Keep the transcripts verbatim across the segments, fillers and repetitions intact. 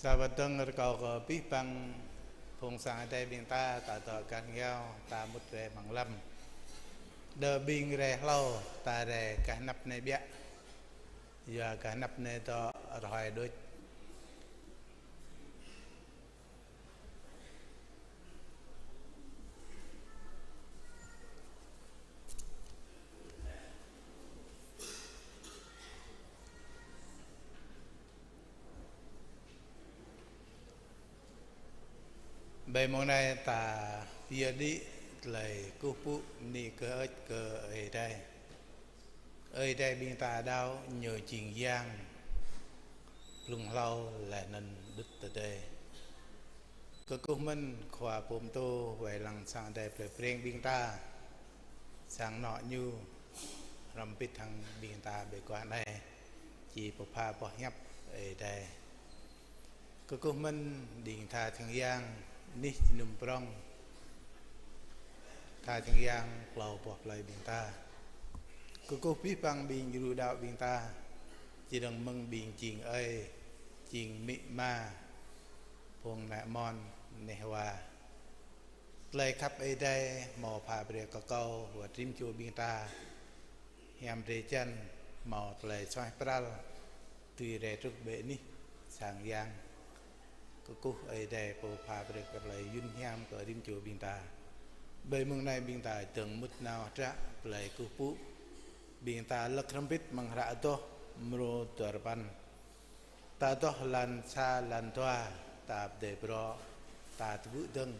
Sa wơ̆t dơ̆ng rơkâo kơ abih bang phung sang Adai ƀing ta, ta dŏ gah rơngiao, ta mŭt rai amăng lăm. Đơ ƀing rai hlâo, ta rai gah anăp anai biă. Yua gah anăp anai dŏ rơhơi đôč. Ƀơi mông anai ta pơyơr đĭ tơlơi kơkuh pơpŭ bơni kơ hơơč kơ Ơi Adai. Ơi Adai ƀing ta đaŏ ñu jing yang blung hlâo laih anŭn đŭt tơdơi. Kơkuh mơ̆n Khua Pô Pơtô wai lăng sang Adai plei Breng ƀing ta, sang anŏ ñu hrŏm hơbĭt hăng ƀing ta ƀơi guah anai, či pơpha boh hiăp Ơi Adai. Kơkuh mơ̆n đing tha čang yang anih jơnum prŏng, tha čang yang klâo boh plơi ƀing ta. Kơkuh abih bang ƀing djru đaŏ ƀing ta, čơdơ̆ng mơ̆ng ƀing jing ơi, jing amĭ ama, phung ană amôn, neh wa. Tơlơi khăp Ơi Adai hmâo pha brơi kơ kâo wơ̆t rĭm čô ƀing ta hiam drơi jăn, hmâo tơlơi suaih pral dưi rai truh ƀơi anih sang yang. Kơkuh Ơi Adai Pô pha brơi kơ tơlơi yun hiam kơ rĭm čô ƀing ta. Ƀơi mông anai ƀing ta dơ̆ng mŭt nao hră tơlơi kơkuh pơpŭ. Ƀing ta lăk hrŏm hơbĭt amăng hră Adoh mrô duarơpăn. Ta adoh lan sa lan dua, ta pơdơi brŏ, ta tơgŭ dơ̆ng.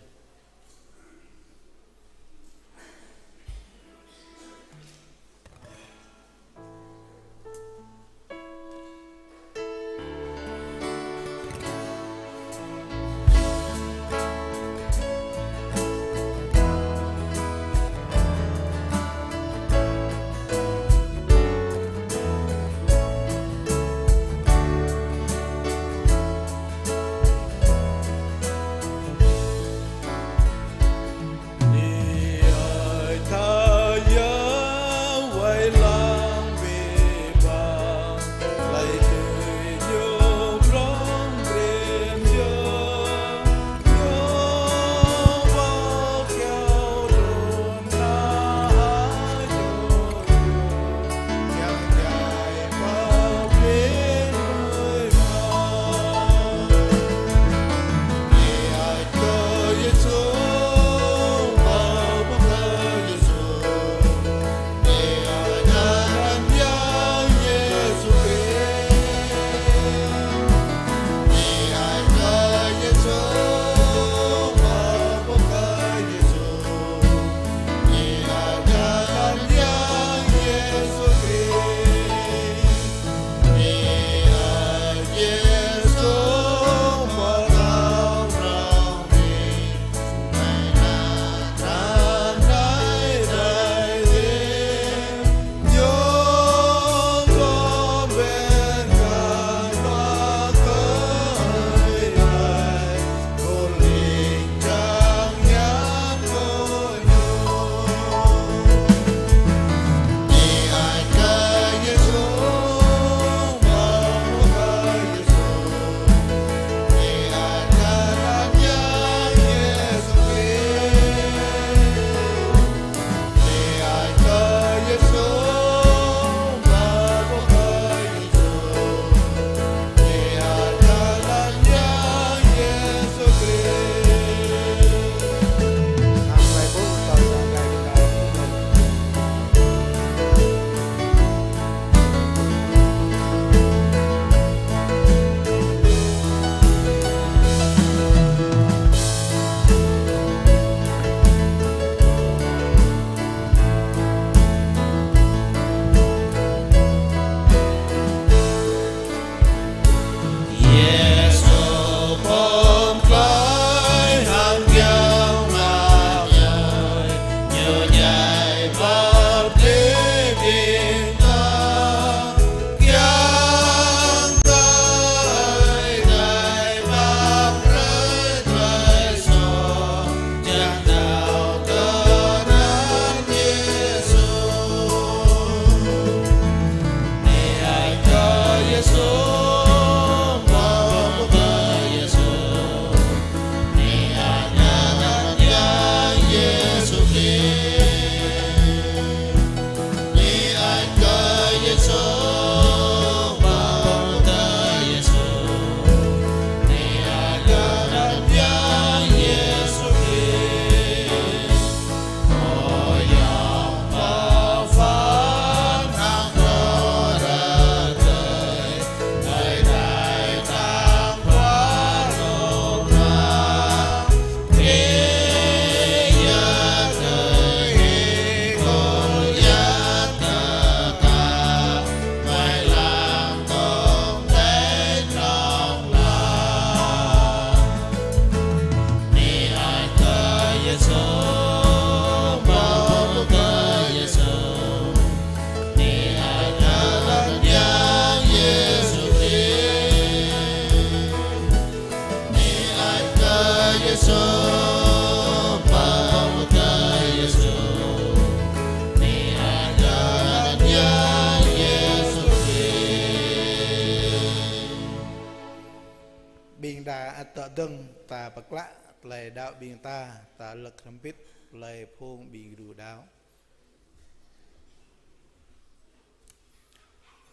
Tơdơ̆ng ta pơklă tơlơi đaŏ ƀing ta, ta lăk hrŏm hơbĭt tơlơi phung ƀing gru đaŏ.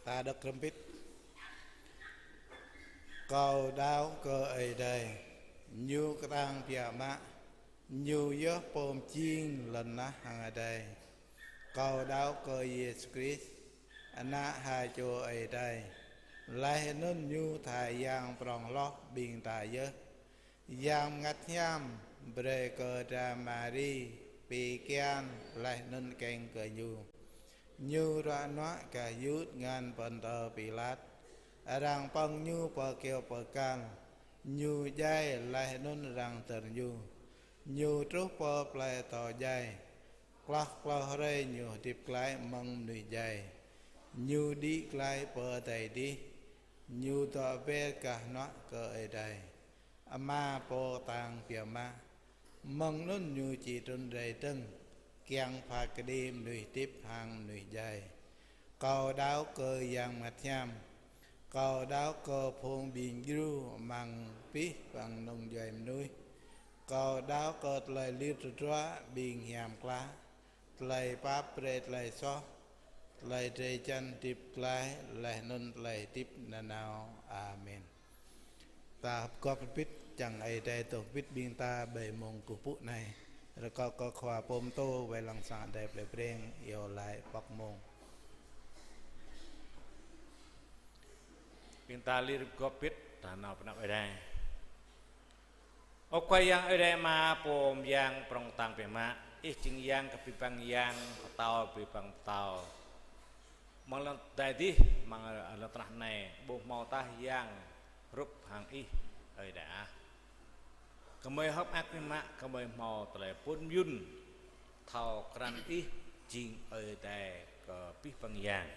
Ta đŏk hrŏm hơbĭt. Kâo đaŏ kơ Ơi Adai, Ñu kơtang biă mă, Ñu yơh pô mjing lŏn tơnah hăng adai. Kâo đaŏ kơ Yêsu Krist, Ană ha čô Ơi Adai, laih anŭn Ñu tha Yang prŏng hloh ƀing ta yơh. Yang Bơngăt Hiam brơi kơ dra Mari pi kian laih anŭn kơeng kơ Ñu. Ñu ruă nuă gah Yut ngăn Pôntơ Pilat. Arăng pơ̆ng Ñu pơ kơyâo pơkal. Ñu djai laih anŭn arăng dơr Ñu. Ñu truh pơ plơi atâo djai. Klâo klâo hrơi Ñu hơdip glaĭ mơ̆ng mơnuih djai. Ñu đĭ glaĭ pơ adai adih. Ñu dŏ ber gah hnuă kơ Ơi Adai Ama Pô kơtang biă mă. Mơ̆ng anŭn Ñu či trŭn rai dơ̆ng, kiăng phat kơđi mơnuih hơdip hăng mơnuih djai. Kâo đaŏ kơ Yang Bơngăt Hiam. Kâo đaŏ kơ phung ƀing djru amăng abih bang nong djuai mơnuih. Kâo đaŏ kơ tơlơi lir tơdruă ƀing hiam klă, tơlơi pap brơi tơlơi soh, tơlơi drơi jăn hơdip glaĭ, laih anŭn tơlơi hơdip nanao. Amen. Ta gŏp hơbĭt čang Ơi Adai dŏ hơbĭt ƀing ta ƀơi mông kơkuh pơpŭ anai. Rơkâo kơ khua pơtô wai lăng sang Ơi Adai plei Breng iâu laĭ pŏk mông. Ƀing ta lir gŏp hơbĭt ta nao pơ anăp Ơi Adai. Ơ Khua Yang Ơi Adai Ama Pô Mơyang prŏng kơtang biă mă, Ih jing Yang kơ abih bang yang, Pơtao abih bang pơtao. Amăng lŏn adai adih, amăng lŏn tơnah anai, ƀu hmâo tah yang hrup hăng Ih, Ơi Adai ah. Gơmơi hơ̆k mơak biă mă, gơmơi hmâo tơlơi pŭn mơyŭn, thâo krăn Ih jing Ơi Adai kơ abih bang yang.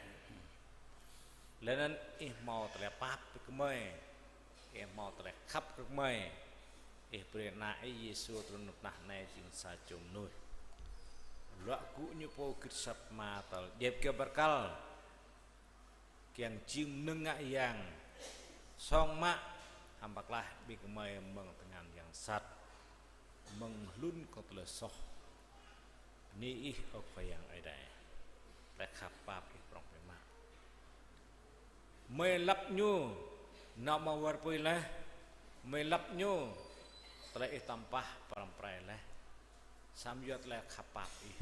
Laih anŭn Ih hmâo tơlơi pap kơ gơmơi, Ih hmâo tơlơi khăp kơ gơmơi. Ih brơi Ană Ih Yêsu trŭn pơ anăp anai jing sa čô mơnuih. Luă gŭ Ñu pô git asăp Ama tơl djai kơ bơrkal. Kiăng jing mơnơ̆ng ngă yang. Song mă, hăm pơklaih ƀing gơmơi mơ̆ng tơngan yang sat. Mơ̆ng hlŭn kơ tơlơi soh. Bơni Ih, ơ Khua Yang Ơi Adai. Tơlơi khăp pap Ih prŏng biă mă. Gơmơi lăp Ñu, nao amăng war apui laih. Gơmơi lăp Ñu, tơlơi Ih tơmpah pơrăm pơrai laih. Samơ̆ yua tơlơi khăp pap Ih.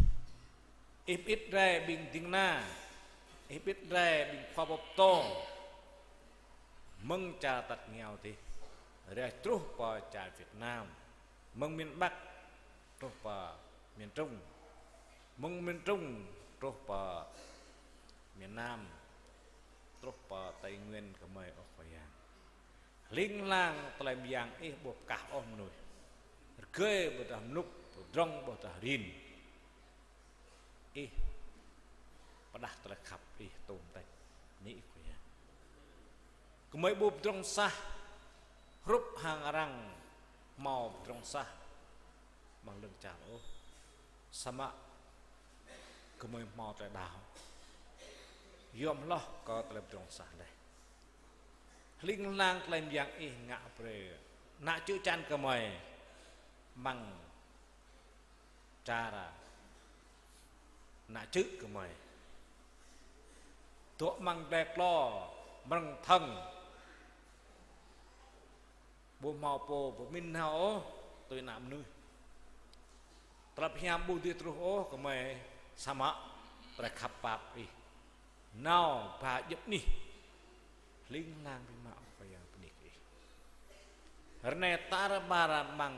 Ih pơĭt rai ƀing ding kơna. Ih pơĭt rai ƀing khua pơtô. Mơ̆ng čar tač rơngiao adih. Rai truh pơ čar Việt Nam. Mơ̆ng miền Bắc truh pơ miền Trung. Mơ̆ng miền Trung truh pơ miền Nam, truh pơ Tây Nguyên gơmơi, ơ Khua Yang. Hling hlang tơlơi mơyang Ih ƀu pơkah ôh mơnuih. Rơgơi ƀôdah mlŭk, pơdrŏng ƀôdah rin. Ih pơdah tơlơi khăp Ih tôm tĕč. Bơni Ih Khua Yang. Gơmơi ƀu pơdrŏng sah, hrup hăng arăng hmâo pơdrŏng sah amăng lŏn čar ôh. Samơ̆ gơmơi hmâo tơlơi đaŏ. Yom hloh kơ tơlơi pơdrŏng sah laih. Hling hlang tơlơi mơyang Ih ngă brơi ană čư̆ čan gơmơi amăng čar ană čư̆ gơmơi. Dŏ amăng glai klô mrơ̆ng thơ̆ng. Ƀu hmâo pô pơmĭn nao ôh tui ană mơnuih. Tơlơi hiam ƀu dưi truh ôh gơmơi, samơ̆ tơlơi khăp pap Ih nao ba djŏp anih. Hling hlang biă mă, ơ Khua Yang, bơni kơ Ih. Ră anai tar ƀar amăng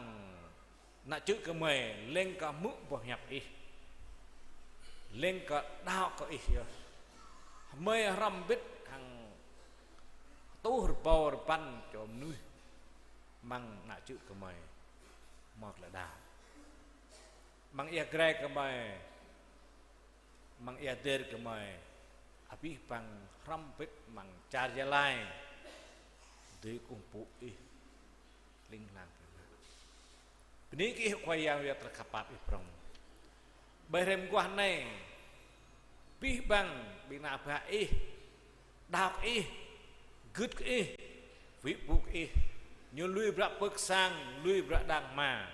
ană čư̆ gơmơi, leng kơ hmư̆ boh hiăp Ih. Leng kơ đaŏ kơ Ih yơh. Gơmơi hrŏm hơbĭt hăng tuh rơbâo rơbăn čô mơnuih amăng ană čư̆ gơmơi. Hmâo tơlơi đaŏ. Amăng ia Grai gơmơi, amăng ia Der gơmơi, abih bang hrŏm hơbĭt amăng čar Gia Lai. Dưi kơkuh pơpŭ Ih, hling hlang biă mă. Bơni kơ Ih Khua Yang yua tơlơi khăp pap Ih prŏng. Ƀơi hrơi mơguah anai, abih bang ƀing ană bă Ih, đaŏ kơ Ih, gưt kơ Ih, wĭ pơpŭ kơ Ih. Ñu lui bruă pơ̆k sang, lui bruă đang hma.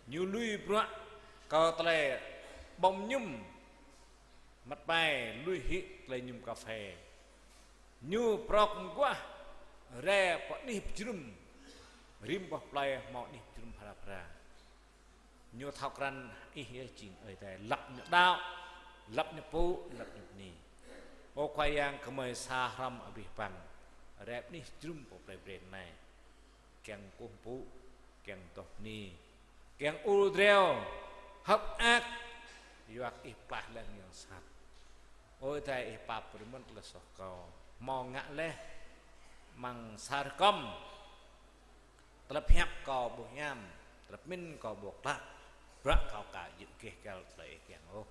Ñu lui bruă kơ tơlơi ƀơ̆ng mơñum, măt pai, lui hĭ tơlơi mơñum kơphê. Ñu prŏk mơguah rai pơ anih pơjơnum, rĭm boh plơi hmâo anih pơjơnum phara phara. Ñu thâo krăn Ih yơh jing Ơi Adai, lăp ñu đaŏ, lăp ñu pŭ, lăp ñu bơni. Ơ Khua Yang, gơmơi sa hrŏm abih bang rai pơ anih jơnum pơ plơi Breng anai. Kiăng kơkuh pơpŭ, kiăng adoh bơni, kiăng ur driâo, hơ̆k mơak, yua kơ Ih pơklaih laih anŭn yang sat. Ơ Ơi Adai, Ih pap brơi mơ̆n tơlơi soh kâo, hmâo ngă laih amăng sa rơkŏm. Tơlơi pơhiăp kâo ƀu hiam, tơlơi pơmĭn kâo ƀu klă, bruă kâo aka djơ̆ gêh găl tơlơi Ih kiăng ôh.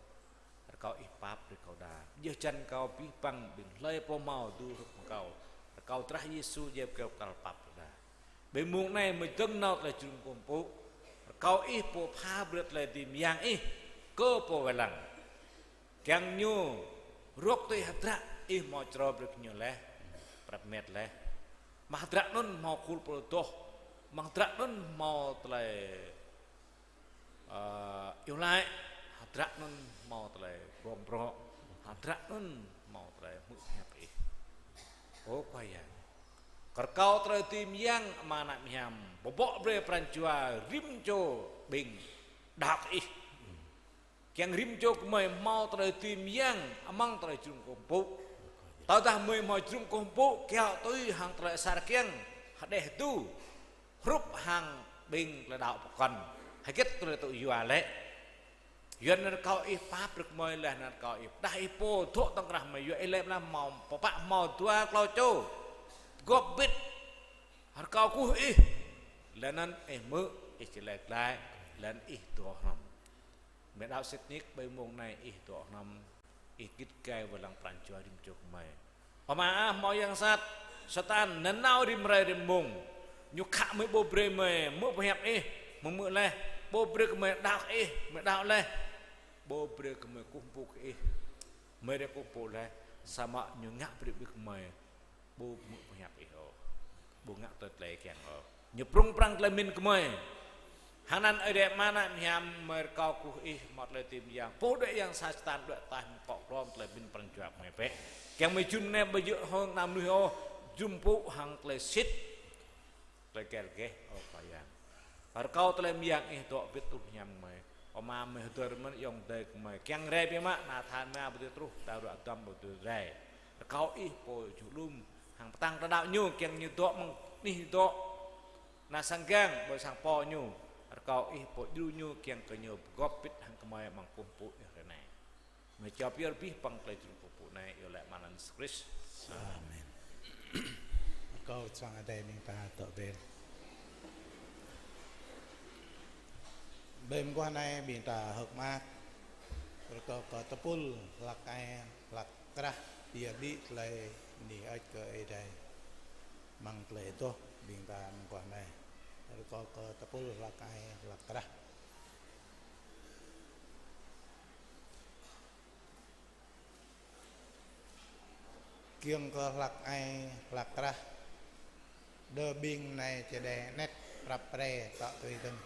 Rơkâo Ih pap brơi kâo đa. Djơ̆ jăn kâo abih bang ƀing hlơi pô hmâo djru hrup hăng kâo, rơkâo drah Yêsu djai kâo kăl pap brơi đa. Ƀơi mông anai mơ̆ng dơ̆ng nao tơlơi jơnum kơkuh pơpŭ, rơkâo Ih pô pha brơi tơlơi dưi mơyang Ih kơ pô wai lăng. Kiăng ñu rŏk tui hơdră Ih hmâo čơrâo brơi kơ ñu laih, prăp met laih. Amăng hơdră anŭn hmâo khul pơrơđoh, amăng hơdră anŭn hmâo tơlơi, ơ, iâu laĭ, hơdră anŭn hmâo tơlơi gơ̆ng brŏ, hơdră anŭn hmâo tơlơi hmư̆ pơhiăp Ih. Ơ Khua Yang, rơkâo tơlơi dưi mơyang amăng ană mơhiam, bơbŏ brơi pran jua rĭm čô ƀing đaŏ kơ Ih. Kiăng rĭm čô gơmơi hmâo tơlơi dưi mơyang amăng tơlơi jơnum kơkuh pơpŭ. Tơdah gơmơi hmâo jơnum kơkuh pơpŭ kiaŏ tui hăng tơlơi asar kiăng, hơđeh hơdu, hrup hăng ƀing tơlơi đaŏ pơkŏn, hơget tơlơi tŭ yua lĕ. Yua anŭn rơkâo Ih pap brơi gơmơi laih anŭn rơkâo Ih pơdah Ih pô dŏ tŏng krah gơmơi, yua Ih laĭ amăng hmâo pơpă hmâo dua klâo čô pơgop bit, rơkâo kơkuh Ih, laih anŭn Ih hmư̆, Ih či laĭ glaĭ, laih anŭn Ih dŏ hrŏm. Gơmơi đaŏ sĭt nik ƀơi mông anai Ih dŏ hrŏm, Ih git gai wai lăng pran jua rĭm čô gơmơi. Amăng ah hmâo yang sat, Satan, nanao rĭm hrơi rĭm mông. Ñu khă gơmơi ƀu brơi gơmơi hmư̆ pơhiăp Ih, hmư̆ hmư̆ laih, ƀu brơi gơmơi đaŏ kơ Ih, gơmơi đaŏ laih. Ƀu brơi gơmơi kơkuh pơpŭ kơ Ih, gơmơi rai kơkuh pơpŭ laih, samơ̆ ñu ngă brơi ƀing gơmơi ƀu hmư̆ pơhiăp Ih ôh, ƀu ngă tui tơlơi kiăng ôh. Ñu prŭng prăng tơlơi pơmĭn gơmơi. Hăng anŭn Ơi Adai amăng ană mơhiam, gơmơi rơkâo kơkuh Ih hmâo tơlơi dưi mơyang. Pô đuaĭ yang sat Satan đuaĭ ataih, mơ̆ng akŏ glŏm tơlơi pơmĭn pran jua gơmơi bĕ. Kiăng gơmơi jơnum anai ƀu djơ̆ hăng ană mơnuih ôh, jơnum pơpŭ hăng tơlơi sĭt, tơlơi gel geh, ơ Khua Yang. Rơkâo tơlơi mơyang Ih dŏ bit truh hiam gơmơi. Ơ Ama, gơmơi hơdơr mơ̆n ayŏng adơi gơmơi. Kiăng rai biă mă, ană than mă ƀu dưi truh, ta ruă dăm ƀu dưi rai. Rơkâo Ih pô juh lum, hăng pơtăng tơlơi đaŏ ñu, kiăng ñu dŏ mơ̆ng anih dŏ, ană sang gang, ƀơi sang pô ñu. Rơkâo Ih pô djru ñu, kiăng kơ ñu pơgop bit hăng gơmơi amăng kơkuh pơpŭ Ih hrơi anai. Gơmơi čơp yơr abih bang tơlơi jơnum kơkuh pơpŭ anai, iâu laĭ amăng anăn Yêsu Krist. Amen. Rơkâo Sang Adai ƀing ta dŏ ƀen. Ƀơi mơguah anai ƀing ta hơ̆k mơak, rơkâo kơ tơpul hlak ai, hlak krah, pioh đĭ tơlơi bơni hơơč kơ Ơi Adai. Amăng tơlơi adoh ƀing ta mơguah anai, rơkâo kơ tơpul hlak ai, hlak krah. Kiăng kơ hlak ai, hlak krah. Đơ ƀing anai čơđai anet prăp pre tŏ tui dơ̆ng.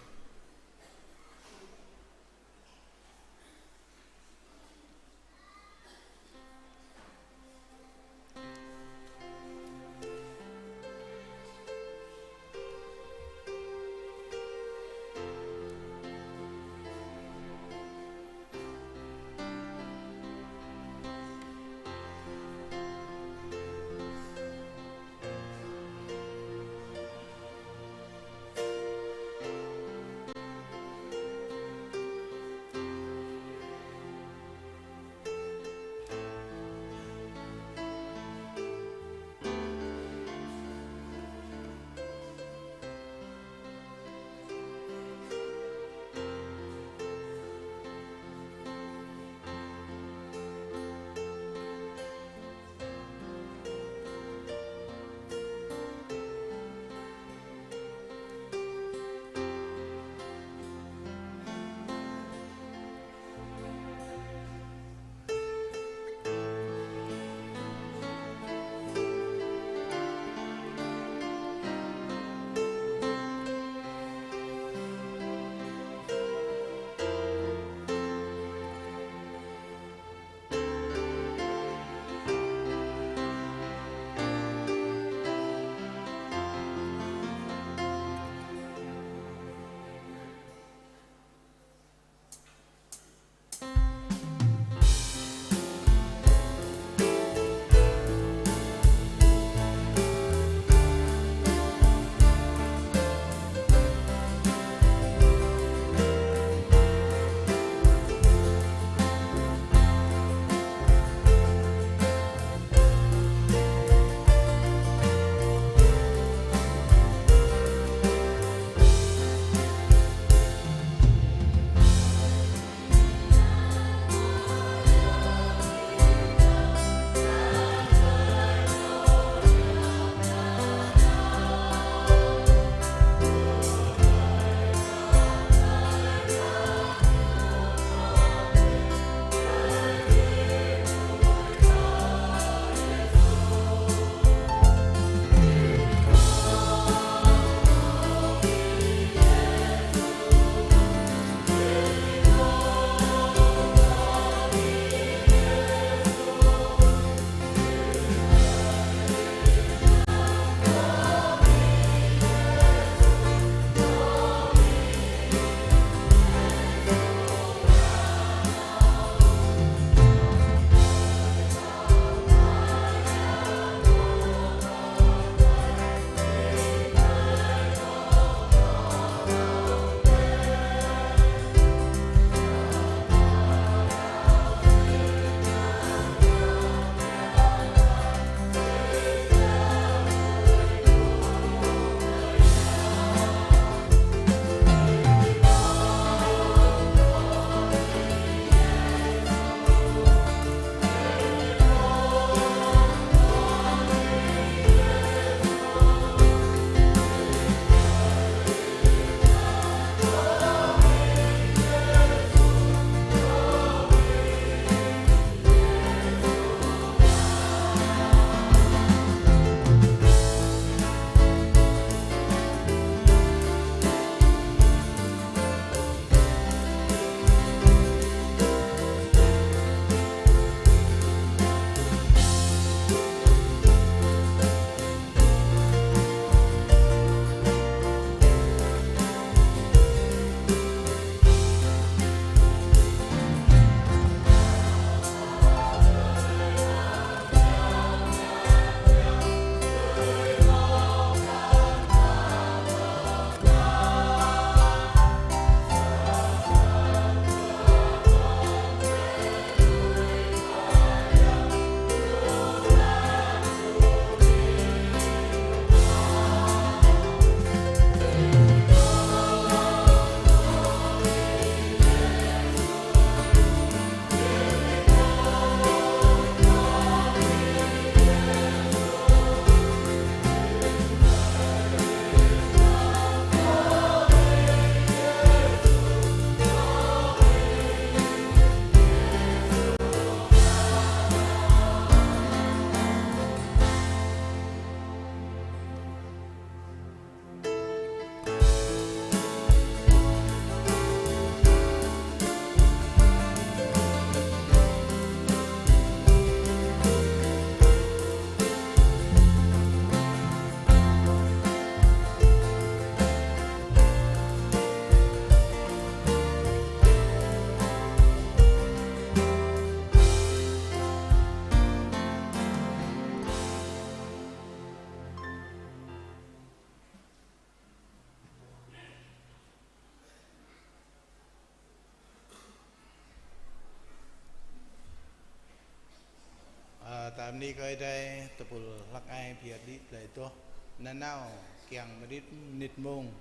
Bơni kơ Ơi Adai, tơpul hlăk ai pơyơr đĭ tơlơi adoh nanao kiăng mơnit mông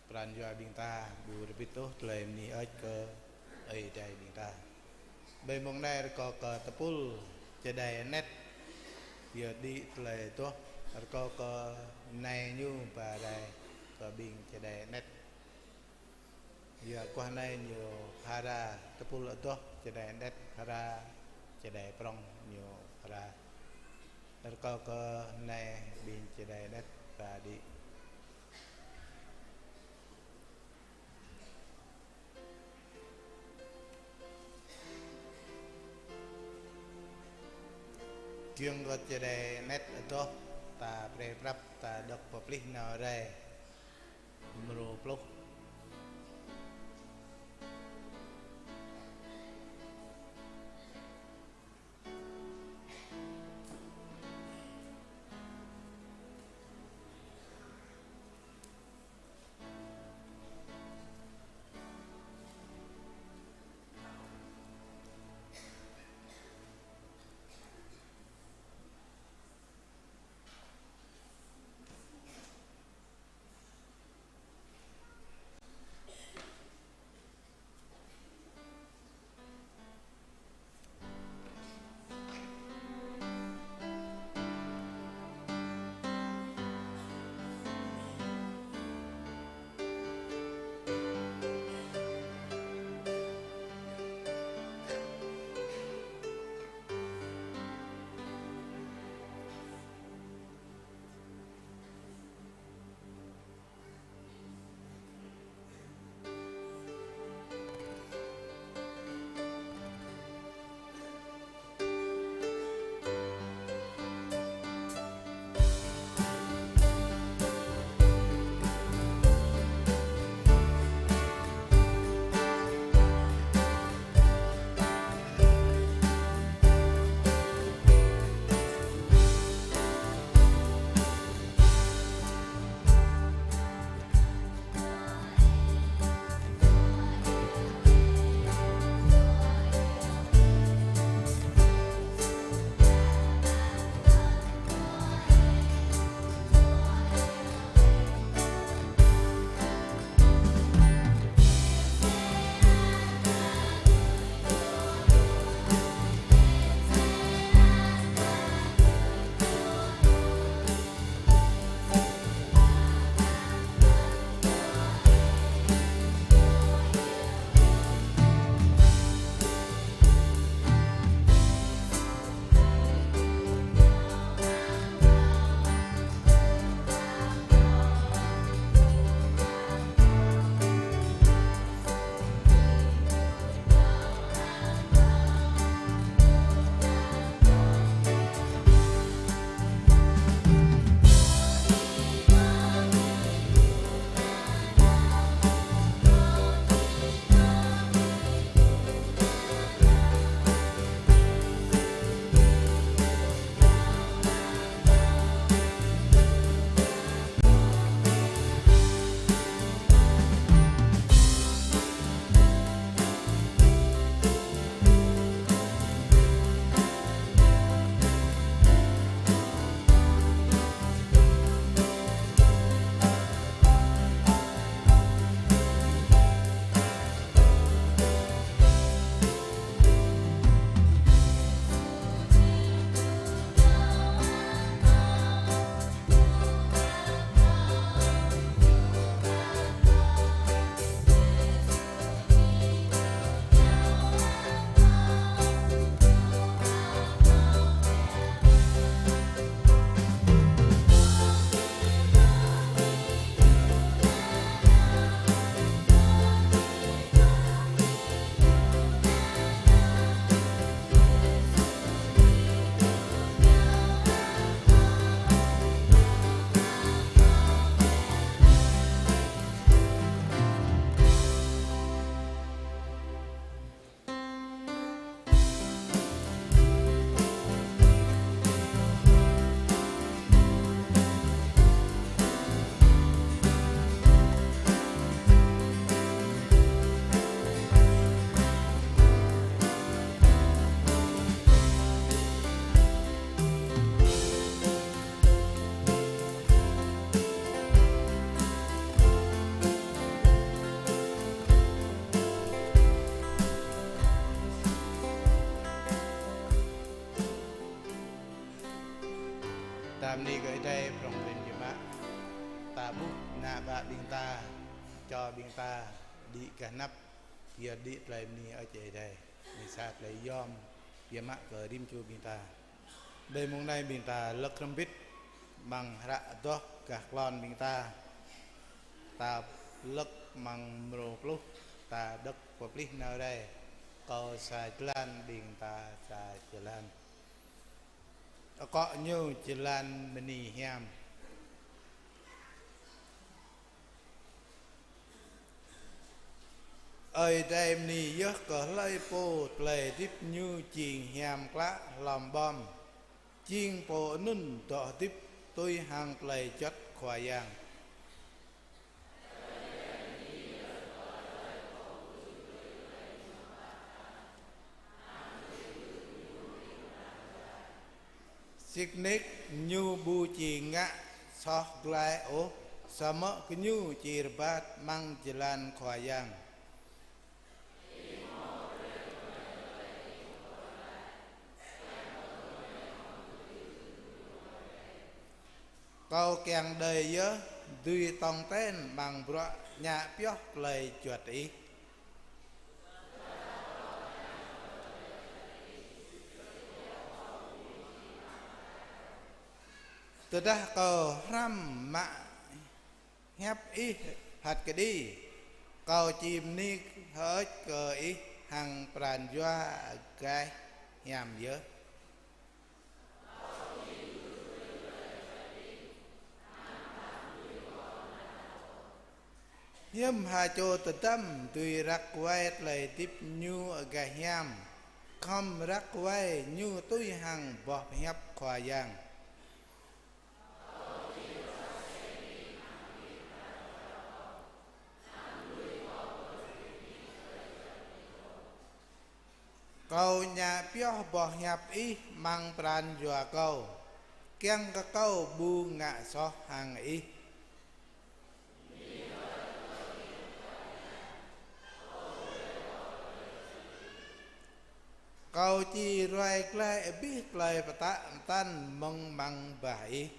pran jua ƀing ta ƀu rơbit ôh tơlơi bơni hơơč kơ Ơi Adai ƀing ta. Ƀơi mông anai rơkâo kơ tơpul čơđai anet pơyơr đĭ tơlơi adoh, rơkâo kơ nai ñu ba rai kơ ƀing čơđai anet. Yua kơ anai ñu phara, tơpul adoh čơđai anet phara, čơđai prŏng ñu phara. Rơkâo kơ nai ƀing čơđai anet ba đĭ. Giŏng kơ čơđai anet adoh, ta pre prăp, ta đŏk pơplih nao rai. Mrô pluh. Bơni kơ Ơi Adai prong prin biă mă. Ta ƀuh ană bă ƀing ta, čô ƀing ta đĭ gah anăp, yua đĭ tơlơi bơni Ơi Adai. Anai sa tơlơi yom biă mă kơ rĭm čô ƀing ta. Ƀơi mông anai ƀing ta lăk hrŏm hơbĭt amăng hră adoh gah klon ƀing ta. Ta lăk amăng mrô pluh, ta đŏk pơplih nao rai. Kâo sa jơlan, ƀing ta sa jơlan. Akŏ ñu jơlan bơni hiam. Ơi Adai bơni yơh kơ hlơi pô tơlơi hơdip ñu jing hiam klă hlŏm ƀơm, jing pô anŭn dŏ hơdip tui hăng tơlơi juăt Khua Yang. Sĭt nik ñu ƀu či ngă soh glaĭ ôh, samơ̆ gơñu či rơbat amăng jơlan Khua Yang. Kâo kiăng đơi yơh dưi tong ten amăng bruă ngă pioh tơlơi juăt Ih. Tơdah kâo hrăm mă hiăp Ih phat kơđi, kâo či bơni hơơč kơ Ih hăng pran jua agaih hiam yơh. Hiư̆m ha čô tơdăm dưi răk wai tơlơi hơdip ñu agaih hiam, khŏm răk wai ñu tui hăng boh hiăp Khua Yang. Kâo ngă pioh boh hiăp Ih amăng pran jua kâo, kiăng kơ kâo ƀu ngă soh hăng Ih. Kâo či ruai glaĭ abih tơlơi pơtă pơtăn mơ̆ng amăng bah Ih.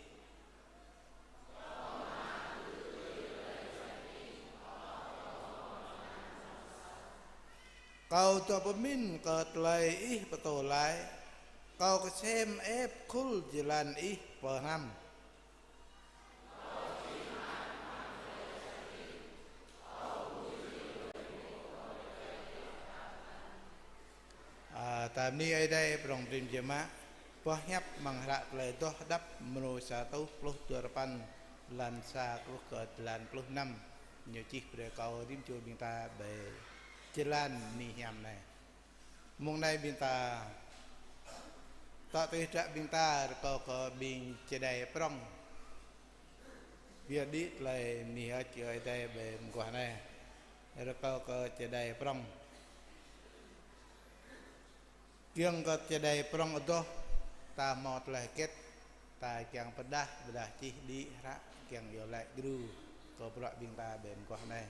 Kâo dŏ pơmĭn kơ tơlơi Ih pơtô laĭ, kâo kơsem ĕp khul jơlan Ih pơhrăm. A, ta bơni Ơi Adai prong prin biă mă. Boh hiăp amăng hră Tơlơi Adoh Hơđăp mrô sa rơtuh pluh duarơpăn, lan sa truh kơ lan pluh năm, ñu čih brơi kơ rĭm čô ƀing ta ƀơi jơlan bơni hiam anai. Mông anai ƀing ta tŏ tui hră ƀing ta rơkâo kơ ƀing čơđai prong. Biă đĭ tơlơi bơni hơơč kơ Ơi Adai ƀơi mơguah anai. Rơkâo kơ čơđai prong. Kiăng kơ čơđai prong adoh, ta hmâo tơlơi hơget, ta kiăng pơdah, pơdah čih đĭ hră, kiăng iâu laĭ djru kơ bruă ƀing ta ƀơi mơguah anai.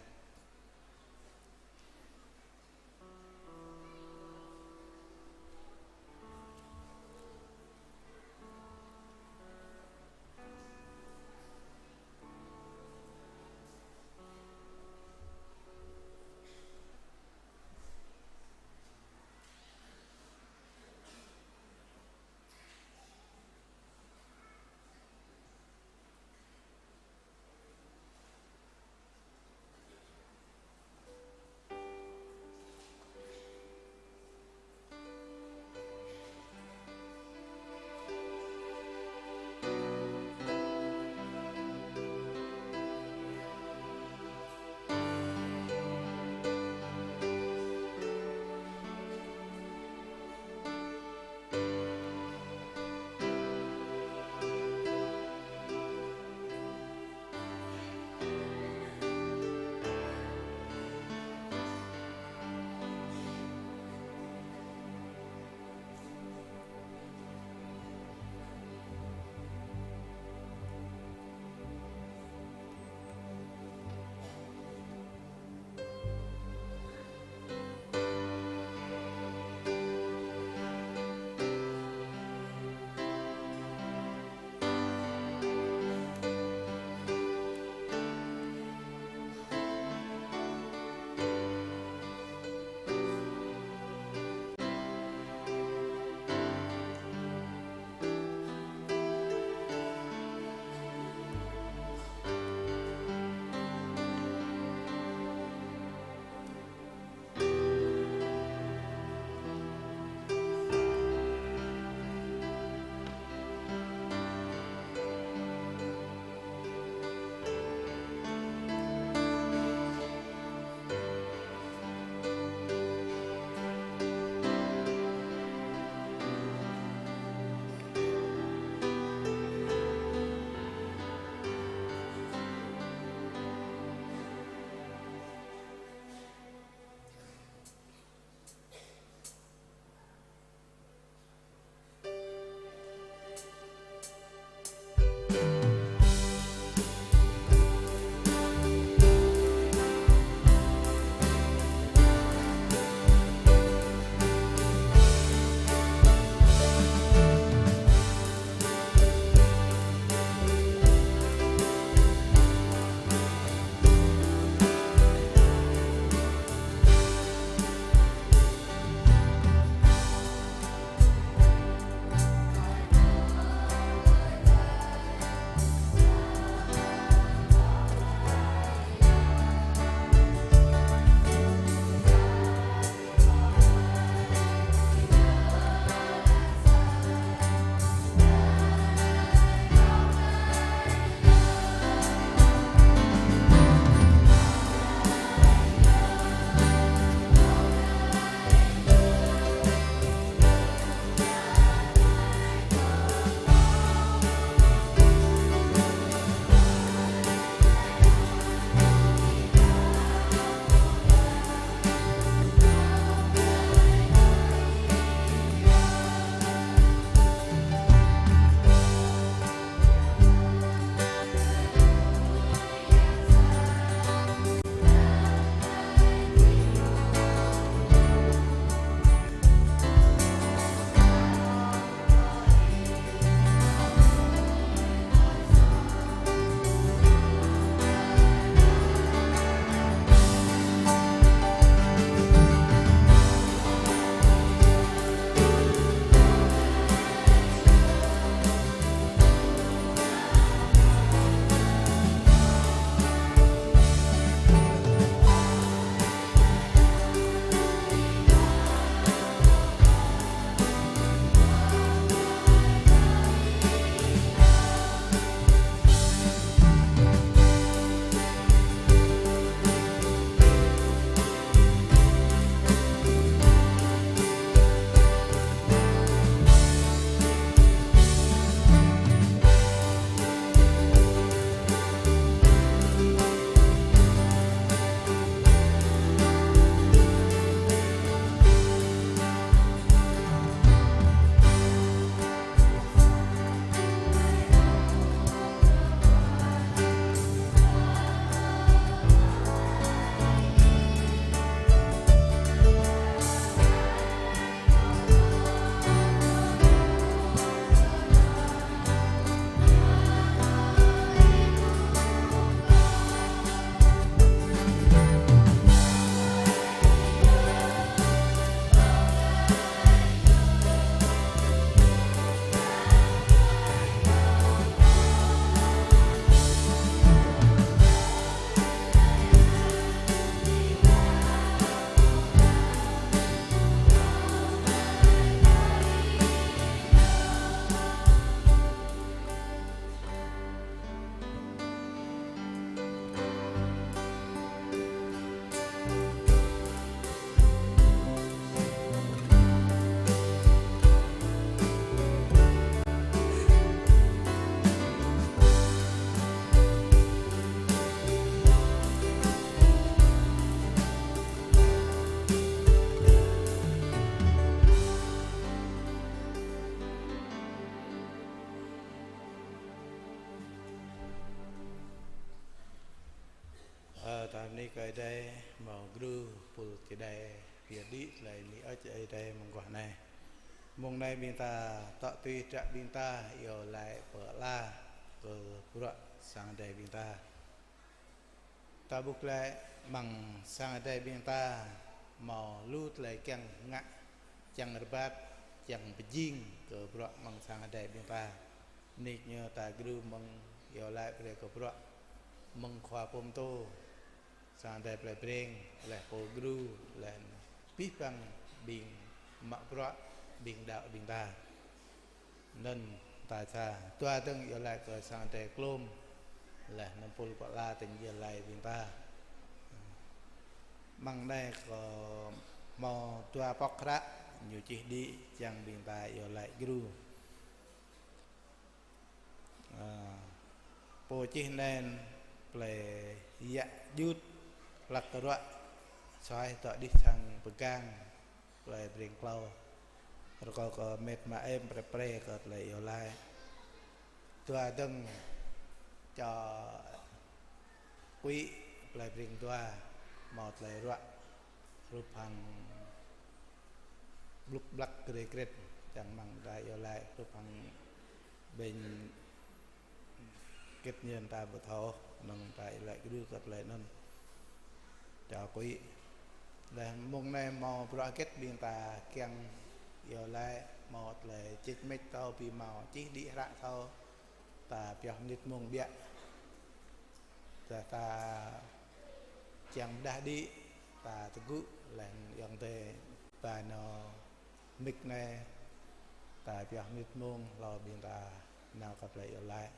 Kơ Ơi Adai hmâo gru pul čơđai pioh đĭ tơlơi bơni Ơi Adai mơguah anai. Mông anai ƀing ta tŏ tui hră ƀing ta iâu laĭ pơala kơ bruă sang Ơi Adai ƀing ta. Ta ƀuh glaĭ amăng sang Ơi Adai ƀing ta hmâo lu tơlơi kiăng ngă, kiăng rơbat, kiăng pơjing kơ bruă amăng sang Ơi Adai ƀing ta. Nik ñu ta gru mơ̆ng iâu laĭ brơi kơ bruă mơ̆ng khua pơtô sang Ơi Adai Plei Breng, laih pô gru, laih abih bang ƀing mă bruă, ƀing đaŏ ƀing ta. Anŭn ta sa, dua dơ̆ng iâu laĭ kơ sang Ơi Adai Klôm, laih anŭn pul pơala tơ̆ng iâu laĭ ƀing ta. Amăng anai kâo hmâo dua pŏk hră, ñu čih đĭ, čang ƀing ta iâu laĭ gru. Ơ, pô čih anai plei Yă Jut, hlăk ruă suaih dŏ đih sang Pơgang, plei Breng Klâo. Rơkâo kơ mĕt mă ĕm pre pre kơ tơlơi iâu laĭ. Dua dơ̆ng čô Kuĭ, plei Breng Dua, hmâo tơlơi ruă hrup hăng blŭk blăk grê grêt, čang amăng ta iâu laĭ hrup hăng ƀing gĕt ñu ta ƀu thâo, năng ta iâu laĭ gru kơ tơlơi anŭn. Čô Kuĭ. Laih mông anai hmâo bruă gĕt ƀing ta kiăng iâu laĭ, hmâo tơlơi čih mĕč thâo, ƀu hmâo čih đĭ hră thâo, ta pioh mơnit mông biă. Ta, ta čang pơdah đĭ, ta tơgŭ, laih ayŏng adơi ba nao mik anai, ta pioh mơnit mông hlâo ƀing ta nao kơ tơlơi iâu laĭ.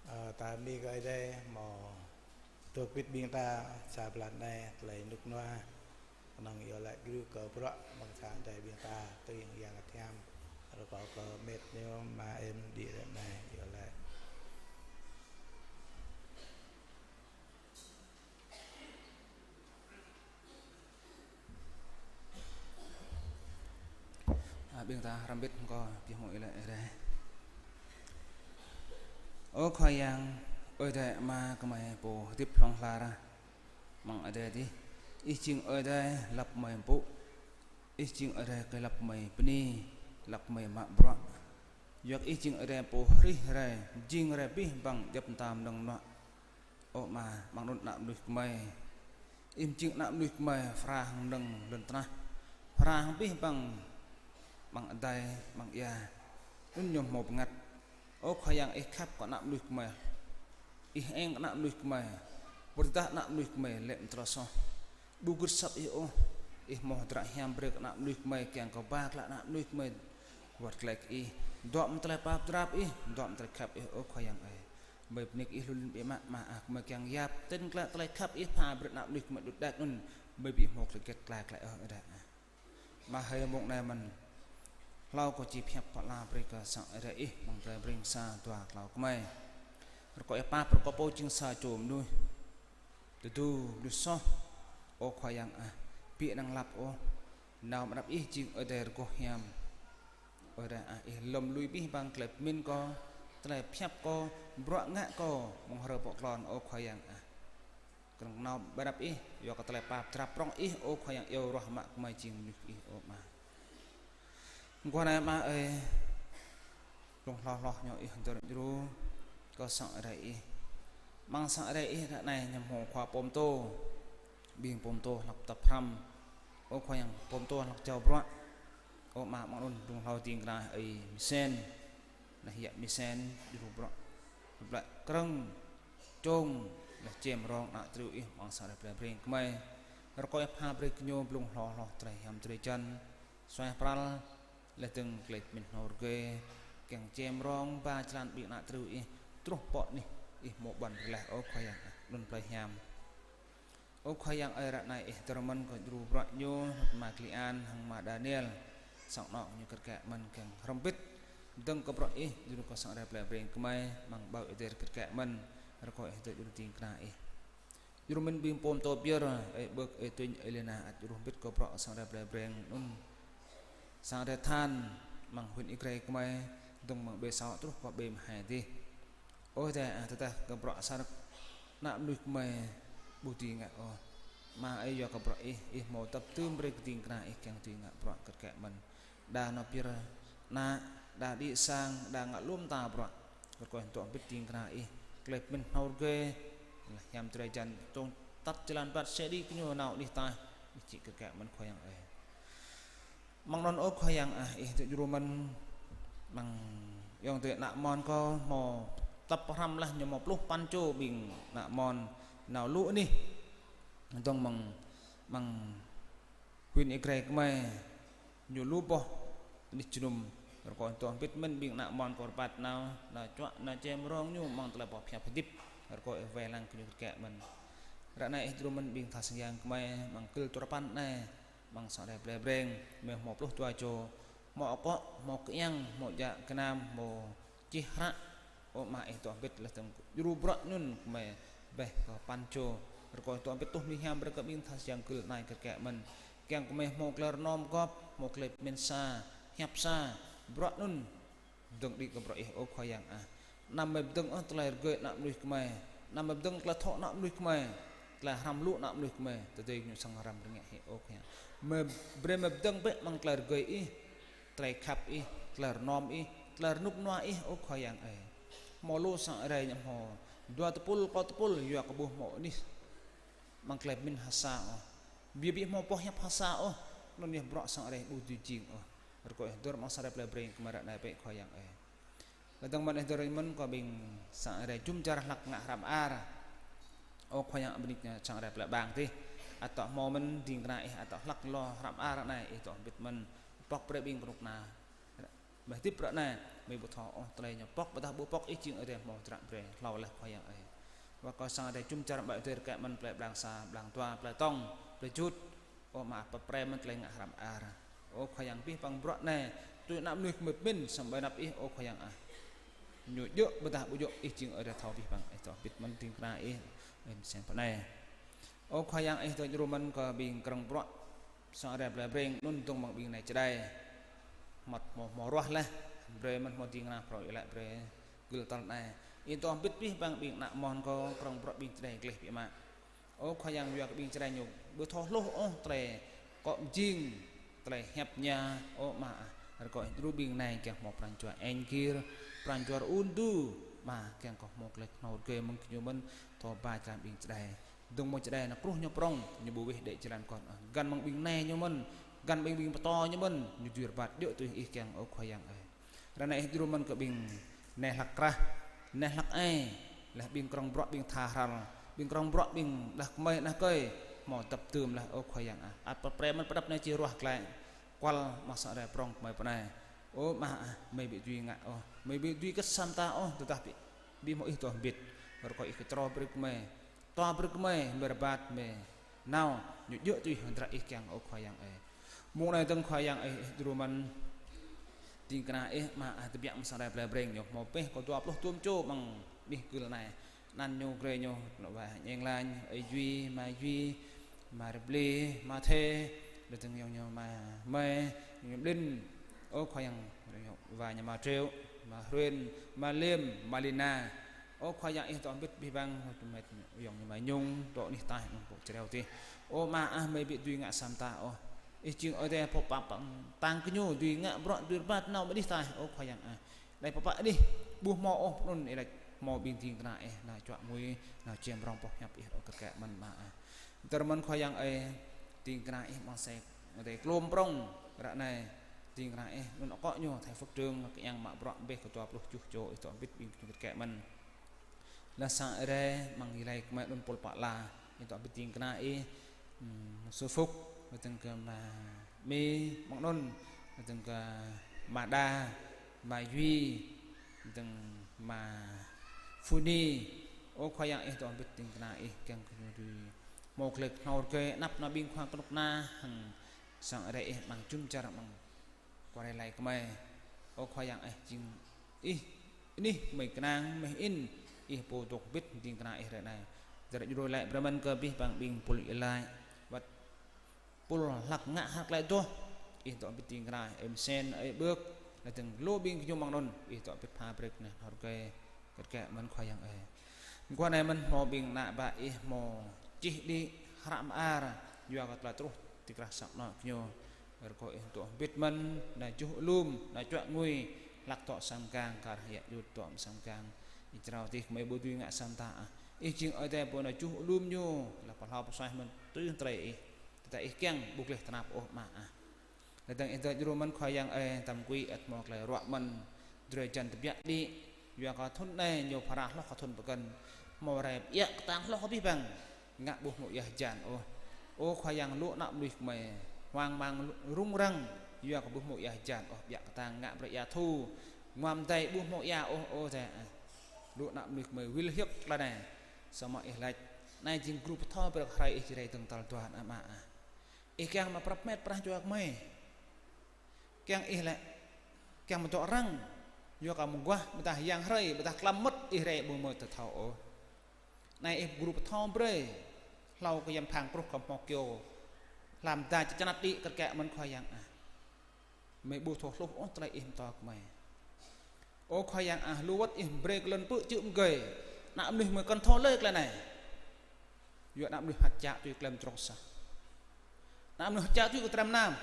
Ơ, ta bơni kơ Ơi Adai hmâo dŏ pĭt ƀing ta sa blan anai tơlơi rơnŭk rơnua, kơnơ̆ng iâu laĭ gru kơ bruă amăng sang Ơi Adai ƀing ta, tui hăng Yang Bơngăt Hiam. Rơkâo kơ mĕt ñu mă ĕm đĭ ră anai iâu laĭ. Ơ, ƀing ta hrŏm hơbĭt hăng kâo pioh mơ̆ng iâu laĭ Ơi Adai. Ơ Khua Yang, Ơi Adai Ama gơmơi pô hơdip hlŏng lar amăng adai adih. Ih jing Ơi Adai lăp gơmơi pŭ. Ih jing Ơi Adai kơ lăp gơmơi bơni, lăp gơmơi mă bruă. Yua kơ Ih jing Ơi Adai pô hrih rai, jing rai abih bang djŏp mơta mơnơ̆ng mơnuă. Ơ Ama, amăng anŭn ană mơnuih gơmơi. Ih mơjing ană mơnuih gơmơi, phara hăng mơnơ̆ng lŏn tơnah. Phara hăng abih bang, amăng adai, amăng ia. Anŭn ñu hmâo bơngăt. Ơ Khua Yang, Ih khăp kơ ană mơnuih gơmơi. Ih eng kơ ană mơnuih gơmơi. Pơrơđah ană mơnuih gơmơi, lĕ mơtrô soh. Ƀu gưt asăp Ih ôh. Ih hmâo hơdră hiam brơi kơ ană mơnuih gơmơi, kiăng kơ ba glaĭ ană mơnuih gơmơi. Wơ̆t glaĭ kơ Ih. Dŏ amăng tơlơi pap drap Ih, dŏ amăng tơlơi khăp Ih, ơ Khua Yang ơi. Gơmơi bơni kơ Ih lu lin biă mă, mă ah, gơmơi kiăng yap, tĭng glaĭ tơlơi khăp Ih pha brơi ană mơnuih gơmơi đut đač anŭn, gơmơi ƀu hmâo tơlơi hơget glaĭ glaĭ ôh, Ơi Adai ah. Mă hơi mông anai mơ̆n, hlâo kâo či pơhiăp pơala brơi kơ sang Ơi Adai Ih, amăng plei Breng sa dua klâo gơmơi. Rơkâo Ih pap brơi kơ pô jing sa čô mơnuih tơdu, mơnuih soh, ơ Khua Yang ah, ƀu năng lăp ôh, nao mă anăp Ih jing Ơi Adai rơgoh hiam. Ơi Adai ah, Ih lŏm lui abih bang tơlơi pơmĭn kâo, tơlơi pơhiăp kâo, bruă ngă kâo, mơ̆ng hrơi pơklŏn, ơ Khua Yang ah. Kơnơ̆ng nao mă anăp Ih, yua kơ tơlơi pap drap prŏng Ih, ơ Khua Yang, iâu ruah mă gơmơi jing mơnuih Ih, ơ Ama. Mơguah anai Ama ơi, blung hloh hloh ñu Ih hơdơr djru kơ sang Ơi Adai Ih. Amăng sang Ơi Adai Ih ră anai ñu hmâo khua pơtô, ƀing pơtô hlăk tơpă hrăm. Ơ Khua Yang, pơtô hlăk jao bruă. Ơ Ama, amăng anŭn blung hlâo ding kơna ơi Misen, laih yă Misen, djru bruă. Laih Krơ̆ng, Čông, laih Čem Rong, ană triu Ih amăng sang Ơi Adai plei Breng gơmơi. Rơkâo Ih pha brơi kơ ñu blung hloh hloh drơi hiam drơi jăn. Suaih pral, laih dơ̆ng tơlơi pơmĭn hnâo rơgơi, kiăng Čem Rong ba jơlan ƀing ană triu Ih, truh pơ anih Ih hmâo ƀuăn rơleh, ơ Khua Yang ah, anŭn plei hiam. Ơ Khua Yang ơi, ră anai Ih hơdơr mơ̆n kơ djru bruă ñu, Ama Klian hăng Ama Daniel, sang anŏ ñu kơt kĕ mơ̆n kiăng hrŏm hơbĭt, dơ̆ng kơ bruă Ih, djru kơ sang Ơi Adai plei Breng gơmơi, amăng ƀơi Ơi Adai kơt kĕ mơ̆n, rơkâo Ih hơdơr djru ding kơna Ih. Djru mĭn ƀing pơtô pioh, ơi Bơk, ơi Tuñ, ơi Lena, ăt djru hơbĭt kơ bruă sang Ơi Adai plei Breng anŭn. Sang Ơi Adai than, amăng huyện Ia Grai gơmơi, dơ̆ng amăng ƀơi Sâo truh pơ ƀơi Mơhai adih. Ơ Ơi Adai ah, tơdah kơ bruă sar ană mơnuih gơmơi ƀu dưi ngă ôh. Ama ơi, yua kơ bruă Ih, Ih hmâo tơpơtưm brơi kơ ding kơna Ih kiăng dưi ngă bruă kơt kĕ mơ̆n. Đa nao pơyơr ană, đa đĭ sang, đa ngă lŏm ta bruă. Rơkơi dŏ hơbĭt ding kơna Ih, tơlơi pơmĭn hnâo rơgơi, hiam drơi jăn, tŏng tăt jơlan ƀat sĕ đĭ kơ ñu nao anih ataih, Ih čih kơt kĕ mơ̆n Khua Yang ơi. Mơ̆ng anŭn ơ Khua Yang ah, Ih dŏ djru mơ̆n, mơ̆ng ayŏng adơi ană amôn kâo hmâo tŏp hrăm laih, ñu hmâo pluh păn čô ƀing ană amôn nao lu anih. Dơ̆ng mơ̆ng, mơ̆ng huyện Ia Grai gơmơi, ñu lu boh anih jơnum. Rơkơi dŏ hơbĭt mơ̆n ƀing ană amôn kâo rơbat nao, nao čuă, nao čem rông ñu mơ̆ng tơlơi boh pơhiăp hơdip. Rơkơi Ih wai lăng kơ ñu kơt kĕ mơ̆n. Ră anai Ih djru mơ̆n ƀing tha sang yang gơmơi, mơ̆ng gưl tơrơpăn anai, mơ̆ng sang Ơi Adai Plei Breng, gơmơi hmâo pluh dua čô, hmâo akŏ, hmâo kơiăng, hmâo djă gơnam, hmâo čih hră. Ơ Ama, Ih dŏ hơbĭt laih dơ̆ng djru bruă anŭn gơmơi ƀĕ kơ păn čô. Rơkơi dŏ hơbĭt tuh mơnuih hiam brơi kơ ƀing tha sang yang gưl anai kơt kĕ mơ̆n. Kiăng gơmơi hmâo tơlơi rơnŏm gŏp, hmâo tơlơi pơmĭn sa, hiăp sa, bruă anŭn dơ̆ng đĭ kơ bruă Ih ơ Khua Yang ah. Anăm mơi pơdơ̆ng ôh tơlơi rơgơi ană mơnuih gơmơi, anăm mơi pơdơ̆ng tơlơi thâo ană mơnuih gơmơi, tơlơi hrăm lu ană mơnuih gơmơi, tơdơi ñu săng hrăm rơngiă hĭ ơ Khua Yang. Mơi brơi mơi pơdơ̆ng bĕ mơ̆ng tơlơi rơgơi Ih, tơlơi khăp Ih, tơlơi rơnŏm Ih, tơlơi rơnŭk rơnua Ih ơ Khua Yang ơi. Hmâo lu sang Ơi Adai ñu hmâo dua tơpul, klâo tơpul, yua kơ ƀu hmâo anih mơ̆ng tơlơi pơmĭn ha sa ôh. Biă biă hmâo boh hiăp ha sa ôh, anŭn yơh bruă sang Ơi Adai ƀu dưi jing ôh. Rơkơi Ih hơdơr mơ̆ng sang Ơi Adai Plei Breng gơmơi ră anai bĕ Khua Yang ơi. Laih dơ̆ng mơ̆n Ih hơdơr mơ̆n kơ ƀing sang Ơi Adai jum dar hlăk ngă hră mơar. Ơ Khua Yang, bơni sang Ơi Adai Plei Bang tih. Ăt dŏ hmâo mơ̆n ding kơna Ih, ăt dŏ hlăk lo hră mơar anai, Ih dŏ hơbĭt mơ̆n. Pŏk brơi ƀing kơnuk kơna mơi hơdip ră anai, mơi ƀu thâo ôh tơlơi ñu pŏk, ƀôdah ƀu pŏk, Ih jing Ơi Adai hmâo dră brơi hlâo laih Khua Yang ơi. Wơ̆t kơ sang Ơi Adai jum dar ƀơi adơi kơt kĕ mơ̆n plei Blang Sa, Blang Dua, Plei Tŏng, Plei Jut. Ơ Ama, pơprê mơ̆n tơlơi ngă hră mơar. Ơ Khua Yang, abih bang bruă anai, tui ană mơnuih gơmơi pơmĭn, samơ̆ ƀơi anăp Ih ơ Khua Yang ah, ñu djơ̆ ƀôdah ƀu djơ̆, Ih jing Ơi Adai thâo abih bang, Ih dŏ hơbĭt mơ̆n ding kơna Ih, ơ mơsĕn pơ anai. Ơ Khua Yang, Ih dŏ djru mơ̆n kơ ƀing krơ̆ng bruă sang Ơi Adai Plei Breng anŭn, dơ̆ng mơ̆ng ƀing nai čơđai. Mơ̆t hmâo, hmâo ruah laih, brơi mơ̆n hmâo ding kơna phrâo iâu laĭ brơi gưl tơl anai. Ih dŏ hơbĭt abih bang ƀing ană amôn kâo, krơ̆ng bruă ƀing čơđai gleh biă mă. Ơ Khua Yang, yua kơ ƀing čơđai ñu ƀu thâo hluh ôh tơlơi akŏ mơjing, tơlơi hiăp tơña, ơ Ama ah, rơkơi Ih djru ƀing nai kiăng hmâo pran jua eng gir, pran jua rơun du, Ama, kiăng kơ hmâo tơlơi kơhnâo rơgơi mơ̆ng gơñu mơ̆n, thâo ba jơlan ƀing čơđai. Dơ̆ng mơ̆ng čơđai nao kruh ñu prŏng, ñu ƀu weh đĕ jơlan kŏn ôh. Găn mơ̆ng ƀing nai ñu mơ̆n, găn ƀing, ƀing pơtô ñu mơ̆n, ñu dưi rơbat djơ̆ tui Ih kiăng ơ Khua Yang ơi. Ră anai Ih djru mơ̆n kơ ƀing nai hlăk krah, nai hlăk ai, laih ƀing krơ̆ng bruă ƀing tha hrăl, ƀing krơ̆ng bruă ƀing đah kơmơi đah kơi, hmâo tơpơtưm laih ơ Khua Yang ah. Ăt pơprê mơ̆n pơđăp nai či ruah glaĭ, kual mă sang Ơi Adai prŏng kơmơi pơ anai. Ơ Ama ah, mơi ƀu dưi ngă ôh, mơi ƀu dưi kơt sa mơta ôh, tơdah ƀu, ƀu hmâo Ih dŏ hơbĭt. Rơkơi Ih kơčrâo brơi kơmơi, toa brơi kơmơi, mơi rơbat mơi nao, ñu djơ̆ tui hăng dră Ih kiăng ơ Khua Yang ơi. Mông anai dơ̆ng Khua Yang ơi, Ih djru mơ̆n ding kơna Ih, Ama ah, tơbiă mơ̆ng sang Ơi Adai Plei Breng, ñu hmâo pĕh kơ dua pluh tơm čô mơ̆ng anih gưl anai. Anăn ñu, grê ñu, nŏ wa Eng Lañ, Ơi Jui, Ma Jui, Ma Rơbli, Ma Thê, laih dơ̆ng ayŏng ñu Ma Mơi, ñu Ƀlin. Ơ Khua Yang, wa ñu Ma Triệu, Ma Hruen, Ma Liêm, Ma Lina. Ơ Khua Yang, Ih dŏ hơbĭt abih bang, ayŏng ñu Ma Nhung, dŏ anih ataih, anŭn pô čreo tih. Ơ Ama ah, mơi ƀu dưi ngă sa mơta ôh. Ih jing Ơi Adai pô pap păng tang kơ ñu, dưi ngă bruă, dưi rơbat nao ƀơi anih ataih, ơ Khua Yang ah. Đai pơpă anih, ƀu hmâo ôh, anŭn ih laĭ hmâo ƀing ding kơna Ih, nao čuă ngui, nao čem rông boh hiăp Ih, rơkơi kơt kĕ mơ̆n Ama ah. Dơ̆ng mơ̆n Khua Yang ơi, ding kơna Ih mơ̆ng sek, Ơi Adai klôm prŏng, ră anai, ding kơna Ih, anŭn akŏ ñu, Thái Phước Trương, kơiăng mă bruă ƀĕ kơ dua pluh tơjuh čô, Ih dŏ hơbĭt ƀing kơt kĕ mơ̆n. Laih sang Ơi Adai, mơ̆ng Ih laĭ kơmơi anŭn pôl pă la, Ih dŏ hơbĭt ding kơna Ih, ưm, Sô Phúc, laih dơ̆ng kơ Ma Mi, mơ̆ng anŭn, laih dơ̆ng kơ Ma Đa, Ma Duy, laih dơ̆ng Ma Phu Ni. Ơ Khua Yang, Ih dŏ hơbĭt ding kơna Ih, kiăng kơ ñu dưi hmâo tơlơi kơhnâo rơgơi, anăp nao ƀing khua kơnuk kơna, hăng sang Ơi Adai Ih amăng jum dar amăng Kua Rai Lai kơmơi. Ơ Khua Yang ơi, jing Ih anih mơi kơnang, mơi in, Ih pô dŏ hơbĭt ding kơna Ih ră anai. Dơ̆ng ră djru laĭ brơi mơ̆n kơ abih bang ƀing pul iâu laĭ, wơ̆t pul hlăk ngă hlăk laĭ adoh, Ih dŏ hơbĭt ding kơna Ih, ơi Mơsen, ơi Bưk, laih dơ̆ng lu ƀing gơñu mơ̆ng anŭn, Ih dŏ hơbĭt pha brơi kơnang rơgơi, Kơ mơ̆n Khua Yang ơi. Mơguah anai mơ̆n hmâo ƀing ană bă ih hmâo čih đĭ hră mơar, yua kơ tơlơi truh ti krah sang anŏ gơñu. Rơkâo ih dŏ hơbĭt mơ̆n, anai juh alum, anai čuă ngui, hlak dŏ sang mgang, kar hơiă djut dŏ sang mgang. Ih jrao adih gơmơi ƀu dưi ngă sa mơta ah. Ih jing Ơi Adai pô anai juh alum ñu, hlak pơhlao pơsuaih mơ̆n tui hăng tơlơi ih. Tơdah ih kiăng ƀu gleh tơnap ôh mă ah. Lĕ dơ̆ng ih dŏ djru mơ̆n Khua Yang ơi, tơm kui ăt hmâo tơlơi ruă mơ̆n, drơi jăn tơbiă đĭ, yua kơ thŭn anai ñu phara hloh kơ thŭn pơkŏn, hmâo rai ƀiă kơtang hloh kơ abih bang, ngă ƀu hmâo ia hơjan ôh. Ơ Khua Yang, lu ană mơnuih gơmơi hoang mang rŭng răng, yua kơ ƀu hmâo ia hơjan ôh, ƀiă kơtang ngă brơi ia thu, nguăm dai ƀu hmâo ia ôh, ơ Adai ah. Lu ană mơnuih gơmơi wĭl hiơk tơlơi anai, samơ̆ ih laĭ, anai jing gru pơtô brơi kơ hrơi ih či rai dơ̆ng tal dua anai mă ah. Ih kiăng mă prăp met prah jua gơmơi. Kiăng ih lĕ, kiăng mơdŏ arăng, yua kơ mơguah, ƀôdah yang hrơi, ƀôdah klăm mơmŏt ih rai ƀu mơ̆ tơthâo ôh. Anai ih gru pơtô brơi, hlâo kơ yang phang pruh kơ hmâo kơyâo, hlăm da čơčơnăt đĭ kơrkă mơ̆n Khua Yang ah. Gơmơi ƀu thâo hluh ôh tơlơi ih pơtô gơmơi. Ơ Khua Yang ah, lu wơ̆t ih brơi kơ lŏn pư̆ čư̆ mơgơi, ană mơnuih gơmơi kăn thâo lơi tơlơi anai. Yua ană mơnuih hăt čă tui klem črŏk sah. Ană mơnuih hăt čă tui kơ tram nam.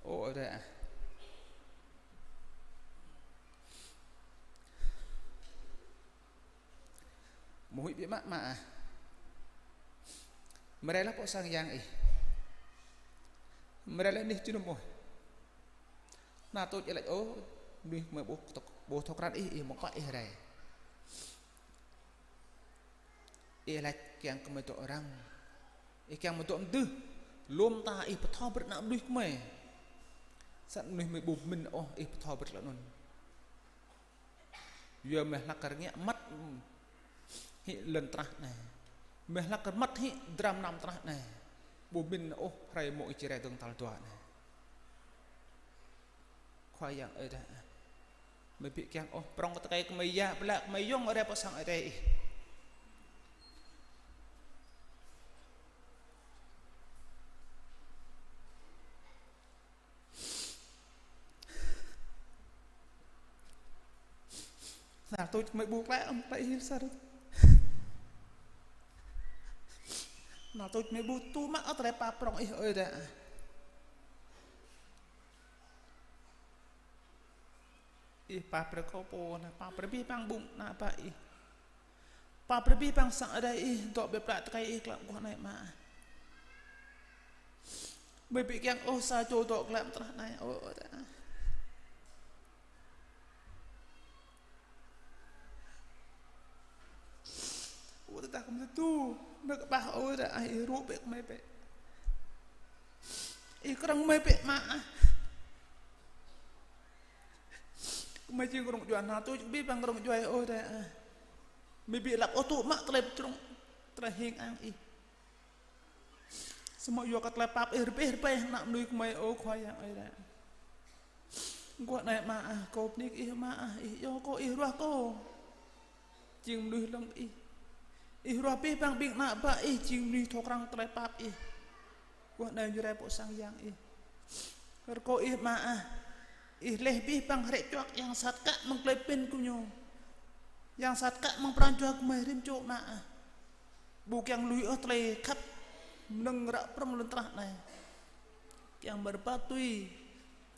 Ơ Adai ah. Mơ̆ huĭ biă mă mă ah. Mơrai lah pŏk sang yang ih. Mơrai lah anih jơnum ôh. Nao tuč ih laĭ ôh, mơnuih gơmơi ƀu thâo, ƀu thâo krăn ih, ih mơ̆ pă ih rai. Ih laĭ kiăng kơ gơmơi dŏ arăng. Ih kiăng mơ̆ dŏ mơdưh. Lŏm ta ih pơtô brơi ană mơnuih gơmơi. Sat mơnuih gơmơi ƀu pơmĭn ôh ih pơtô brơi tơlơi anŭn. Yua mơ̆ hlak kơ rơngiă măt hĭ lŏn tơnah anai. Mơ̆ hlak kơ măt hĭ dram năm tơnah anai. Ƀu pơmĭn ôh hrơi mơ̆ ih či rai dơ̆ng tal dua anai. Khua Yang ơi Adai ah. Gơmơi ƀu kiăng ôh prŏng kơ tơkai gơmơi yă, ƀlă gơmơi yŏng rai pơ sang Ơi Adai ih. Nao tuč gơmơi ƀu klă ôh, klă ih sar. Nao tuč gơmơi ƀu tŭ mă ôh tơlơi pap prŏng ih ơi Adai ah. Ih pap brơi kơ pô anai, pap brơi abih bang ƀing ană bă ih. Pap brơi abih bang sang Ơi Adai ih, dŏ ƀơi plă tơkai ih klă mơguah anai mă ah. Gơmơi ƀu kiăng ôh sa čô dŏ klă mơ̆ tơnah anai, ơ Adai ah. Ơ tơdah gơmơi tơdu, gơmơi kơƀah ôh Adai ah, ih rŭ bĕ gơmơi bĕ. Ih krơ̆ng gơmơi bĕ mă ah. Gơmơi jing rŏng djuai, nao tuč abih bang rŏng djuai ôh Adai ah. Gơmơi ƀu lăp ôh tŭ mă tơlơi pơčrŏng, tơlơi hing ang ih. Samơ̆ yua kơ tơlơi pap ih rơbeh rơbeh ană mơnuih gơmơi ơ Khua Yang ơi Adai. Mơguah anai mă ah, kâo bơni kơ ih mă ah, ih iâu kâo, ih ruah kâo. Jing mơnuih lơ̆m ih. Ih ruah abih bang ƀing ană bă ih, jing mơnuih thâo krăn tơlơi pap ih. Mơguah anai ñu rai pơ sang yang ih. Rơkâo ih mă ah. Ih laih abih bang hrĕ čuăk yang sat kă mơ̆ng tơlơi pĭn gơñu. Yang sat kă mơ̆ng pran jua gơmơi rĭm čô mă ah. Ƀu kiăng lui ôh tơlơi khăp mơnơ̆ng ră prŏng lŏn tơnah anai. Kiăng mơ̆ rơbat tui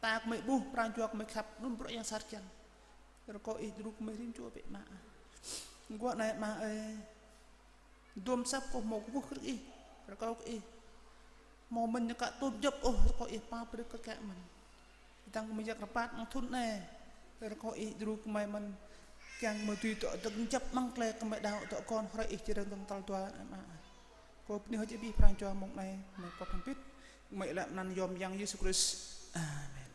ta gơmơi ƀuh pran jua gơmơi khăp anŭn bruă yang sat kiăng. Rơkâo ih djru gơmơi rĭm čô bĕ mă ah. Mơguah anai mă ơi. Dôm săp kâo hmâo kơkuh kơ ih. Rơkâo kơ ih. Hmâo mơ̆n ñu kă tôm djŏp ôh, rơkâo ih pap brơi kơ kĕ mơ̆n. Tơdang gơmơi yak rơbat amăng thŭn anai, rơkâo ih djru gơmơi mơ̆n, kiăng gơmơi dưi dŏ dơ̆ng kơjăp amăng tơlơi gơmơi đaŏ dŏ kŏn hrơi ih či rơ̆ng dơ̆ng tal dua anai mă. Kâo bơni hơơč abih pran jua mông anai, gơmơi pơpă hơbĭt, gơmơi lăp anăn yom Yang Yêsu Krist. Amen.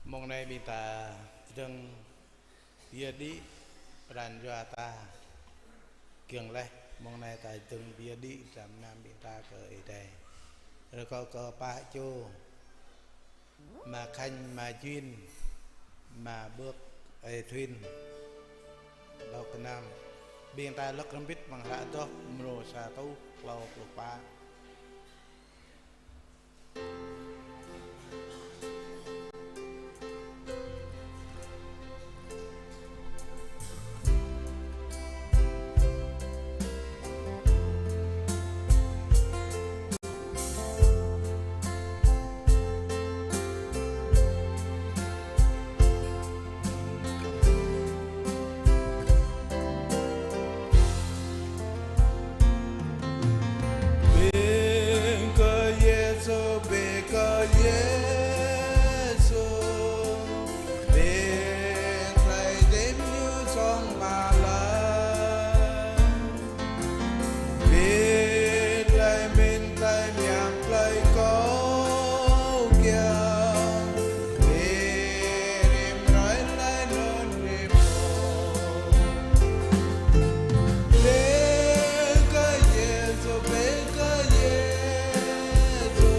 Mông anai ƀing ta dơ̆ng pơyơr đĭ pran jua ta. Giŏng laih mông anai ta dơ̆ng pơyơr đĭ dram gơnam ƀing ta kơ Ơi Adai. Rơkâo kơ pă čô, ama Khanh, ama Jin, ama Bưk, Ơi Thuyên, đŏk gơnam. Ƀing ta lăk hrŏm hơbĭt amăng hră Adoh mrô sa rơtuh klâo pluh pă. Bơni kơ Yêsu, bơni kơ Yêsu, bơni tơlơi đĭ ñu song mă lăng. Bơni tơlơi mĭn tơlơi mơyang tơlơi kâo kiăng. Bơni rĭm hrơi tơlơi anŭn rĭm ôh. Bơni kơ Yêsu, bơni kơ Yêsu.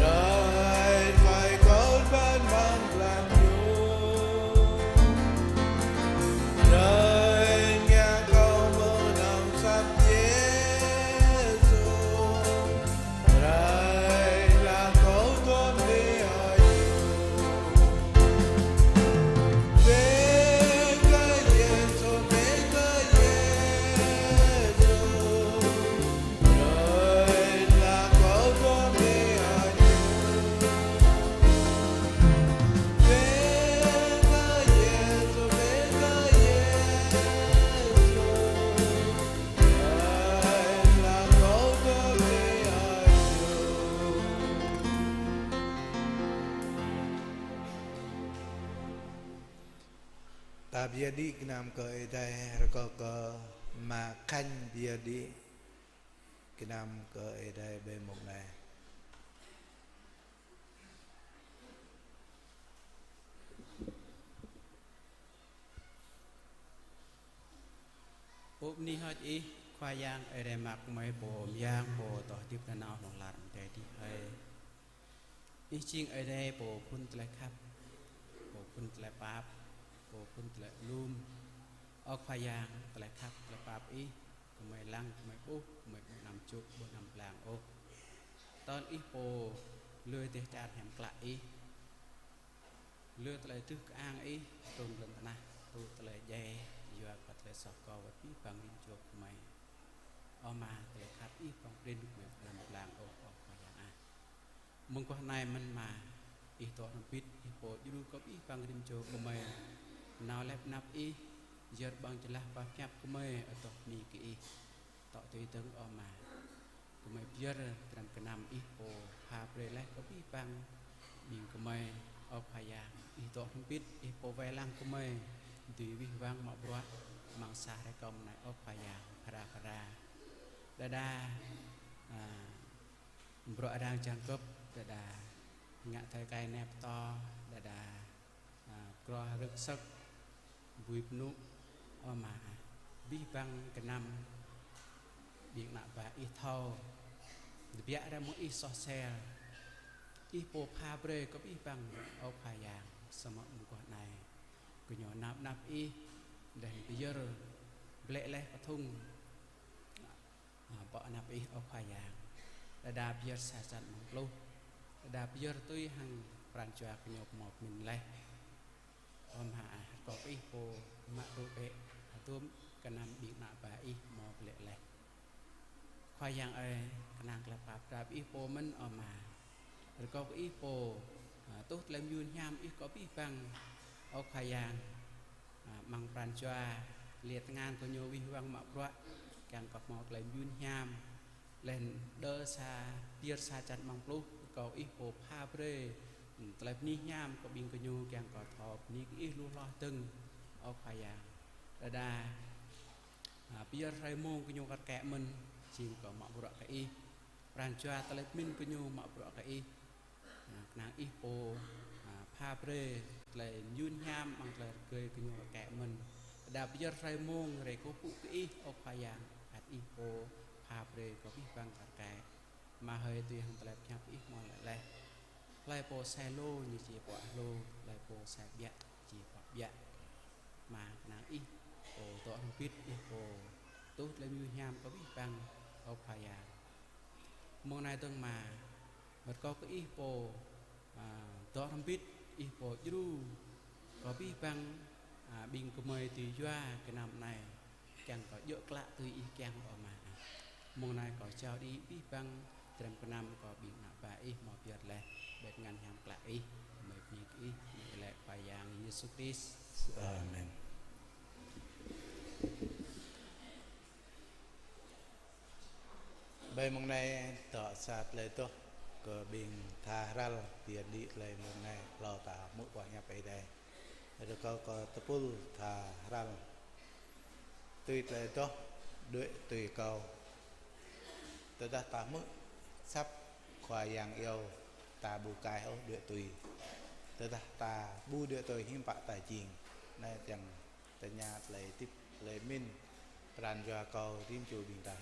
Rai, rai kâo ƀơ̆ng blan ñu. Rai ngă kâo mơnơ̆ng sat Yêsu. Rai laĭ kâo tuôm bơni hơyơr. Bơni kơ Yêsu, bơni kơ Yêsu. Ta pơyơr đĭ gơnam kơ Ơi Adai, rơkâo kơ Ama Khanh pơyơr đĭ gơnam kơ Ơi Adai ƀơi mông anai. Pô bơni hơơč Ih, Khua Yang Ơi Adai mơak mơi, Pô Mơyang, Pô dŏ hơdip nanao hlŏng lar adai adih hơi. Ih jing Ơi Adai Pô phŭn tơlơi khăp, Pô phŭn tơlơi pap, Pô phŭn tơlơi alum. Ơ Khua Yang, tơlơi khăp, tơlơi pap Ih, gơmơi lăng, gơmơi ƀuh, gơmơi ƀu anăm čŭk, ƀu anăm blang ôh. Tơl Ih pô lui dêh čar hiam klă Ih, lui tơlơi tưh kơang Ih, trŭn lŏn tơnah, tŭ tơlơi djai, yua kơ tơlơi soh kơ wơ̆t abih bang rĭm čô gơmơi. Ơ Ama, tơlơi khăp Ih pơ̆ng prin gơmơi ƀu anăm blang ôh, ơ Khua Yang ah. Mơguah anai mơ̆n Ama, Ih dŏ hrŏm hơbĭt, Ih pô djru kơ abih bang rĭm čô gơmơi nao lĕ pơ anăp Ih, yơr ƀơ̆ng jơlah pơhiăp gơmơi adoh bơni kơ Ih. Dŏ tui dơ̆ng ơ Ama. Gơmơi pơyơr dram gơnam Ih pô pha brơi laih kơ abih bang ƀing gơmơi, ơ Khua Yang. Ih dŏ hrŏm hơbĭt, Ih pô wai lăng gơmơi dưi wih wăng mă bruă amăng sa hrơi kơm anai, ơ Khua Yang, phara phara. Đơđa, a, bruă arăng jang gơ̆p, đơđa ngă thơi kai nep to, đơđa, a, groh rơ̆k sơ̆k, bui pơnŭ, ơ Ama ah. Abih bang gơnam ƀing ană bă Ih thâo, tơbiă rai mơ̆ng Ih soh sel. Ih pô pha brơi kơ abih bang, ơ Khua Yang, samơ̆ mơguah anai gơñu nao pơ anăp Ih, laih anŭn pơyơr blĕ laih kơthŭng, a, pơ anăp Ih, ơ Khua Yang. Đơđa pơyơr sa črăn amăng pluh. Đơđa pơyơr tui hăng pran jua gơñu hmâo pơmĭn laih. Ơ Ama ah, rơkâo kơ Ih pô mă tŭ bĕ hơdôm gơnam ƀing ană bă Ih hmâo blĕ laih. Khua Yang ơi, kơnang tơlơi pap drap Ih pô mơ̆n, ơ Ama. Rơkâo kơ Ih pô, a, tuh tơlơi mơyun hiam Ih kơ abih bang, ơ Khua Yang. A, amăng pran jua, liat tơngan gơñu wih wăng mă bruă, kiăng kơ hmâo tơlơi mơyun hiam. Laih anŭn đơ sa, pơyơr sa črăn amăng pluh, rơkâo Ih pô pha brơi, ư, tơlơi bơni hiam kơ ƀing gơñu kiăng kơ thâo bơni kơ Ih lu hloh dơ̆ng, ơ Khua Yang. Đơđa Pơyơr hrơi mông gơñu kar kaĭ mơ̆n, jing kơ mă bruă kơ Ih. Pran jua tơlơi pơmĭn gơñu mă bruă kơ Ih. Kơnang Ih pô pha brơi tơlơi mơyun hiam amăng tơlơi rơgơi gơñu kar kaĭ mơ̆n. Đa pơyơr hrơi mông rai kơkuh pơpŭ kơ Ih, ơ Khua Yang, ăt Ih pô pha brơi kơ abih bang kar kaĭ. Mă hơi tui hăng tơlơi pơhiăp Ih hmâo laĭ laih: Hlơi pô sai lu ñu či pơhiăp lu, hlơi pô sai ƀiă či pơhiăp ƀiă. Mă kơnang Ih pô dŏ hrŏm hơbĭt, Ih pô tuh tơlơi mơyun hiam kơ abih bang, ơ Khua Yang. Mông anai dơ̆ng mă, mơ̆t kâo kơ Ih pô dŏ hrŏm hơbĭt, Ih pô djru kơ abih bang ƀing gơmơi tui yua gơnam anai, kiăng kơ djơ̆ klă tui Ih kiăng, ơ Ama. Mông anai kâo jao đĭ abih bang dram gơnam kơ ƀing ană bă Ih hmâo pơyơr laih, bĕ tơngan hiam klă Ih, gơmơi bơni kơ Ih, mơ̆ng lĕ Khua Yang Yêsu Krist. Amen. Ƀơi mông anai dŏ sa tơlơi adoh kơ ƀing tha hrăl pơyơr đĭ tơlơi mông anai, hlâo ta hmư̆ boh hiăp Ơi Adai. Rơkâo kơ tơpul tha hrăl tui tơlơi adoh đuaĭ tui kâo. Tơdah ta hmư̆ asăp Khua Yang iâu, ta ƀu kai ôh đuaĭ tui. Tơdah ta ƀu đuaĭ tui, hiư̆m pă ta jing? Anai kiăng tơña tơlơi hơdip, tơlơi pơmĭn, pran jua kâo rĭm čô ƀing ta.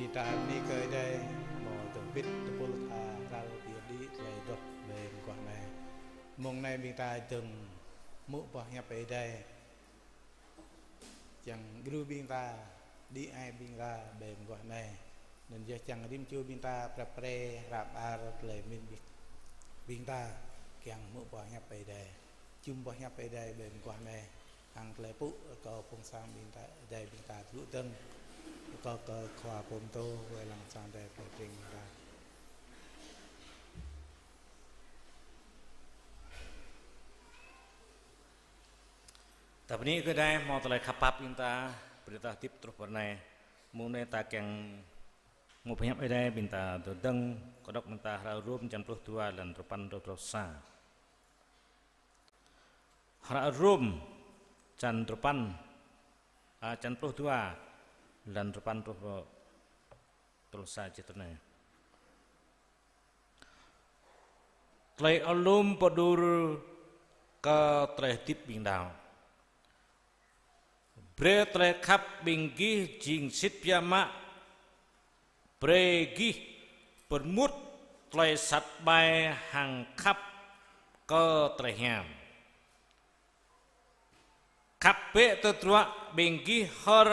Ƀing ta bơni kơ Ơi Adai, hmâo dơ̆ng bĭt tơpul tha hrăl pioh đĭ tơlơi adoh ƀơi mơguah anai. Mông anai ƀing ta dơ̆ng hmư̆ boh hiăp Ơi Adai. Čang gru ƀing ta, đĭ ai ƀing ta ƀơi mơguah anai. Anŭn yơh čang rĭm čô ƀing ta prăp pre hră mơar tơlơi mĭn ƀing, ƀing ta kiăng hmư̆ boh hiăp Ơi Adai. Čum boh hiăp Ơi Adai ƀơi mơguah anai. Hăng tơlơi pŭ rơkâo phung sang ƀing ta, Ơi Adai ƀing ta tơgŭ dơ̆ng. Rơkâo kơ khua pơtô wai lăng sang Ơi Adai plei Breng ƀing ta. Ta bơni kơ Ơi Adai hmâo tơlơi khăp pap ƀing ta, brơi ta hơdip truh pơ anai. Mông anai ta kiăng hmư̆ boh hiăp Ơi Adai ƀing ta tơgŭ dơ̆ng, kâo đŏk ƀing ta hră Rôm čăn pluh dua lăn duapăn truh pluh sa. Hră Rôm čăn duapăn, a, čăn pluh dua lăn duapăn truh pluh sa čih tui anai. Tơlơi alum pơđur kơ tơlơi hơdip ƀing đaŏ. Brơi tơlơi khăp ƀing gih jing sĭt biă mă. Brơi gih pơrmut tơlơi sat ƀai hăng khăp kơ tơlơi hiam. Khăp bĕ tơdruă ƀing gih hor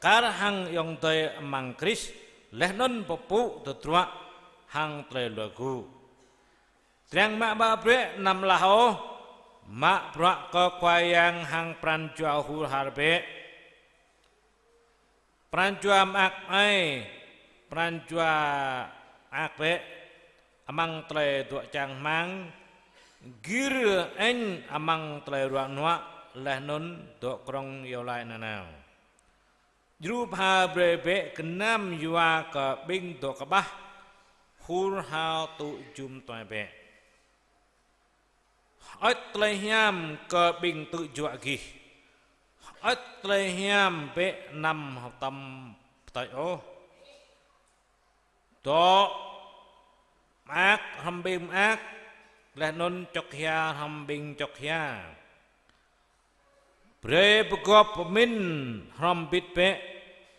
kar hăng ayŏng adơi amăng Krist, laih anŭn pơpŭ tơdruă hăng tơlơi luă gŭ. Triăng mă bruă bĕ anăm alah ôh, mă bruă kơ Khua Yang hăng pran jua hur har bĕ. Pran jua mơak mơai, pran jua mơak bĕ amăng tơlơi dŏ čang rơmang, gir añ amăng tơlơi ruă nuă, laih anŭn dŏ krŏng iâu laĭ nanao. Djru bha brơi bĕ gơnam yua kơ ƀing dŏ kơƀah, hur hao tŭ jum tuai bĕ. Hơơč tơlơi hiam kơ ƀing tŭ juă gih. Hơơč tơlơi hiam bĕ anăm hơtăm pơtơč ôh. Dŏ mơak hrŏm ƀing mơak, laih anŭn čŏk hia hrŏm ƀing čŏk hia. Brơi pơgop pơmĭn hrŏm bĭt bĕ,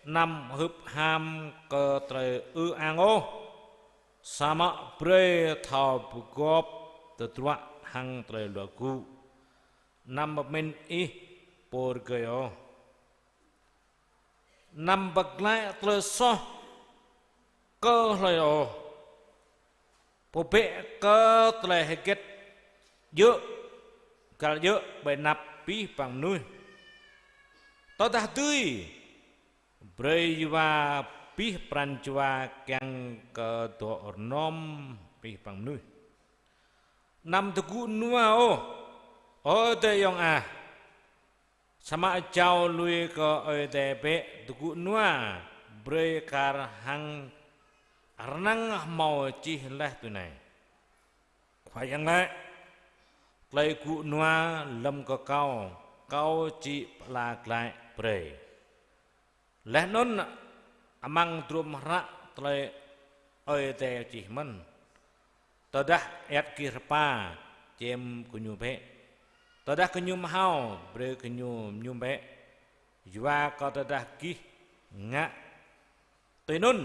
anăm hưp ham kơ tơlơi ư ang ôh, samơ̆ brơi thâo pơgop tơdruă hăng tơlơi luă gŭ. Anăm pơmĭn ih pô rơgơi ôh. Anăm pơglaĭ tơlơi soh kơ hlơi ôh. Pơbĕ kơ tơlơi hơget djơ̆, găl djơ̆ ƀơi anăp abih bang mơnuih. Tơdah dưi, brơi yua abih pran jua kiăng kơ dŏ rơnŏm abih bang mơnuih. Anăm tơgŭ nua ôh, ơ adơi ayŏng ah. Samơ̆ jao lui kơ Ơi Adai bĕ tơgŭ nua, brơi kar hăng rơnăng hmâo čih laih tui anai: Khua Yang laĭ: Tơlơi gŭ nua lơ̆m kơ Kâo, Kâo či pơala glaĭ brơi. Laih anŭn amăng hơdrôm hră tơlơi Ơi Adai čih mơ̆n: Tơdah ayăt gih rơpa, čem gơñu bĕ. Tơdah gơñu mơhao, brơi gơñu mơñum bĕ. Yua kơ tơdah gih ngă tui anŭn,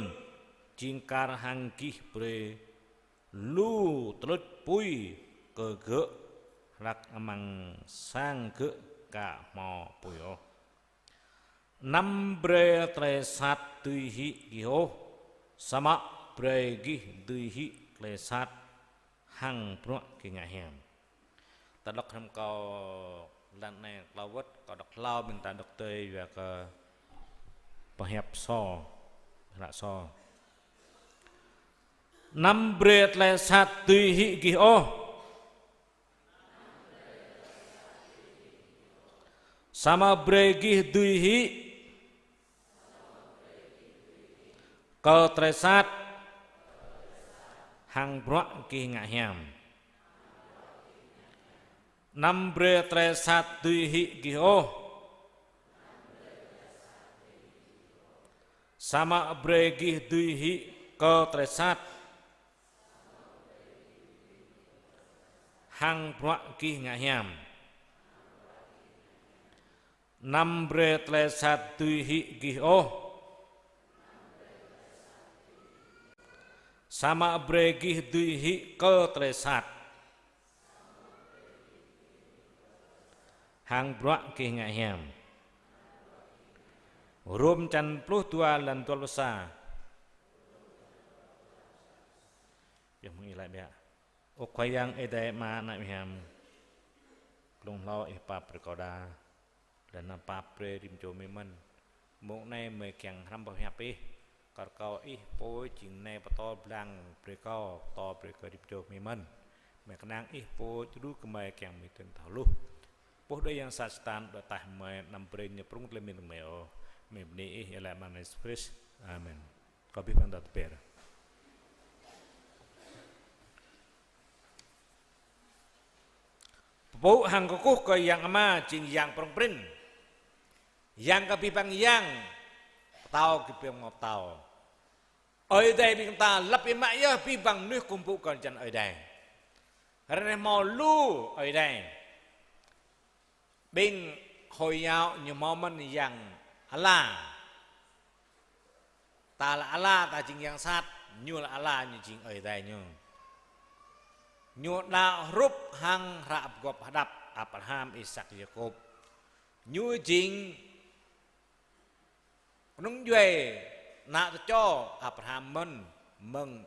jing kar hăng gih brơi lu tơluč apui kơ gơ̆, hlak amăng sang gơ̆ ka hmâo apui ôh. Anăm brơi tơlơi sat dưi hĭ gih ôh, samơ̆ brơi gih dưi hĭ tơlơi sat hăng bruă gih ngă hiam. Ta đŏk hrŏm kâo lăn anai klâo wơ̆t, kâo đŏk hlâo ƀing ta đŏk tơi yua kơ pơhiăp sô, hră sô. Anăm brơi tơlơi sat dưi hĭ gih ôh, samơ̆ brơi gih dưi hĭ kơ tơlơi sat hăng bruă gih ngă hiam. Anăm brơi tơlơi sat dưi hĭ gih ôh, samơ̆ brơi gih dưi hĭ kơ tơlơi sat hăng bruă gih ngă hiam. Anăm brơi tơlơi sat dưi hĭ gih ôh, Samơ̆ brơi gih dưi hĭ kơ tơlơi sat hăng bruă gih ngă hiam. Rôm čăn pluh dua lăn dua pluh sa. Yơh mơ̆ng ih laĭ biă. Ơ Khua Yang Ơi Adai Ama ană hiam. Glông hlâo ih pap brơi kâo đa. Laih anŭn pap brơi rĭm čô gơmơi mơ̆n. Mông anai gơmơi kiăng hrăm pơhiăp ih. Kar kâo ih pô jing nai pơtô blang brơi kâo, pơtô brơi kơ rĭm čô gơmơi mơ̆n. Gơmơi kơnang ih pô djru gơmơi kiăng gơmơi tơl thâo hluh. Pô đơi yang sat Satan đuaĭ ataih gơmơi, anăm brơi ñu prŏng tơlơi mĭn gơmơi ôh. Gơmơi bơni ih, iâu laĭ amăng anăn Yêsu Krist. Amen. Kâo abih bang ta tơpĕr. Pơpŭ hăng kơkuh kơ Yang Ama, jing Yang prŏng prin. Yang kơ abih bang yang, pơtao kơ abih bang pơtao. Ơi Adai ƀing ta lăp biă mă yơh abih bang mơnuih kơkuh pơpŭ kơ jăn Ơi Adai. Ră anai hmâo lu Ơi Adai. Ƀing Hồi giáo ñu hmâo mơ̆n yang ala. Ta lăp ala, ta jing yang sat, ñu lăp ala, ñu jing Ơi Adai ñu. Ñu đaŏ hrup hăng hră pơgop hơđăp Abraham, Isak, Yakôb. Ñu jing kơnung djuai ană tơčô Abraham mơ̆n, mơ̆ng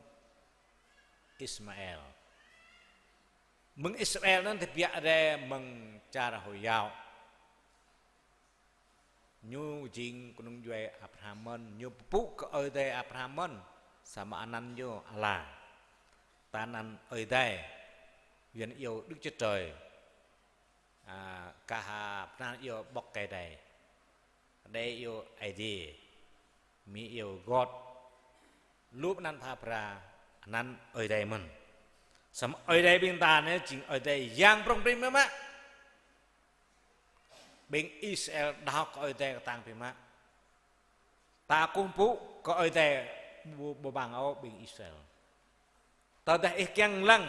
Ismael. Mơ̆ng Israel anŭn tơbiă rai mơ̆ng čar Hồi giáo. Ñu jing kơnung djuai Abraham mơ̆n, ñu pơpŭ kơ Ơi Adai Abraham mơ̆n, samơ̆ anăn ñu ala. Ta anăn Ơi Adai, Yuan iâu Đức Chúa Trời. A, kah, a, pơnăn iâu Bok Kei-Dai. Đe iâu Aê Diê. Mi iâu God. Lu pơnăn pha pra, anăn Ơi Adai mơ̆n. Samơ̆ Ơi Adai ƀing ta anai jing Ơi Adai Yang prŏng prin biă mă. Ƀing Israel đaŏ kơ Ơi Adai kơtang biă mă. Ta kơkuh pơpŭ kơ Ơi Adai ƀu, ƀu bang ôh ƀing Israel. Tơdah ih kiăng lăng,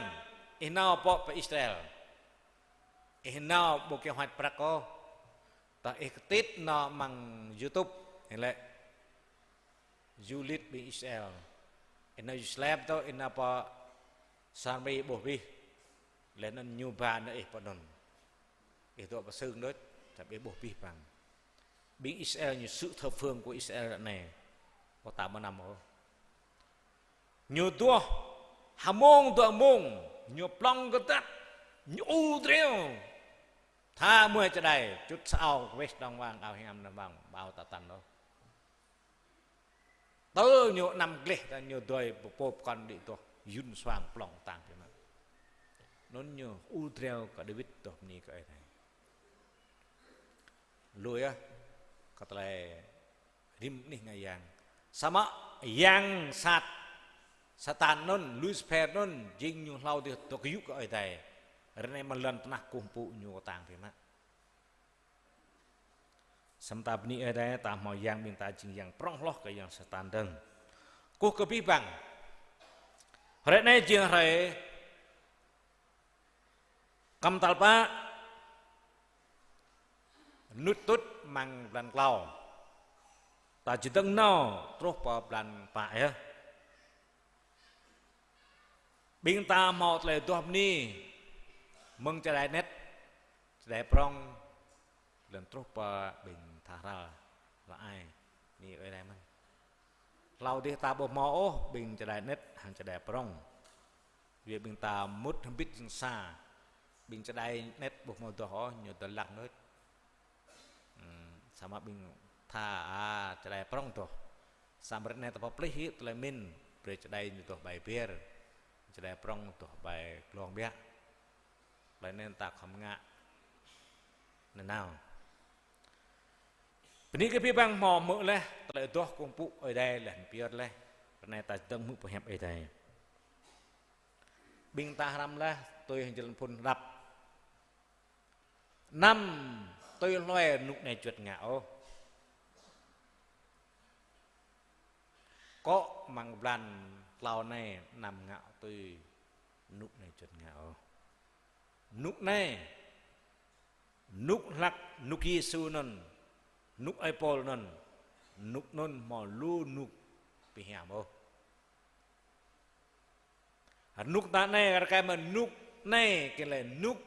ih nao pơ, pơ Israel. Ih nao ƀu kơ hoač prăk ôh. Tơdah ih kơtit nao amăng YouTube, ih laĭ du lịch ƀing Israel. Ih nao Jerusalem tơ, ih nao pơ Samari ƀuh abih. Laih anŭn ñu ba nao ih pơ anŭn. Ih dŏ pơ sưng đôč, samơ̆ ƀuh abih bang. Ƀing Israel ñu sự thập phương của Israel ră anai. Ƀu ta mơnăm ôh. Ñu duah hơmông dua mông, ñu plŏng kơdăt, ñu ur driâo. Tha mơ̆ng čơđai, čut sa ao, weh đong wang, ao hiam đong wang, ƀu ta tăn ôh. Tơ ñu anăm gleh, ta ñu dơi pơpô pơkŏn đĭ tuh, yŭn suang plŏng kơtang biă mă. Anŭn ñu ur driâo kơ Dawid tuh bơni kơ Ơi Adai. Lui yơh, kơ tơlơi rĭm anih ngă yang. Samơ̆ yang sat, Satan anŭn, Lucifer anŭn, jing ñu hlâo dih dŏ kơyŭ kơ Ơi Adai. Ră anai mơ̆ng lŏn tơnah kơkuh pơpŭ ñu kơtang biă mă. Samơ̆ ta bơni Ơi Adai, ta hmâo yang ƀing ta jing yang prŏng hloh kơ yang Satan dơ̆ng. Kơkuh kơ abih bang. Hrơi anai jing hrơi kăm tal pă, mơnuč tuč amăng blan klâo. Ta či dơ̆ng nao truh pơ blan pă yơh. Ƀing ta hmâo tơlơi duah bơni mơ̆ng čơđai anet, čơđai prŏng, lŏn truh pơ ƀing tha hral, la ai, bơni Ơi Adai mơ̆n. Hlâo dih ta ƀu hmâo ôh ƀing čơđai anet hăng čơđai prŏng. Yua ƀing ta mŭt hơbĭt jing sa, ƀing čơđai anet ƀu hmâo duah ôh, ñu dŏ lăng đôč. Ừm, samơ̆ ƀing tha, a, čơđai prŏng duah. Samơ̆ ră anai ta pơplih hĭ tơlơi mĭn, brơi čơđai ñu duah ƀai ber, čơđai prŏng duah ƀai glông biă. Tơlơi anŭn ta khŏm ngă nanao. Bơni kơ abih bang hmâo hmư̆ laih, tơlơi duah kơkuh pơpŭ Ơi Adai laih anŭn pơyơr laih. Ră anai ta dơ̆ng hmư̆ pơhiăp Ơi Adai. Ƀing ta hrăm laih, tui hăng jơlan phŭn hơđăp. Anăm tui hluai rơnŭk anai juăt ngă ôh. Kŏ amăng blan klâo anai anăm ngă tui rơnŭk anai juăt ngă ôh. Rơnŭk anai, rơnŭk hlăk, rơnŭk Yêsu anŭn, rơnŭk ơi Pôl anŭn, rơnŭk anŭn hmâo lu rơnŭk ƀu hiam ôh. Rơnŭk ta anai, rơkơi mơ̆ rơnŭk anai, kơ lĕ rơnŭk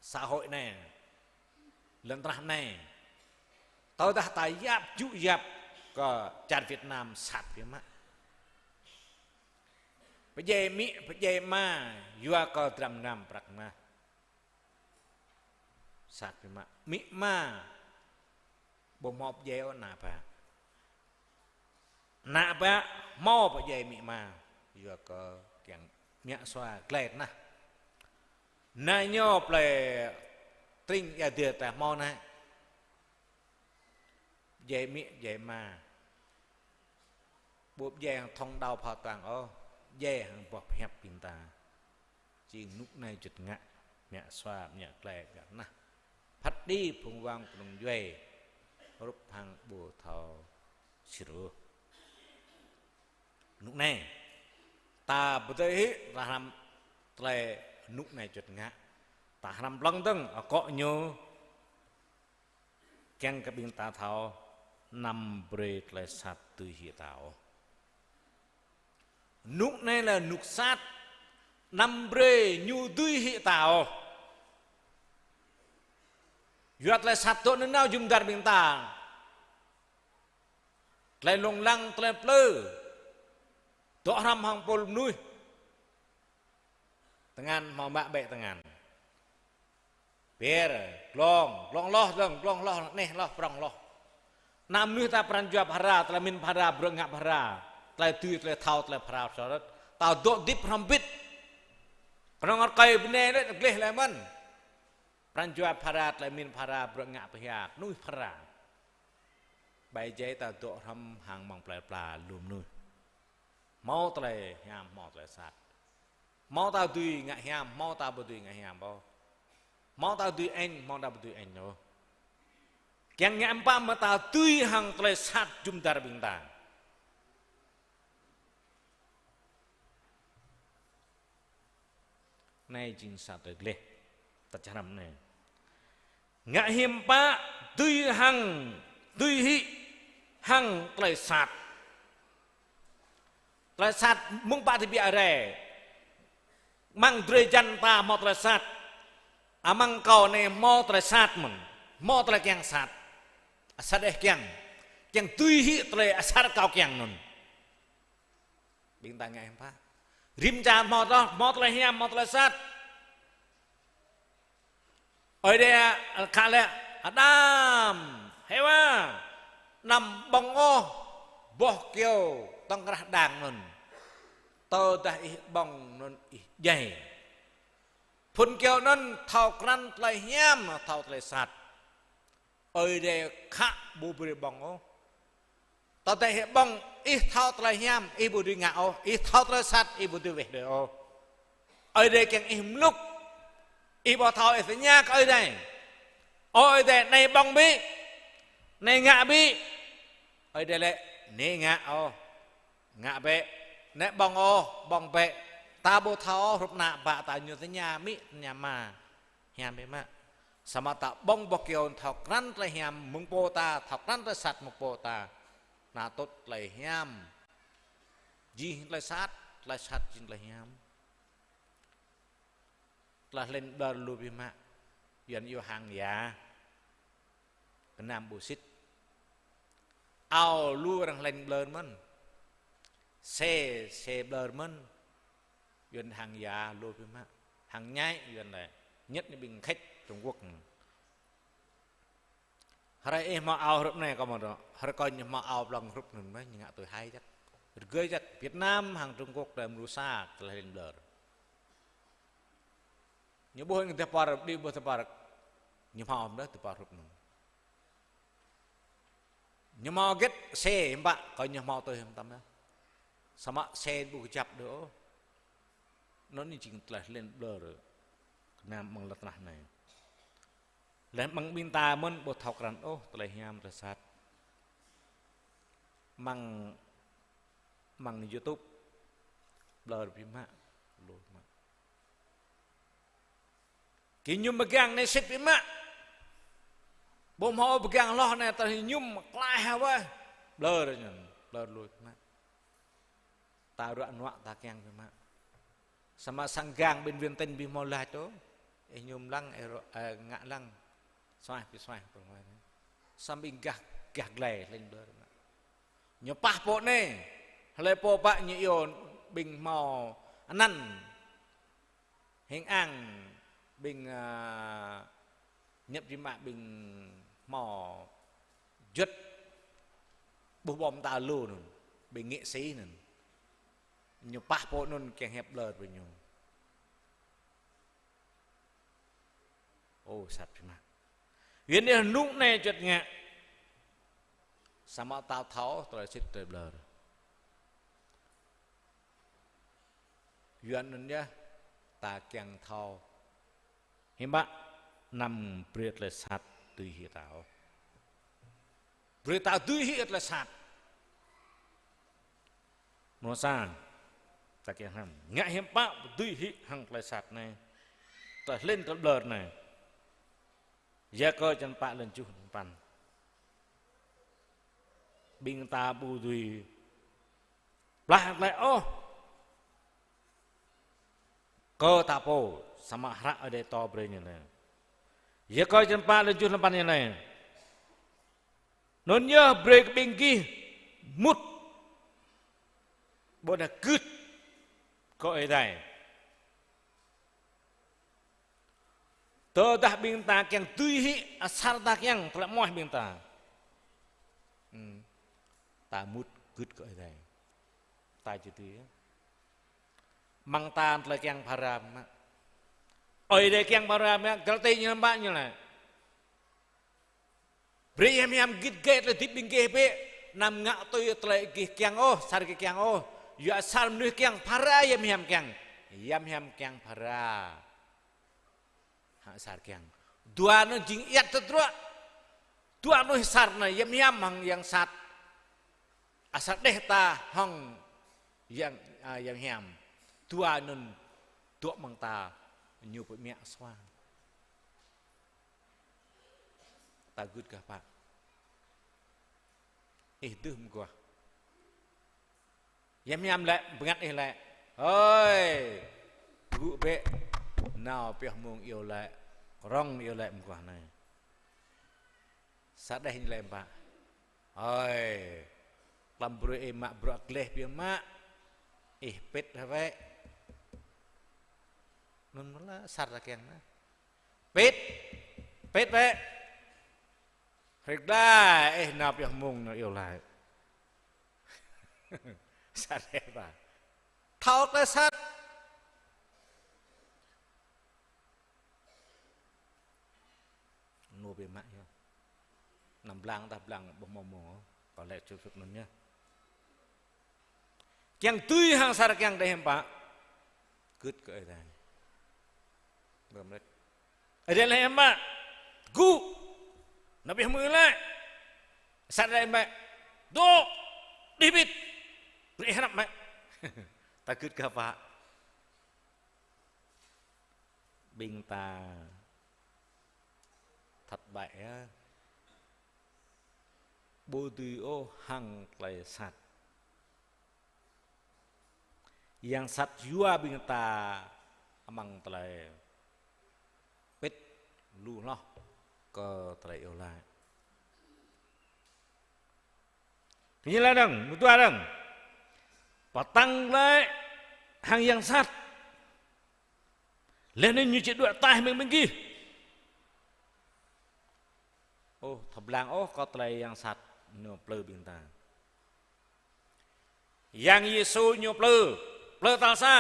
xã hội anai, lŏn tơnah anai. Tơdah ta yap, djŭ yap kơ čar Việt Nam sat biă mă. Pơdjai amĭ, pơdjai ama, yua kơ dram ngam prăk mah. Sat biă mă. Amĭ ama ƀu hmâo pơdjai ôh ană bă. Ană bă hmâo pơdjai amĭ ama. Yua kơ kiăng mă sua glai tơnah. Anai ñu plei tring ia dêh ta hmâo anai. Pơdjai amĭ, pơdjai ama. Ƀu pơdjai hăng thŏng đao phao tuang ôh, pơdjai hăng boh pơhiăp ƀing ta. Jing rơnŭk anai juăt ngă, mă sua, mă glai, mă tơnah. Phat kơđi phung wang pơnung djuai, hrup hăng ƀu thâo sir ôh. Rơnŭk anai, ta pơdơi hĭ, ta hrăm tơlơi rơnŭk anai juăt ngă. Ta hrăm blŏng dơ̆ng, akŏ ñu, kiăng kơ ƀing ta thâo, anăm brơi tơlơi sat dưi hĭ ta ôh. Rơnŭk anai lĕ rơnŭk sat, anăm brơi ñu dưi hĭ ta ôh. Yua tơlơi sat dŏ nanao jum dar ƀing ta. Tơlơi lông lăng, tơlơi plư. Dŏ hrăm hăng pôl mơnuih. Tơngan hmâo mă bĕ tơngan. Pơr, glông, glông hloh dơ̆ng, glông hloh, neh hloh, prŏng hloh. Anăm mơnuih ta pran jua phara, tơlơi pơmĭn phara, bruă ngă phara, tơlơi dưi, tơlơi thâo, tơlơi phara sơrơt. Ta dŏ hơdip hrŏm hơbĭt. Kơnơ̆ng rơkơi bơnai lĕ, gleh lĕ mơ̆n. Pran jua phara, tơlơi pơmĭn phara, bruă ngă phara, mơnuih phara. Ƀai jai ta dŏ hrŏm hăng mơ̆ng plei pla lu mơnuih. Hmâo tơlơi hiam, hmâo tơlơi sat. Hmâo ta dưi ngă hiam, hmâo ta ƀu dưi ngă hiam ôh. Hmâo ta dưi ĕnh, hmâo ta ƀu dưi ĕnh ôh. Kiăng ngă hiam pă mơ̆ ta dưi hăng tơlơi sat jum dar ƀing ta. Anai jing sa tơlơi gleh. Ta čơhrăm anai. Ngă hiam pă dưi hăng, dưi hĭ hăng tơlơi sat. Tơlơi sat mơ̆ng pă tơbiă rai. Amăng drơi jăn ta hmâo tơlơi sat. Amăng kâo anai hmâo tơlơi sat mơ̆n. Hmâo tơlơi kiăng sat. Sat ih kiăng. Kiăng dưi hĭ tơlơi asar kâo kiăng anŭn. Ƀing ta ngă hiam pă. Rĭm čar hmâo tơlơi, hmâo tơlơi hiam, hmâo tơlơi sat. Ơi Adai khă laĭ Adam, Hêwa, anăm ƀơ̆ng ôh boh kyâo tŏng krah đang anŭn. Tơdah ih ƀơ̆ng anŭn ih djai. Phŭn kyâo anŭn thâo krăn tơlơi hiam, thâo tơlơi sat. Ơi Adai khă ƀu brơi ƀơ̆ng ôh. Tơdah ih ƀơ̆ng, ih thâo tơlơi hiam, ih ƀu dưi ngă ôh, ih thâo tơlơi sat, ih ƀu dưi weh đơi ôh. Ơi Adai kiăng ih mlŭk, ih ƀu thâo ih tơña kơ Ơi Adai. Ơ Ơi Adai, anai ƀơ̆ng ƀĭ, anai ngă ƀĭ. Ơi Adai laĭ, anai ngă ôh. Ngă bĕ, anai ƀơ̆ng ôh, ƀơ̆ng bĕ. Ta ƀu thâo ôh, hrup ană bă ta ñu tơña amĭ, tơña ama. Hiam biă mă. Samơ̆ ta ƀơ̆ng boh kyâo thâo krăn tơlơi hiam mơ̆ng pô ta, thâo krăn tơlơi sat mơ̆ng pô ta. Anŭn tŭt tơlơi hiam jing tơlơi sat, tơlơi sat jing tơlơi hiam. Tơlơi hlĕn ƀlŏr lu biă mă. Yuan iâu hăng ia. Gơnam ƀu sĭt. Ao lu arăng hlĕn ƀlŏr mơ̆n. Xe, xe ƀlŏr mơ̆n. Yuan hăng ia lu biă mă. Hăng ñai Yuan lĕ. Nhất ñu ƀing khách Trung Quốc. Hrơi ih hmâo ao hrup anai kơ mơ̆ dŏ. Hrơi kơ ñu hmâo ao blŏng hrup anŭn mơ̆ ñu ngă tui hai jăk. Rơgơi jăk Việt Nam hăng Trung Quốc tơlơi mrô sa tơlơi hlĕn ƀlŏr. Ñu ƀuh ih dêh păr, đĭ ƀuh dêh păr. Ñu hmâo mơ̆ dêh păr hrup anŭn. Ñu hmâo gĕt xe hiư̆m pă, kơ ñu hmâo tui hiư̆m tam yơh. Samơ̆ xe ƀu kơjăp đơi ôh. Anŭn ñu jing tơlơi hlĕn ƀlŏr. Gơnam amăng lŏn tơnah anai. Laih amăng ƀing ta mơ̆n ƀu thâo krăn ôh tơlơi hiam tơlơi sat. Amăng, amăng YouTube ƀlŏr biă mă, lu mă. Kơ ñu pơgang anai sĭt biă mă. Ƀu hmâo pơgang hloh anai tơl ñu klaih hă wơ̆. Ƀlŏr ñu, ƀlŏr lu biă mă. Ta ruă nuă ta kiăng biă mă. Samơ̆ sang gang bệnh viện tỉnh ƀu hmâo lač ôh. Ih mơñum lăng, ih ruă, ơ, ngă lăng. Suaih ƀu suaih pơ anai. Samơ̆ ƀing gah, gah glai leng ƀlŏr. Ñu pah pô anai. Hlơi pô pă ñu iâu ƀing hmâo anăn. Hing ang ƀing, ơ, ñĕp či mă ƀing hmâo juăt ƀuh ƀom ta lu anŭn, ƀing nghệ sĩ anŭn. Ñu pah pô anŭn kiăng hiăp ƀlŏr ƀơi ñu. Ô, sat biă mă. Yua anŭn rơnŭk anai juăt ngă. Samơ̆ ta thâo tơlơi sĭt tơlơi ƀlŏr. Yua anŭn yơh ta kiăng thâo. Hiư̆m pă anăm brơi tơlơi sat dưi hĭ ta ôh. Brơi ta dưi hĭ tơlơi sat. Mơnuih sa, ta kiăng hrăm. Ngă hiư̆m pă dưi hĭ hăng tơlơi sat anai. Tơlơi hlĭn tơlơi ƀlŏr anai. Yakơ črăn pă lăn tơjuh lăn păn. Ƀing ta ƀu dưi blah glaĭ ôh kơ ta pô, samơ̆ hră Ơi Adai pơtô brơi ñu anai. Yakơ črăn pă lăn tơjuh lăn păn ñu anai. Anŭn yơh brơi kơ ƀing gih mŭt ƀôdah gưt kơ Ơi Adai. Tơdah ƀing ta kiăng dưi hĭ asar ta kiăng tơlơi mơnuih ƀing ta. Hmm. Ta mŭt gưt kơ Ơi Adai. Ta či dưi. Mơ̆ng ta tơlơi kiăng phara mă. Ơi Adai kiăng phara mă, Galati ñu lăm pă ñu laĭ. Brơi hiam hiam git gai tơlơi hơdip ƀing gih bĕ, anăm ngă tui tơlơi gih kiăng ôh, asar gih kiăng ôh. Yua asar mơnuih kiăng phara, hiam hiam kiăng. Hiam hiam kiăng phara. Hăng asar kiăng. Dua anŭn jing ayăt tơdruă. Dua anŭn asar anai hiam hiam hăng yang sat. Asar đeh ta hăng yang, a, yang hiam. Dua anŭn dŏ mơ̆ng ta ñu pơmĕ sua. Ta gưt gah pă. Ih dŭh mơguah. Hiam hiam lĕ, bơngăt ih lĕ. Hơi, gŭ bĕ. Nao pioh mông iâu laĭ. Rŏng iâu laĭ mơguah anai. Sa đeh ñu laĭ pă. Hơi, tlam brơi ih mă bruă gleh biă mă. Ih pĭt hă wĕ. Anŭn mơ̆ lĕ asar ta kiăng anai. Pĭt. Pĭt wĕ. Hrĕk đa, ih nao pioh mông nao iâu laĭ. Sa đeh ta. Thâo tơlơi sat. Nô biă mă yơh. Anăm blang tah blang ƀu hmâo mông. Kâo laĭ čŭp čŭp anŭn yơh. Kiăng dưi hăng asar kiăng đeh hiư̆m pă. Gưt kơ Ơi Adai. Ơi Adai laĭ hiư̆m pă. Gŭ. Nao pioh mông laĭ. Asar laĭ hiư̆m pă. Dŏ. Đih bĭt. Brơi ih hrăp mă. Ta gưt gah pă. Ƀing ta thất bại yơh. Ƀu dưi ôh hăng tơlơi sat. Yang sat yua ƀing ta amăng tơlơi pĭt lu hloh kơ tơlơi iâu laĭ. Tơña laĭ dơ̆ng, mơtua dơ̆ng. Pơtăng glaĭ hăng yang sat. Laih anŭn ñu či đuaĭ ataih mơ̆ng ƀing gih. Ôh, thâo blang ôh kơ tơlơi yang sat ñu plư ƀing ta. Yang Yêsu ñu plư, plư tal sa.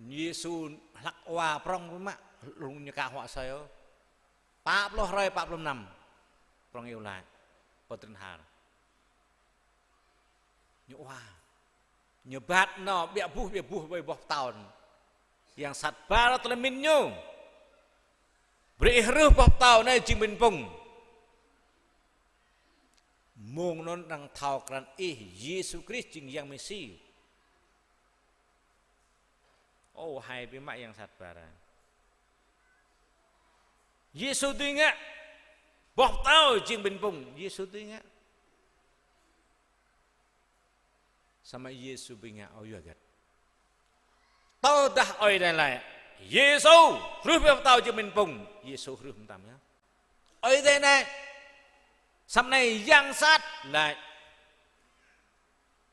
Yêsu hlăk wa prŏng biă mă, lung ñu ka huă asơi ôh. Pă pluh hrơi, pă pluh năm. Prŏng iâu laĭ, pơtrŭn har. Ñu wa. Ñu bat nao, ƀiă buh, ƀiă buh ƀơi boh pơtâo. Yang sat ba tơlơi mĭn ñu. Brơi ih rưh boh pơtâo anai jing ƀing pŭng. Mông anŭn arăng thâo krăn ih Yêsu Krist jing Yang Mêsi. Ô, hai biă mă yang sat ba. Yêsu dưi ngă. Boh pơtâo jing ƀing pŭng. Yêsu dưi ngă. Samơ̆ Yêsu ƀing ngă ơi yua hơget? Tơdah Ơi Adai laĭ, Yêsu, hrih pơ pơtâo jing ƀing phung, Yêsu hrih mơtam yơh. Ơi Adai anai, samơ̆ anai yang sat laĭ.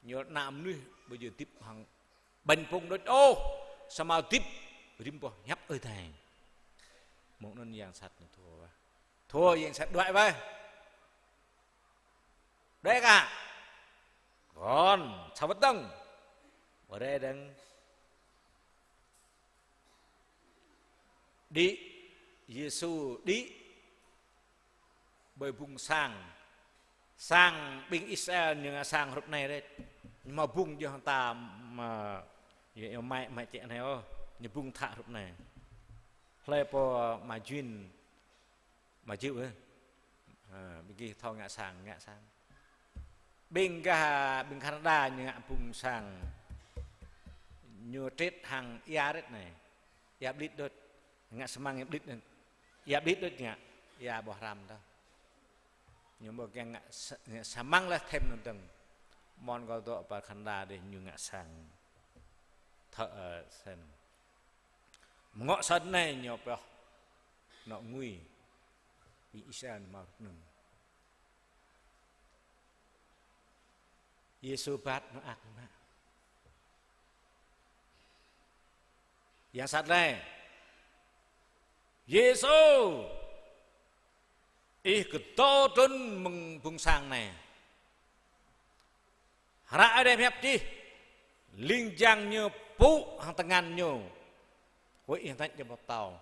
Ñu ană mơnuih ƀu djơ̆ hơdip hăng ƀañ phung đôč ôh, samơ̆ hơdip rĭm boh hiăp Ơi Adai. Mơ̆ng anŭn yang sat ñu thua. Thua yang sat đuaĭ wơ̆t. Đuaĭ kah? Kŏn, sa wơ̆t dơ̆ng. Ƀu rai dơ̆ng. Đĭ, Yêsu đĭ ƀơi bung sang. Sang ƀing Israel ñu ngă sang hrup anai rĕč. Ñu mă bung jơh ta mă, yua, yua mai, mai čĕ anai ôh. Ñu bung thă hrup anai. Hlơi pô mă juin, mă jư̆ ôh. Ha, ƀing gih thâo ngă sang, ngă sang. Ƀing gah, ƀing Canada ñu ngă bung sang. Ñu trĕt hăng ia rĕč anai. Ia blit đôč. Ngă samăng ia blit anai. Ia blit đôč ngă. Ia ƀu hrăm tah. Ñu ƀu kiăng ngă sa-, ngă samăng laih thêm anŭn dơ̆ng. Mơ̆n kâo dŏ pơ Canada dih ñu ngă sang. Thơ, ơ, sen. Mơ̆ng ngŏ sat anai ñu pioh. Anŏ ngui. Ƀing Israel mă hrup anŭn. Yêsu bat anŏ ak mă. Yang sat laĭ: Yêsu, ih kơdâo trŭn mơ̆ng bung sang anai. Hră Ơi Adai pơhiăp čih, ling jang ñu pŭ hăng tơngan ñu. Huĭ ih tañ jơ̆ pơtâo.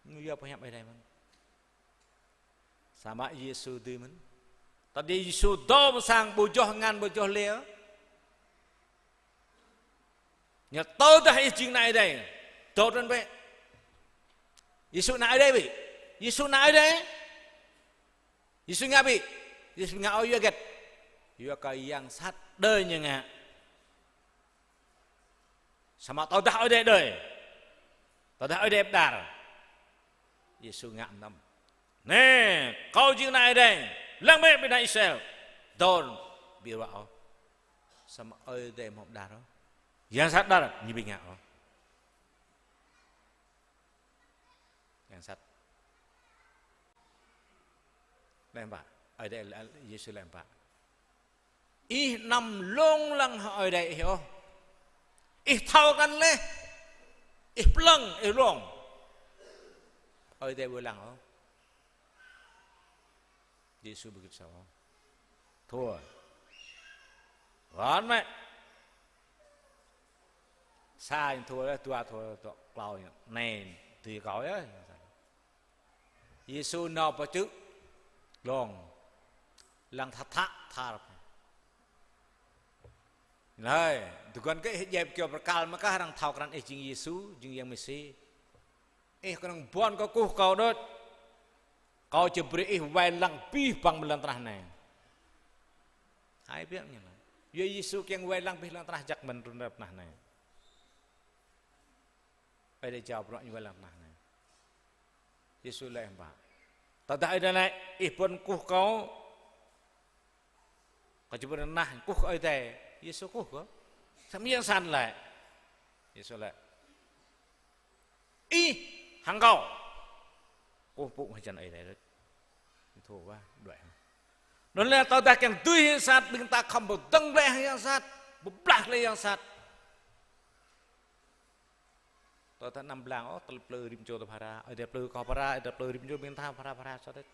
Ñu yua pơhiăp Ơi Adai mơ̆n. Samơ̆ Yêsu dưi mơ̆n. Tơdah Yêsu dŏ pơ sang ƀu djŏ tơngan ƀu djŏ lĕ. Ñu tơdah ih jing ană Ơi Adai, dŏ trŭn bĕ. Yêsu ană Ơi Adai bĕ. Yêsu ană Ơi Adai. Yêsu ngă bĕ. Yêsu ngă ơi yua hơget? Yua kơ yang sat đơi ñu ngă. Samơ̆ tơdah Ơi Adai đơi, tơdah Ơi Adai pơđar, Yêsu ngă mơtam. Nê, kâo jing ană Ơi Adai, lăng bĕ ƀing ană Israel. Dŏ, ƀu ruă ôh. Samơ̆ Ơi Adai ƀu pơđar ôh. Yang sat đar, ñu ƀu ngă ôh. Yang sat. Laĭ hiư̆m pă? Ơi Adai, Yêsu laĭ hiư̆m pă? Ih anăm lông lăng hăng Ơi Adai ih ôh. Ih thâo krăn laih. Ih plăng, ih lông. Ơi Adai ƀu lăng ôh. Yêsu ƀu git sa ôh. Thua. Wơ̆t mơ̆. Sa ñu thua laih, dua thua, dua klâo ñu. Anai, tui kâo yơh. Yêsu nao pơ čư̆ glông, lăng thă thă thar. Laĭ, tơguan kơ ih djai kơyâo bơrkal mơ̆ kah arăng thâo krăn ih jing Yêsu, jing Yang Mêsi. Ih kơnơ̆ng ƀuăn kơ kơkuh kâo đôč. Kâo či brơi ih wai lăng abih bang ƀơi lŏn tơnah anai. Hai biang ñu laĭ. Yua Yêsu kiăng wai lăng abih lŏn tơnah jăk mơ̆n trŭn rai tơnah anai. Ơi Adai jao bruă ñu wai lăng tơnah anai. Yêsu laĭ hiư̆m pă? Tơdah Ơi Adai laĭ, ih ƀuăn kơkuh kâo, kâo či brơi tơnah, kơkuh kơ Ơi Adai. Yêsu kơkuh kơ? Samơ̆ yang sat laĭ. Yêsu laĭ: Ih hăng kâo kơkuh pŭ hơjăn Ơi Adai đôč. Thua wơ̆t, đuaĭ. Anŭn lĕ tơdah kiăng dưi yang sat, ƀing ta khŏm pơdơ̆ng glaĭ hăng yang sat, pơblah glaĭ yang sat. Tơdah anăm blang ôh, tơl plư rĭm čô ta phara, Ơi Adai plư kâo phara, Ơi Adai plư rĭm čô ƀing ta phara, phara sa đôč.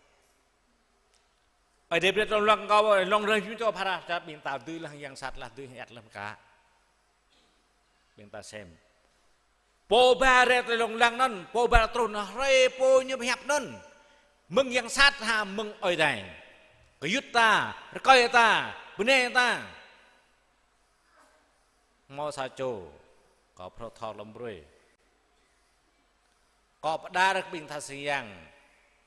Ơi Adai brơi tơlông lăng kâo, lông rơih rĭm čô phara, sa ƀing ta dưi lăng yang sat, lăng dưi hơiăt lăng ka. Ƀing ta sem. Pô ba rai tơlông lăng anŭn, pô ba truh anŭn, hrơi pô ñu pơhiăp anŭn. Mơ̆ng yang sat hă mơ̆ng Ơi Adai? Gơyut ta, rơkơi ta, bơnai ta. Hmâo sa čô, kâo phrâo thâo lŏm brơi. Kâo pơđar kơ ƀing tha sing yang,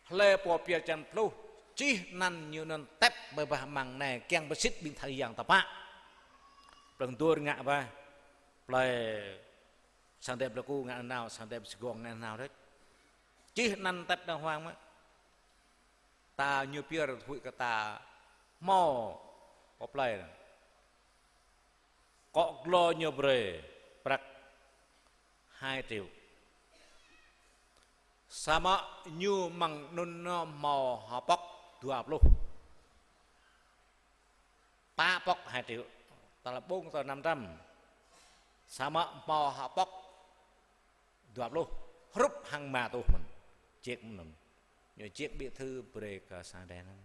hlơi pô pioh črăn pluh, čih anăn ñu anŭn tep ƀơi bah amăng anai, kiăng pơsĭt ƀing tha sing yang tơpă. Plơi Ndur ngă bah, plơi sang Dep Pleiku ngă nanao, sang Dep Sơgong ngă nanao đôč. Čih anăn tep đàng hoàng mơ̆. Ta ñu pơyơr huĭ kơ ta hmâo pô plơi. Akŏ glô ñu brơi prăk hai triệu. Samơ̆ ñu mơ̆ng anŭn hmâo ha pŏk dua pluh. Pă pŏk hai triệu, ta lĕ ƀơ̆ng tơ năm trăm. Samơ̆ hmâo ha pŏk dua pluh, hrup hăng rơma rơtuh mơ̆n. Ček mơ̆n. Ñu ček bí thư brơi kơ sang Đê anŭn.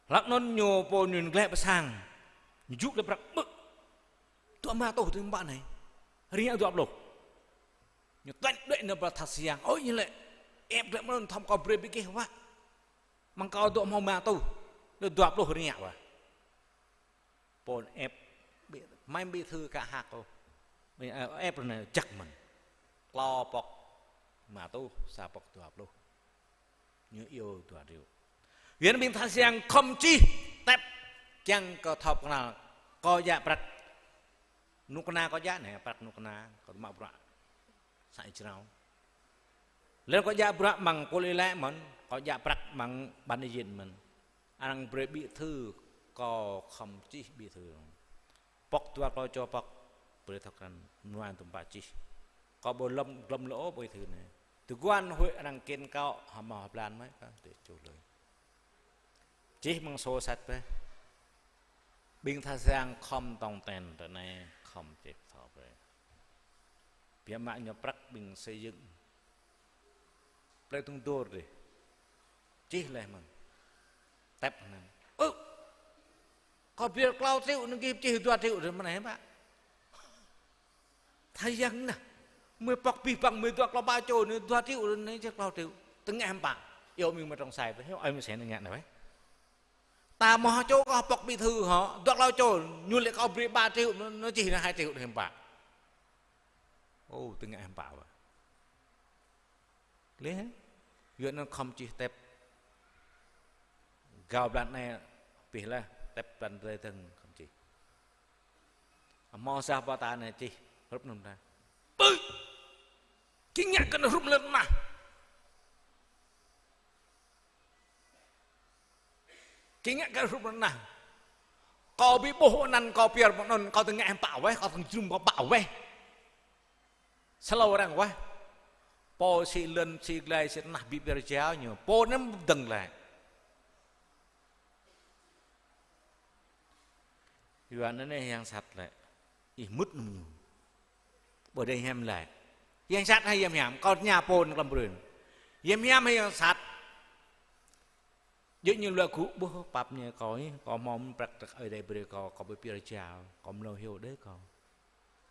Hlăk anŭn ñu pô ñu glĕ pơ sang. Ñu juk lĕ prăk ƀơ̆. Dua rơma rơtuh tơ̆ng ƀă anai. Rơngiă dua pluh. Ñu tuač đuaĭ nao pơ tha siang. Ôi, ñu lĕ: Ĕp glĕ mơ̆n, thâo kâo brơi ƀing gih wă. Mơ̆ng kâo dŏ hmâo rơma rơtuh, dua pluh rơngiă wă. Pô ĕp, ƀing, mơ̆ng bí thư ka hăk ôh. Ĕp anai jăk mơ̆n. Klâo pŏk rơma rơtuh, sa pŏk dua pluh. Ñu iâu dua triệu. Yua anŭn ƀing tha siang khŏm čih tep kiăng kơ thâo kơnăl kâo djă prăk. Kơnuk kơna kâo djă anai, prăk kơnuk kơna, kâo mă bruă sa ih jrao. Lĕ kâo djă bruă mơ̆ng pôl i lĕ mơ̆n, kâo djă prăk mơ̆ng ban ih jin mơ̆n. Arăng brơi bí thư, kâo khŏm čih bí thư. Pŏk dua klâo čô pŏk, brơi thâo krăn, mơnuă tơm pă čih. Kâo ƀu lŏm, glŏm lŏ ôh bí thư anai. Tơguan huĭ arăng kĭn kâo, hmâo ha blan mơ̆n kâo, dêh čô lơi. Čih mơ̆ng sô sat bĕ. Ƀing tha siang khŏm tong ten, ră anai khŏm čih thâo bĕ. Biă mă ñu prăk ƀing xây dựng. Plei Tung Dur dih. Čih laih mơ̆n. Tep anŭn. Ơ, kâo brơi klâo triệu, anŭn gih čih dua triệu dih mơ̆n anai, Pak. Tha Yang anai. Mơi pŏk abih bang mơi dua klâo pă čô anai, dua triệu anai čih klâo triệu. Tơngah hơmâo pă. Yua mơi mơ̆ng trong sai, yua ai mơi sen ngă anai weh. Ta hmâo čô kâo pŏk bí thư hŏ, dua klâo čô, ñu lĕ kâo brơi ba triệu, anŭn, anŭn čih anai hai triệu dih hơmâo pă. Ô, tơngah hơmâo pă wă. Lĕ, yua anŭn khŏm čih tep. Gao blan anai pih laih, tep blan tơdơi dơ̆ng khŏm čih. Hmâo sa pơta anai čih, hrup anŭn ta. Pơ! Gih ngă kơ anŭn hrup lŏn tơnah. Gih ngă kơ hrup lŏn tơnah. Kâo ƀu ƀuh anăn kâo pơyơr mơ̆ng anŭn, kâo tơngah pă weh, kâo tơjum kâo pă weh. Sa hlâo arăng weh. Pô sĭ lŏn, sĭ glai, sĭ tơnah ƀu pơyơr jao ñu. Pô anŭn dơ̆ng lĕ. Yua anŭn anai yang sat lĕ. Ih mŭt anŭn ñu. Ƀu djơ̆ hiam lĕ. Yang sat hă yang hiam, kâo tơña pô anŭn glăm brơi. Yang hiam hă yang sat. Djơ̆ ñu luă gŭ ƀuh pap ñu kâo ih, kâo hmâo mơ̆n prăk tơk Ơi Adai brơi kâo, kâo ƀu pơyơr jao, kâo mlâo hyu đơi kâo.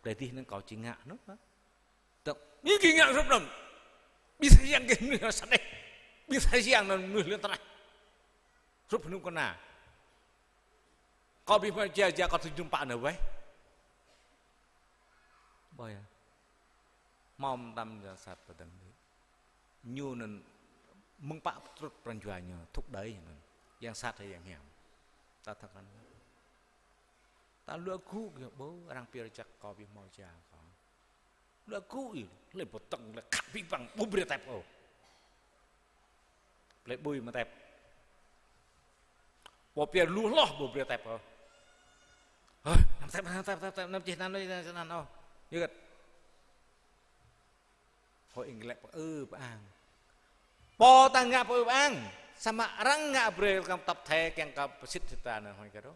Plei dih anŭn kâo či ngă anŭn. Tơ̆, ƀing gih ngă hrup anŭn. Ƀing tha siang gih mơnuih sat đeh. Ƀing tha siang anŭn mơnuih lŏn tơnah. Hrup kơnuk kơna. Kâo ƀu hmâo jao, jao kâo tơjum pă anai weh. Ƀơi. Hmâo mơtam yang sat pơdơ̆ng đĭ. Ñu anŭn mơ̆ng pă pơtrŭt pran jua ñu, thúc đẩy ñu anŭn. Yang sat hă yang hiam. Ta thâo krăn. Ta luă gŭ kơ ƀu, arăng pơyơr jăk kâo ƀu hmâo jao kâo. Luă gŭ ih, lĕ pơtŏng lĕ khăp abih bang, ƀu brơi tep ôh. Plei ƀui mă tep. Pô pơyơr lu hloh ƀu brơi tep ôh. Hơ, anăm tep, anăm tep, tep, tep, anăm čih anăn, anăn, anăn, ôh. Yua kơ. Hơi ing lĕ pơ-ư pơ-ang. Pô ta ngă pơ-ư pơ-ang. Samơ̆ arăng ngă brơi kơ tập thể kiăng kơ pơsit sit ta anŭn hơi kơ dŏ.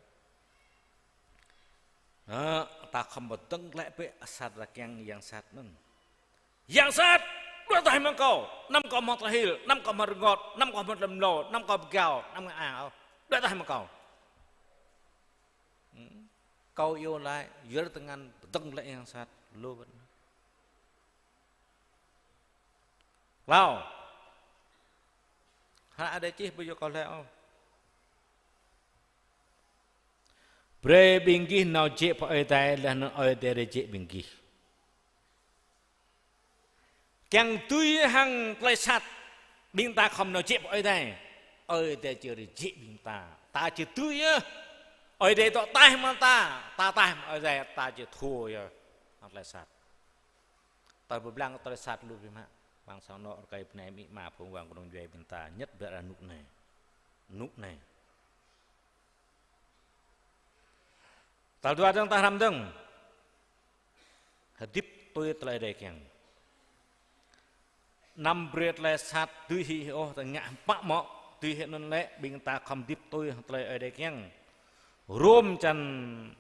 Hă, ta khŏm pơdơ̆ng glaĭ bĕ asar ta kiăng yang sat anŭn. Yang sat, đuaĭ ataih mơ̆ng kâo, anăm kâo hmâo tơhil, anăm kâo hmâo rơngot, anăm kâo hmâo lăm lô, anăm kâo pơgao, anăm kâo ang ôh. Đuaĭ ataih mơ̆ng kâo. Hmm. Kâo iâu laĭ, yua tơngan pơdơ̆ng glaĭ yang sat, lu bĕ. Klâo. Hră Ơi Adai čih ƀu djơ̆ kâo laĭ ôh. Brơi ƀing gih nao jĕ pơ Ơi Adai, laih anŭn Ơi Adai rơjĕ ƀing gih. Kiăng dưi hăng tơlơi sat, ƀing ta khŏm nao jĕ pơ Ơi Adai. Ơi Adai či rơjĕ ƀing ta. Ta či dưi yơh. Ơi Adai dŏ ataih mơ̆ng ta, ta ataih mơ̆ng Ơi Adai, ta či thua yơh hăng tơlơi sat. Ta pơblang tơlơi sat lu biă mă. Bang sang anŏ rơkơi bơnai amĭ ama phung wang kơnung djuai ƀing ta, nhất ƀiă ră anŭn anai. Anŭn anai. Tal dua dơ̆ng ta hrăm dơ̆ng. Hơdip tui tơlơi Ơi Adai kiăng. Anăm brơi tơlơi sat dưi hĭ ôh, ta ngă hơpă mơ̆, dưi hĭ anŭn lĕ ƀing ta khŏm hơdip tui tơlơi Ơi Adai kiăng. Rôm črăn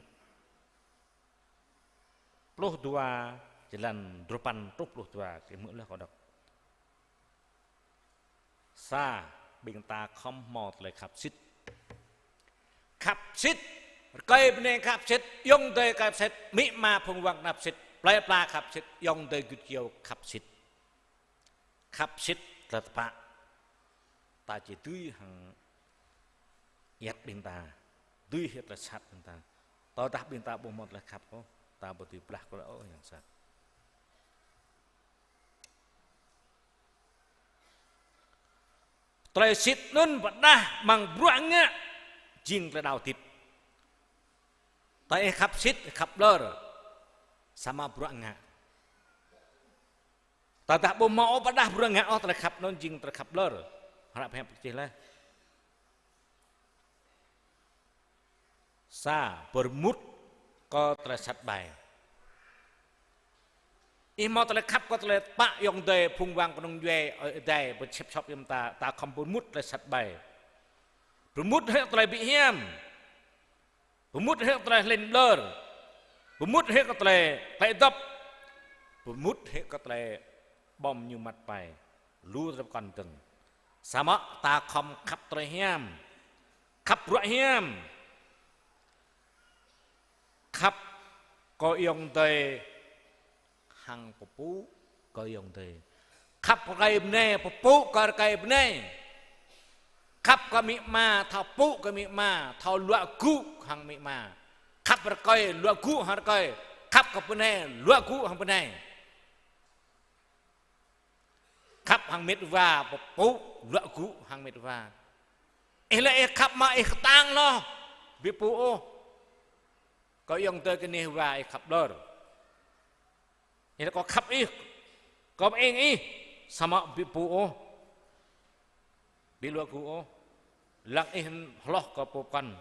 pluh dua, jơlan duapăn truh pluh dua, kơ mơ̆ lĕ kâo đŏk. Sa, ƀing ta khŏm hmâo tơlơi khăp sĭt. Khăp sĭt, rơkơi bơnai khăp sĭt, ayŏng adơi khăp sĭt, amĭ ama phung wang khăp sĭt, plơi pla khăp sĭt, ayŏng adơi gơyut gơyâo khăp sĭt. Khăp sĭt tơlơi tơpă. Ta či dưi hăng ayăt ƀing ta, dưi hĭ tơlơi sat ƀing ta. Tơdah ƀing ta ƀu hmâo tơlơi khăp ôh, ta ƀu dưi blah kơ ôh yang sat. Tơlơi sĭt anŭn pơdah amăng bruă ngă jing tơlơi đaŏ hơdip. Tơdah ih khăp sĭt, ih khăp ƀlŏr, samơ̆ bruă ngă. Tơdah ƀu hmâo ôh pơdah bruă ngă ôh, tơlơi khăp anŭn jing tơlơi khăp ƀlŏr. Hră pơhiăp pơčih laih. Sa, pơrmut kơ tơlơi sat ƀai. Ih hmâo tơlơi khăp kơ tơlơi tơpă ayŏng adơi phung wang kơnung djuai, ơi adai pơčĕp čŏp yơ̆m ta, ta khŏm pơrmut tơlơi sat ƀai. Pơrmut hĭ tơlơi ƀu hiam. Pơrmut hĭ tơlơi hlĕn ƀlŏr. Pơrmut hĭ kơ tơlơi klĕ dŏp. Pơrmut hĭ kơ tơlơi ƀơ̆ng ñu măt ƀai. Lu tơlơi pơkŏn dơ̆ng. Samơ̆ ta khŏm khăp tơlơi hiam. Khăp bruă hiam. Khăp kơ ayŏng adơi hăng pơpŭ kơ ayŏng adơi. Khăp rơkơi bơnai, pơpŭ kơ rơkơi bơnai. Khăp kơ amĭ ama, thâo pŭ kơ amĭ ama, thâo luă gŭ hăng amĭ ama. Khăp rơkơi, luă gŭ hăng rơkơi. Khăp kơ bơnai, luă gŭ hăng bơnai. Khăp hăng met wa, pơpŭ luă gŭ hăng met wa. Ih lĕ ih khăp mă ih kơtang loh, ƀu pŭ ôh. Kơ ayŏng adơi kơ neh wa ih khăp ƀlŏr. Ih lĕ kâo khăp ih, kâo pơeng ih, samơ̆ ƀu pŭ ôh. Ƀu luă gŭ ôh. Lăng ih hloh kơ pô pơkŏn.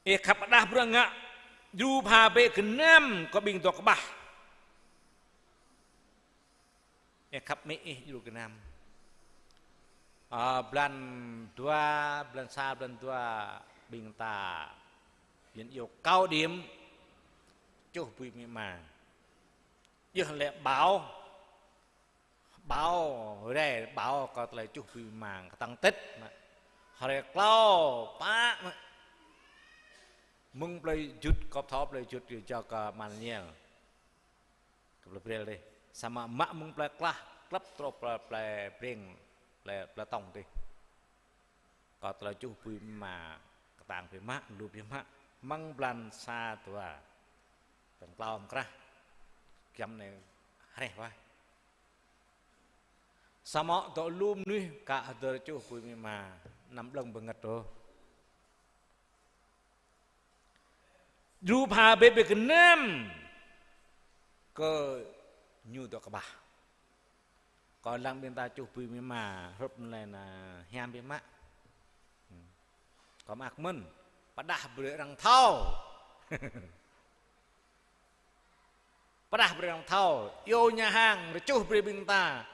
Ih khăp pơdah bruă ngă, djru pha bĕ gơnam kơ ƀing dŏ kơƀah. Ih khăp amĭ ih djru gơnam. Ơ, blan dua, blan sa, blan dua, ƀing ta ƀing iâu cao điểm čuh bui amĭ ama. Yơh lĕ ƀâo, ƀâo rai, ƀâo kơ tơlơi čuh bui amĭ ama kơtang tĭt mă. Hrơi klâo pă mă. Mơ̆ng plơi Jut, kơ thâo plơi Jut yơh jao kơ Mă Ñel. Kơ plơi Brel dih. Samơ̆ mă mơ̆ng plơi Klah, klăp truh plơi, plơi Breng, plơi, plơi Tŏng dih. Kơ tơlơi čuh bui amĭ ama kơtang biă mă, lu biă mă, mơ̆ng blan sa dua. Blan klâo mơ̆ng krah. Giăm anai hrĕh wah. Samơ̆ dŏ lu mơnuih ka hơdơr čuh bui amĭ ama, anăm blơ̆ng bơngăt ôh. Djru pha bĕ bĕ gơnam kơ ñu dŏ kơƀah. Kơ lăng ƀing ta čuh bui amĭ ama, hrup anai na hiam biă mă. Kơ mă mơ̆n, pơdah brơi arăng thâo. Pơdah brơi arăng thâo, iâu nhà hàng, rơčuh brơi ƀing ta.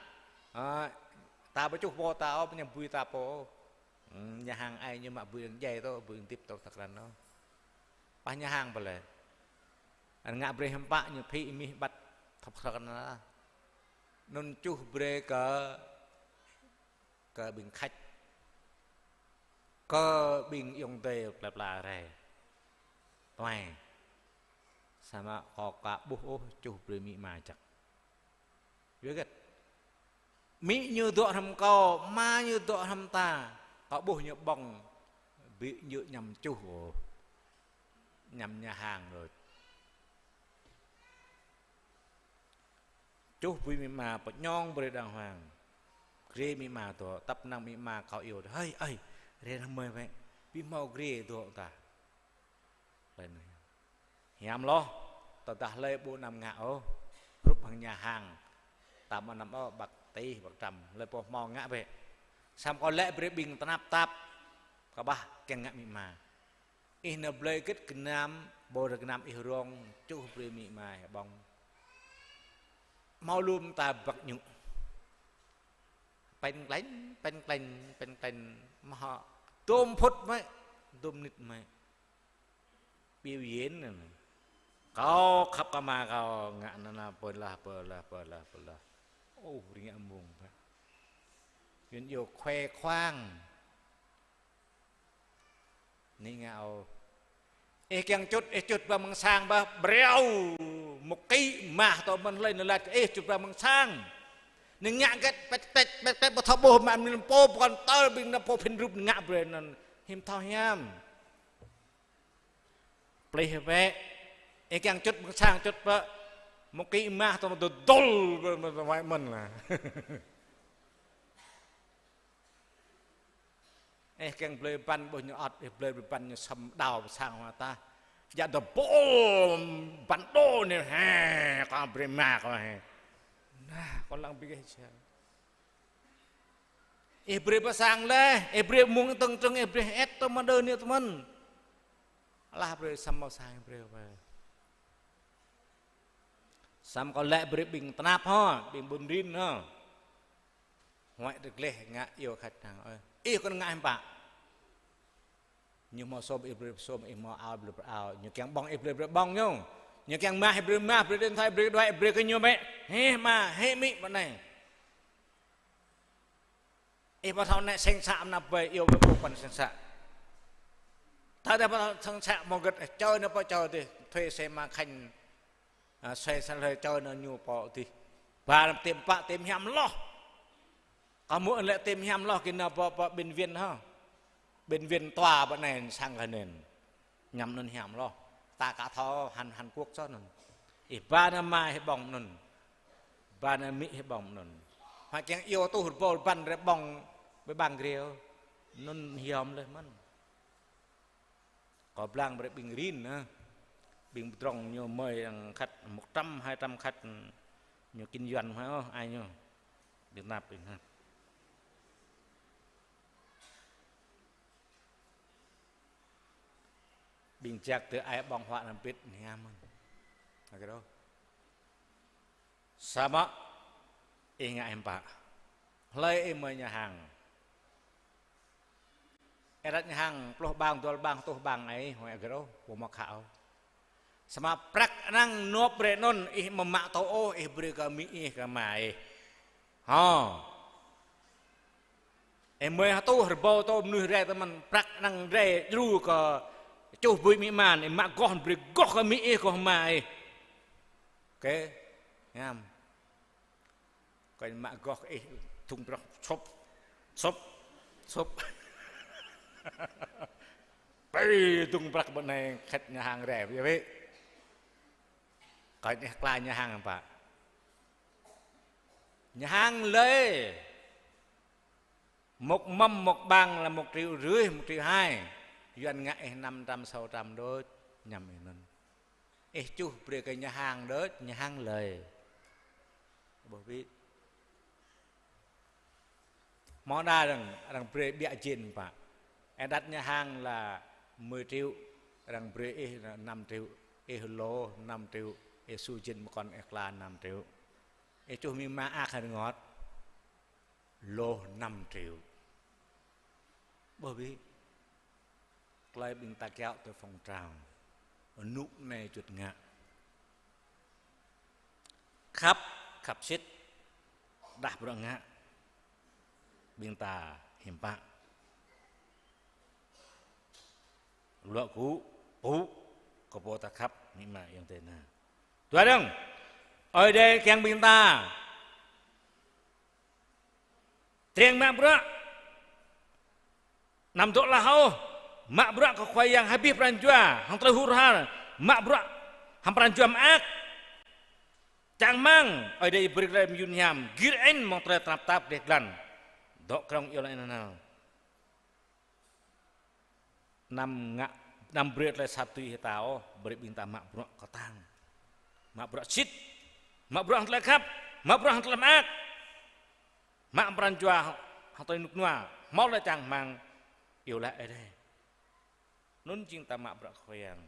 Ơ, ta ƀu čuh pô ta ôh, pơñăm bui ta pô. Ơ, nhà hàng ai ñu mă bui arăng djai tơ, bui arăng hơdip tơ tơkrăn ôh. Pah nhà hàng pơlĕ. Arăng ngă brơi hơmpă ñu phĭ mih ƀăt thŏp tơkrăn. Anŭn čuh brơi kơ kơ ƀing khač, kơ ƀing ayŏng adơi plơi pla rai. Tuai. Samơ̆ kâo ka ƀuh ôh čuh brơi amĭ ama čăk. Yua hơget? Amĭ ñu dŏ hrŏm kâo, ama ñu dŏ hrŏm ta. Kâo ƀuh ñu ƀơ̆ng, ƀu djơ̆ añăm čuh ôh. Añăm nhà hàng đôč. Čuh bui amĭ ama pơñong brơi đang hoang. Grê amĭ ama dŏ, tăp năng amĭ ama kâo iâu, hơi, hơi, rai hăng mơi wĕ, ƀu hmâo grê dŏ tah. Laih anŭn hiam loh, tơdah hlơi ƀu anăm ngă ôh, hrup hăng nhà hàng, tam anăm ôh, ƀăk tih, ƀăk trăm, hlơi pô hmâo ngă bĕ. Samơ̆ kâo laĭ brơi ƀing tơnap tap, kơƀah kiăng ngă amĭ ama. Ih nao blơi gĭt gơnam, ƀôdah gơnam ih rông, čuh brơi amĭ ama ih ƀơ̆ng. Hmâo lŏm ta băk ñu. Pĕn klĕn, pĕn klĕn, pĕn klĕn, mơ̆ hŏ, dôm phŭt mơ̆, dôm mơnit mơ̆. Biểu diễn anŭn. Kâo khăp kơ ama kâo ngă anŭn anŭn, pơlah, pơlah, pơlah, pơlah. Ôh, rơngiă mông ƀă. Yua ñu khoe khoang. Anai ngă ôh. Ih kiăng čut, ih čut ba mơ̆ng sang ba, breo. Mơ̆ng kĭ mah tơ mơ̆n hlơi nao laĭ kơ ih čut ba mơ̆ng sang. Anai ngă gĕt pĕt tĕt, pĕt tĕt, ƀu thâo ƀuh mă mơ̆n pô, pơkŏn tơl ƀing nao pô phĭn rup ngă brơi anŭn. Hiư̆m thâo hiam. Plih bĕ. Ih kiăng čut mơ̆ng sang čut bĕ. Mơ̆ng kĭ mah tơ mơ̆n dơdôl bĕ mơ̆n, mơ̆n, mơ̆n lah. Ih kiăng blơi băn ƀuh ñu ăt, ih blơi băn ñu săm đao sang hua ta. Djă dơbôl băn đô anai, hĕ, kâo brơi mă kâo hĕ. Nah, kâo lăng ƀiă gah čar. Ih brơi pơ sang laih, ih brơi mơ̆ng tơ̆ng tơ̆ng, ih brơi ĕt tơ mơ̆n đơ anai tơ mơ̆n. Lah brơi săm mơ̆ng sang ih brơi pơ. Săm kâo lĕ brơi ƀing tơnap hŏ, ƀing ƀun rin hŏ. Huăi tơ gleh ngă iâu khač năng ơi. Ih kơ ngă hiư̆m pă. Ñu hmâo sôm ih brơi sôm, ih hmâo ao brơi ao. Ñu kiăng ƀơ̆ng ih brơi brơi ƀơ̆ng ñu. Ñu kiăng mah ih brơi mah, brơi điện thoại, brơi đuaĭ, brơi kơ ñu bĕ. Hĕ ama, hĕ amĭ ƀă anai. Ih ƀu thâo nĕ seng să anăp ƀơi, iâu ƀơi pô păn seng să. Ta đa ƀu thâo seng să mơ̆ gĕt, čơi nao pơ čơi tih, thuê xe ma khanh, a, xe săn hơi čơi nao ñu pơ tih. Ba tơm pă tơm hiam hloh. Kâo mơ̆ lĕ tơm hiam hloh kơ nao pơ, pơ bệnh viện hă. Bệnh viện tòa ƀă anai sang kơ anŭn. Ñăm anŭn hiam hloh. Ta aka thâo Hàn, Hàn Quốc soh anŭn. Ih ba nao ama ih ƀơ̆ng anŭn. Ba nao amĭ ih ƀơ̆ng anŭn. Hmâo kiăng iâu tuh rơbâo băn rai ƀơ̆ng ƀơi ƀăng grê. Anŭn hiam laih mơ̆n. Kâo blang brơi ƀing rin, hă. Ƀing pơdrŏng ñu mơi arăng khač một trăm, hai trăm khač ñu kinh doanh hmâo ôh, ai ñu. Ƀing tơnap, ƀing tơnap. Ƀing jak tơ ai ƀơ̆ng huă anăm pĭt anai mơ̆n. Ơ kơ đô. Samơ̆ ih ngă hiư̆m pă. Hlơi ih mơi nhà hàng. Ih ră nhà hàng pluh ƀang, dua ƀang, rơtuh ƀang ai, huăi ơ kơ đô, ƀu mă khă ôh. Samơ̆ prăk anŭn nộp brơi anŭn, ih ƀu mă tŭ ôh, ih brơi kơ amĭ ih, kơ ama ih. Hă. Ih mơi hơtuh rơbâo tơ mơnuih rai tơ mơ̆n, prăk anŭn rai djru kơ čuh ƀơi amĭ ama, ih mă goh brơi goh kơ amĭ ih, goh ama ih. Ôkê. Hiam. Kơ mă goh kơ ih thŭng prăk sŭp, sŭp, sŭp. Ƀơi thŭng prăk ƀơi anai khač nhà hàng rai, ƀiă ƀiă. Kơ ih kla nhà hàng pă. Nhà hàng lơi. Một mâm, một bàn là một triệu rưỡi, một triệu hai. Yuan ngă ih năm trăm, sáu trăm đôč, ñăm ih anŭn. Ih čuh brơi kơ nhà hàng đôč, nhà hàng lơi. Ƀuh ƀĭ. Hmâo đa arăng, arăng brơi ƀiă jên pă. Ih đặt nhà hàng là mười triệu, arăng brơi ih năm triệu, ih lô năm triệu, ih su jên mơkŏn ih kla năm triệu. Ih čuh amĭ ama ăt hơngơ̆t. Lô năm triệu. Ƀuh ƀĭ. Tơlơi ƀing ta kiaŏ tơ phong trào. Rơnŭk anai juăt ngă. Khăp, khăp sĭt. Đah bruă ngă. Ƀing ta hiư̆m pă. Luă gŭ, pŭ, kơ pô ta khăp, amĭ ama ayŏng adơi ta. Dua dơ̆ng. Ơi Adai kiăng ƀing ta. Triăng mă bruă. Anăm dŏ hlah ôh. Mă bruă kơ Khua Yang hơbĭt pran jua, hăng tơlơi hur har. Mă bruă hăng pran jua mơak. Čang rơmang, Ơi Adai brơi tơlơi mơyun hiam, gir ĕn mơ̆ng tơlơi tơnap tap dêh glan. Dŏ krŏng iâu laĭ nanao. Anăm ngă, anăm brơi tơlơi sat tui hĭ ta ôh, brơi ƀing ta mă bruă kơtang. Mă bruă sĭt, mă bruă hăng tơlơi khăp, mă bruă hăng tơlơi mơak. Mă pran jua hăng tơlơi rơnŭk rơnua, hmâo tơlơi čang rơmang, iâu laĭ Ơi Adai. Anŭn jing ta mă bruă Khua Yang.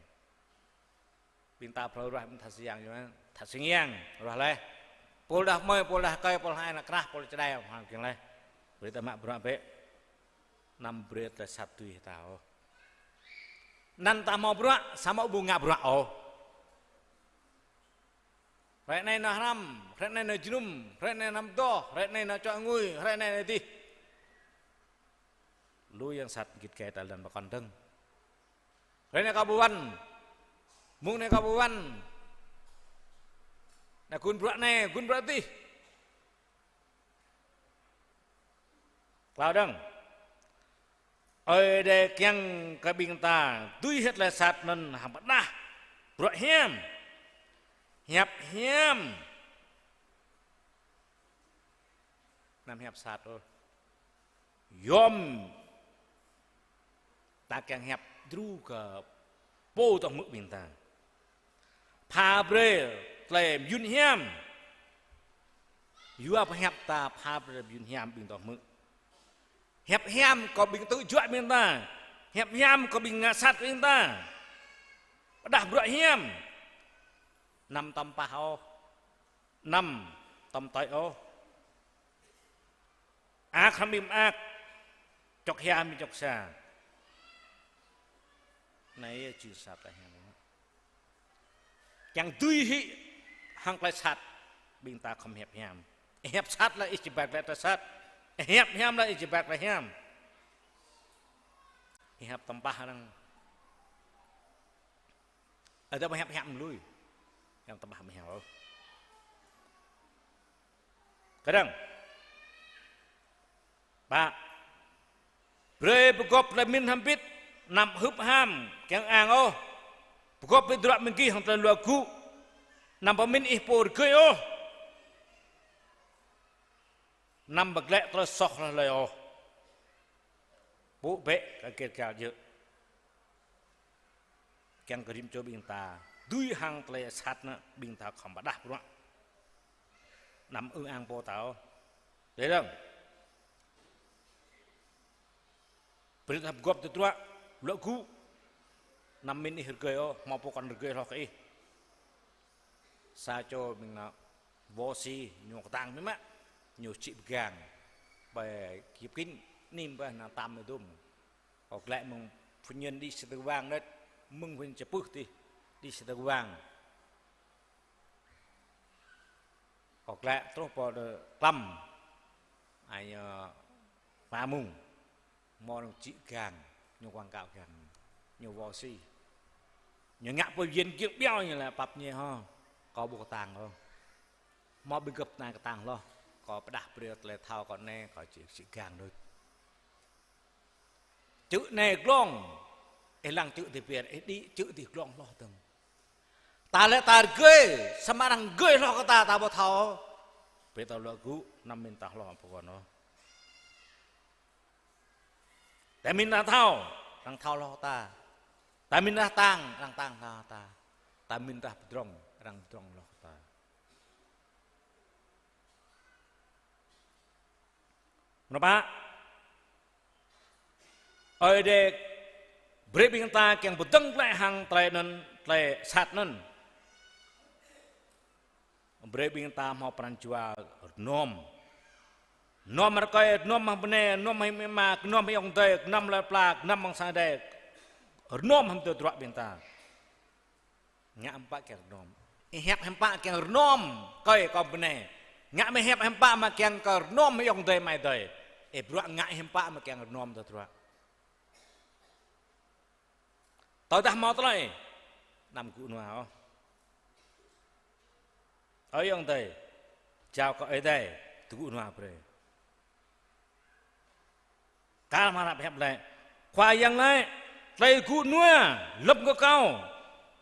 Ƀing ta phrâo ruah ƀing tha sing yang, yua, tha sing yang, ruah laih. Pôl đah mơi, pôl đah kơi, pôl hai na krah, pôl čơđai, hăng kiăng laih. Brơi ta mă bruă bĕ. Anăm brơi tơlơi sat dưi hĭ ta ôh. Anăn ta hmâo bruă, samơ̆ ƀu ngă bruă ôh. Hrơi anai nao hrăm, hrơi anai nao jơnum, hrơi anai nao pơdôh, hrơi anai nao čuă ngui, hrơi anai nao dih. Lu yang sat git gai ta lăn pơkŏn dơ̆ng. Hrơi anai kâo ƀu wăn. Mông anai kâo ƀu wăn. Anai gŭn bruă anai, gŭn bruă dih. Klâo dơ̆ng. Ơi Adai kiăng kơ ƀing ta dưi hĭ tơlơi sat anŭn hăng pơđah bruă hiam. Hiăp hiam. Anăm hiăp sat ôh. Yôm ta kiăng hiăp djru kơ pô tŏ hmư̆ ƀing ta. Pha brơi tơlơi mơyŭn hiam. Yua pơhiăp ta pha brơi mơyŭn hiam ƀing tŏ hmư̆. Hiăp hiam kơ ƀing tŭ juă ƀing ta. Hiăp hiam kơ ƀing ngă sat ƀing ta. Pơđah bruă hiam. Anăm tơm pah ôh. Anăm tơm tơi ôh. Ak hrăm ƀing ak, čŏk hia ƀing čŏk sa. Anai yơh jing sat tơlơi hiam. Kiăng dưi hĭ hăng tơlơi sat, ƀing ta khŏm hiăp hiam. Ih hiăp sat lĕ ih či ƀai glaĭ tơlơi sat. Ih hiăp hiam lĕ ih či ƀai tơlơi hiam. Ih hiăp tơm pah arăng. Ơ, ta ƀu hiăp hiam lui. Yang tơpă mơhiam ôh. Kơdơ̆ng. Pă. Brơi pơgop tơlơi mĭn hăm bit, anăm hưp ham, kiăng ang ôh. Pơgop bit tơdruă ƀing gih hăng tơlơi luă gŭ. Anăm pơmĭn ih pô rơgơi ôh. Anăm pơglaĭ tơlơi soh hloh hlơi ôh. Pŭ bĕ kơ Gilgal djơ̆. Kiăng kơ rĭm čô ƀing ta dưi hăng tơlơi sat anŭn, ƀing ta khŏm pơđah bruă. Anăm ư ang pô ta ôh. Dêh dơ̆ng. Brơi ta pơgop tơdruă luă gŭ. Anăm mĭn ih rơgơi ôh, hmâo pô kŏn rơgơi hloh kơ ih. Sa čô ƀing ană Vô Si, ñu kơtang biă mă, ñu čĭ pơgang. Ƀơi kơyâo kĭn, nim ƀơi ană tam mơdum. Kâo glaĭ mơ̆ng Phú Nhuận đi Sài Gòn đôč, mơ̆ng Phú Nhuận čơpưh dih, đi Sài Gòn. Kâo glaĭ truh pơ đơ klăm, ai, ơ, pă mông, hmâo arăng čĭ gang, ñu quảng cáo gang, ñu Vô Si. Ñu ngă pô viên kiăng ƀiă ñu laĭ pap ñu hŏ, kâo ƀu kơtang ôh. Hmâo ƀing gơ̆p anai kơtang hloh, kâo pơđah brơi tơlơi thâo kâo anai, kâo čĭ, čĭ gang đôč. Čư̆ anai glông, ih lăng čư̆ dih pơyơr, ih đĭ čư̆ dih glông hloh dơ̆ng. Ta lĕ ta rơgơi, samơ̆ arăng rơgơi hloh kơ ta, ta ƀu thâo. Brơi ta luă gŭ, anăm mĭn ta hloh pơkŏn ôh. Ta mĭn ta thâo, arăng thâo hloh ta. Ta mĭn ta tang, arăng tang hloh ta. Ta mĭn ta pơdrŏng, arăng pơdrŏng hloh ta. Mơnơ̆ pă? Ơi Adai brơi ƀing ta kiăng pơdơ̆ng glaĭ hăng tơlơi anŭn, tơlơi sat anŭn. Brơi ƀing ta hmâo pran jua rơnŏm. Rơnŏm rơkơi, rơnŏm hăng bơnai, rơnŏm hăng amĭ ama, rơnŏm hăng ayŏng adơi, rơnŏm lŏn pla, rơnŏm hăng sang Ơi Adai. Rơnŏm hăng tơdruă ƀing ta. Ngă hiư̆m pă kiăng rơnŏm. Ih hiăp hiư̆m pă kiăng rơnŏm, kơi kơ bơnai. Ngă mơ̆ hiăp hiư̆m pă mă kiăng kơ rơnŏm ayŏng adơi amai adơi. Ih bruă ngă hiư̆m pă mă kiăng rơnŏm tơdruă. Tơdah hmâo tơlơi, anăm gŭ nua ôh. Ơ ayŏng adơi, jao kơ Ơi Adai, tơgŭ nua brơi. Kar hmâo hră pơhiăp laĭ: Khua Yang laĭ: Tơlơi gŭ nua lơ̆m kơ Kâo,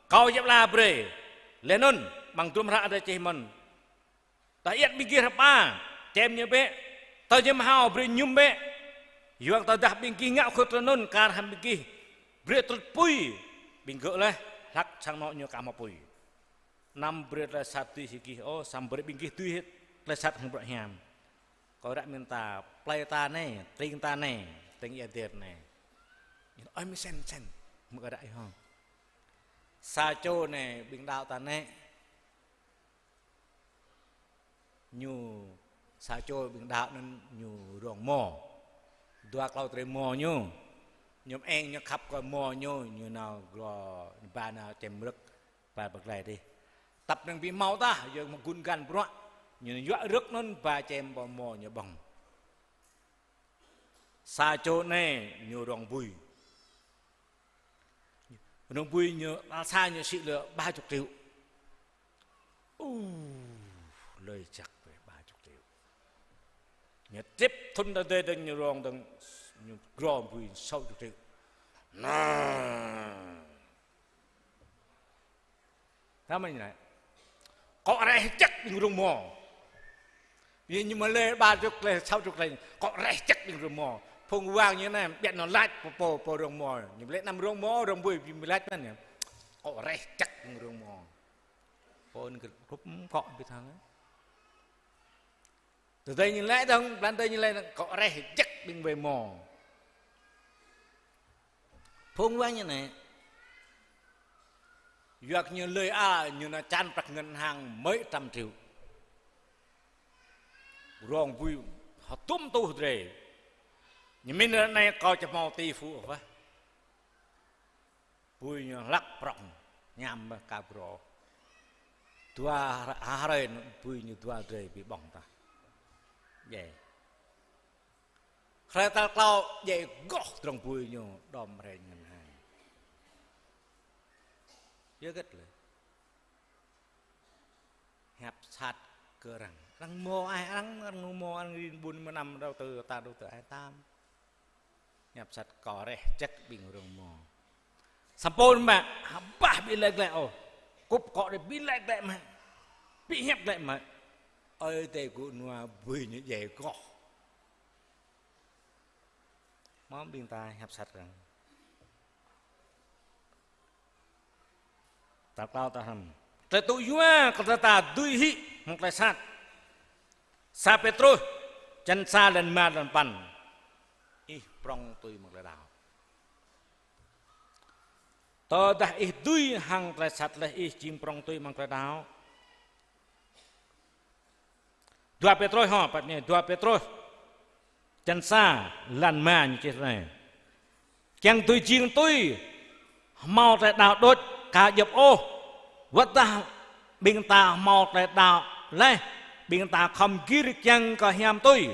Kâo djă̱ pơala brơi. Laih anŭn, amăng hơdrôm hră Ơi Adai čih mơ̆n: Tơdah iăt ƀing gih rơpa, čem ñu bĕ. Tơdah ñu mơhao, brơi mơñum bĕ. Yua kơ tơdah ƀing gih ngă khul tơlơi anŭn, kar hăng ƀing gih brơi tơlơi apui ƀing gơ̆ laih, hlăk sang anŏ ñu aka hmâo apui. Anăm brơi tơlơi sat dưi hĭ gih ôh, samơ̆ brơi ƀing gih dưi hĭ tơlơi sat hăng bruă hiam. Kâo ră mĭn ta, plei ta anai, tring ta anai, tring ia der anai. Ơi mơ̆ sen, sen. Mơ̆ ră ih hŏ. Sa čô anai ƀing đaŏ ta anai. Ñu sa čô ƀing đaŏ anŭn ñu rông mô. Dua klâo drơi mô ñu. Ñu mơeng ñu khăp kơ mô ñu, ñu nao glô, ñu ba nao čem rơ̆k, ba pơglai dih. Tăp năng ƀu hmâo tah, yua mơ̆ gun găn bruă. Ñu yuă rơ̆k anŭn ba čem pơ mô ñu ƀơ̆ng. Sa čô anai ñu rông bui. Rông bui ñu, tal sa ñu sĭ lơ ba chục triệu. Ơ, lơi jăk bĕ, ba chục triệu. Ñu trip thŭn ta dơi dơ̆ng ñu rông dơ̆ng, ñu rông bui sáu chục triệu. Anai. Tơma ñu anai. Kŏ reh jăk ƀing rông mô. Yua ñu mă lĕ ba chục lĕ, sáu chục lĕ. Kŏ reh jăk ƀing rông mô. Phung wang ñu anai, ƀiă ñu laĭ pô, pô, pô rông mô. Ñu lĕ anăm rông mô, rông bui, ñu laĭ anŭn yơh. Kŏ reh jăk ƀing rông mô. Pô anŭn kơ krup kŏ ƀu thâo. Tơdơi ñu laĭ dơ̆ng, blan tơdơi ñu laĭ dơ̆ng, kŏ reh jăk ƀing wai mô. Phung wang ñu anai. Yua kơ ñu lơi a, ñu nao čan prăk ngân hàng mấy trăm triệu. Rông bui hơdôm tuh drơi. Ñu mĭn ră anai kâo či hmâo tỷ phú ôh. Bui ñu hlăk prŏng, ñam mơ̆ ka brô. Dua hrơi, hrơi bui ñu dua drơi ƀu ƀơ̆ng tah. Djai. Hrơi tal klâo djai goh drông bui ñu đom rai ngân hàng. Yua hơget lĕ. Hiăp sat kơ arăng. Arăng mô ai, arăng, arăng mô, arăng rin ƀun mơnăm đầu tư, ta đầu tư ai tam. Hiăp sat kŏ reh jăk ƀing rông mô. Samơ̆ mă, hơbah ƀu laĭ glaĭ ôh. Kŭp kŏ đĕ ƀu laĭ glaĭ mă. Ƀu hiăp glaĭ mă. Ơi Adai gŭ nua bui ñu djai goh. Mơ̆ ƀing ta hiăp sat arăng. Tal klâo tal năm. Tơlơi tŭ yua kơ ta dưi hĭ hăng tơlơi sat. Sa Pêtrôs, čăn sa lăn rơma lăn păn. Ih prŏng tui mơ̆ng tơlơi đaŏ. Tơdah ih dưi hăng tơlơi sat laih ih jing prŏng tui mơ̆ng tơlơi đaŏ. Dua Pêtrôs hŏ, păt anai, Dua Pêtrôs. Čăn sa, lăn rơma ñu čih anai. Kiăng dưi jing tui, hmâo tơlơi đaŏ đôč, ka djŏp ôh. Wơ̆t tơdah ƀing ta hmâo tơlơi đaŏ laih, ƀing ta khŏm gir kiăng kơ hiam tui.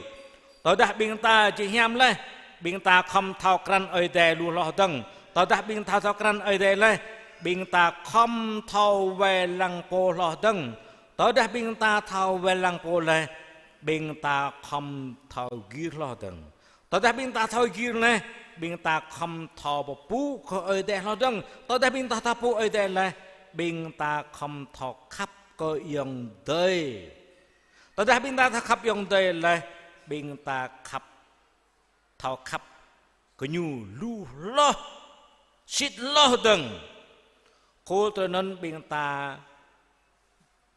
Tơdah ƀing ta či hiam laih, ƀing ta khŏm thâo krăn Ơi Adai lu hloh dơ̆ng. Tơdah ƀing ta thâo krăn Ơi Adai laih, ƀing ta khŏm thâo wai lăng pô hloh dơ̆ng. Tơdah ƀing ta thâo wai lăng pô laih, ƀing ta khŏm thâo gir hloh dơ̆ng. Tơdah ƀing ta thâo gir laih, ƀing ta khŏm thâo pơpŭ kơ Ơi Adai hloh dơ̆ng. Tơdah ƀing ta thâo pŭ Ơi Adai laih, ƀing ta khŏm thâo khăp kơ ayŏng adơi. Tơdah ƀing ta thâo khăp ayŏng adơi laih, ƀing ta khăp, thâo khăp kơ ñu lu hloh, sĭt hloh dơ̆ng. Khul tơlơi anŭn ƀing ta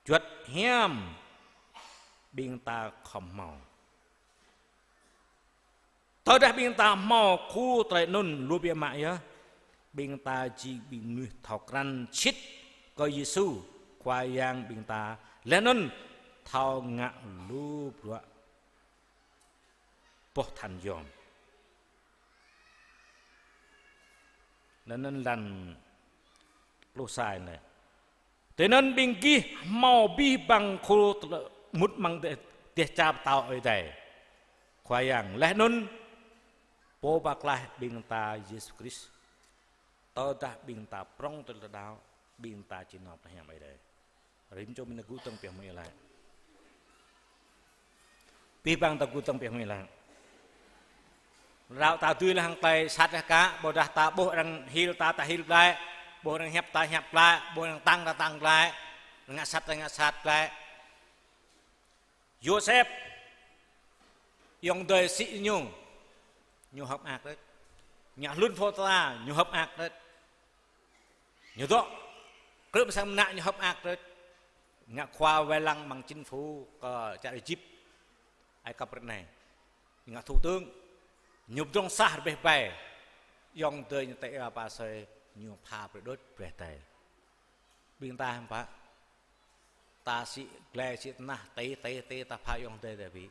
juăt hiam, ƀing ta khŏm hmâo. Tơdah ƀing ta hmâo khul tơlơi anŭn lu biă mă yơh, ƀing ta jing ƀing mơnuih thâo krăn sĭt kơ Yêsu Khua Yang ƀing ta, laih anŭn thâo ngă lu bruă boh than yom. Laih anŭn lăn pluh sa anai. Tui anŭn ƀing gih hmâo abih bang khul tơlơi mŭt amăng dêh, dêh čar pơtao Ơi Adai Khua Yang. Laih anŭn Pô pơklaih ƀing ta Yêsu Krist. Tơdah ƀing ta prŏng tơlơi đaŏ, ƀing ta či nao pơ hiam Ơi Adai. Rĭm čô mơ̆n gŭ dơ̆ng pioh mơ̆ laĭ. Abih bang ta gŭ dơ̆ng pioh mơ̆ laĭ. Rao ta dưi laih hăng tơlơi sat laih kă, ƀôdah ta ƀuh arăng hil ta, ta hil glaĭ, ƀuh arăng hiăp ta hiăp glaĭ, ƀuh arăng tăng ta tăng glaĭ, arăng ngă sat ta ngă sat glaĭ. Yôsep, ayŏng adơi sĭ ñu, ñu hơ̆k mơak đôč. Ngă hlŭn Phôtipha, ñu hơ̆k mơak đôč. Ñu dŏ krư̆ sang mơnă, ñu hơ̆k mơak đôč. Ngă khua wai lăng amăng chính phủ kơ čar Êjip, Ai Cập ră anai. Ñu ngă thủ tướng. Ñu pơdrŏng sah rơbeh bai. Ayŏng adơi ñu tĕ ƀa pơsơi. Ñu pha brơi đôč brơi tơi. Ƀing ta hăng pă. Ta sĭ glai sĭ tơnah, tơi, tơi, tơi, ta pha ayŏng adơi ta ƀĭ.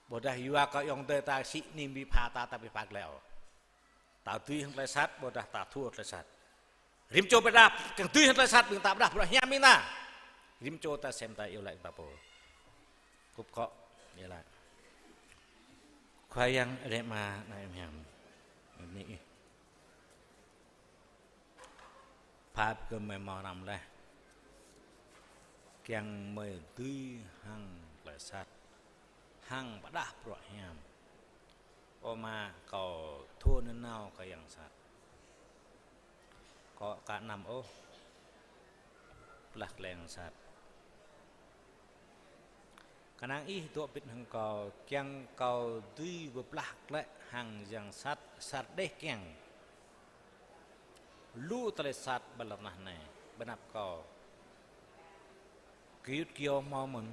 Ƀôdah yua kơ ayŏng adơi ta sĭ ƀĭ pha ta, ta ƀĭ pha glai ôh. Ta dưi hăng tơlơi sat, ƀôdah ta thâo tơlơi sat. Rĭm čô pơđah, kiăng dưi hăng tơlơi sat, ƀing ta pơđah bruă hiam ƀing ta. Rĭm čô ta sem ta iâu laĭ ta pô. Kŭp akŏ, iâu laĭ. Khua Yang Adai Ama, Ană Hiam. Anai. Pap kơ mơi hmâo hrăm laih. Kiăng mơi dưi hăng tơlơi sat. Hăng pơđah bruă hiam. Ơ Ama, kâo thâo nanao kơ yang sat. Kâo aka anăm ôh pơblah glaĭ hăng sat. Kơnang Ih dŏ hơbĭt hăng kâo, kiăng kâo dưi pơblah glaĭ hăng yang sat, sat đeh kiăng. Lu tơlơi sat ƀơi lŏn tơnah anai, ƀơi anăp kâo. Gơyut gơyâo hmâo mơ̆n,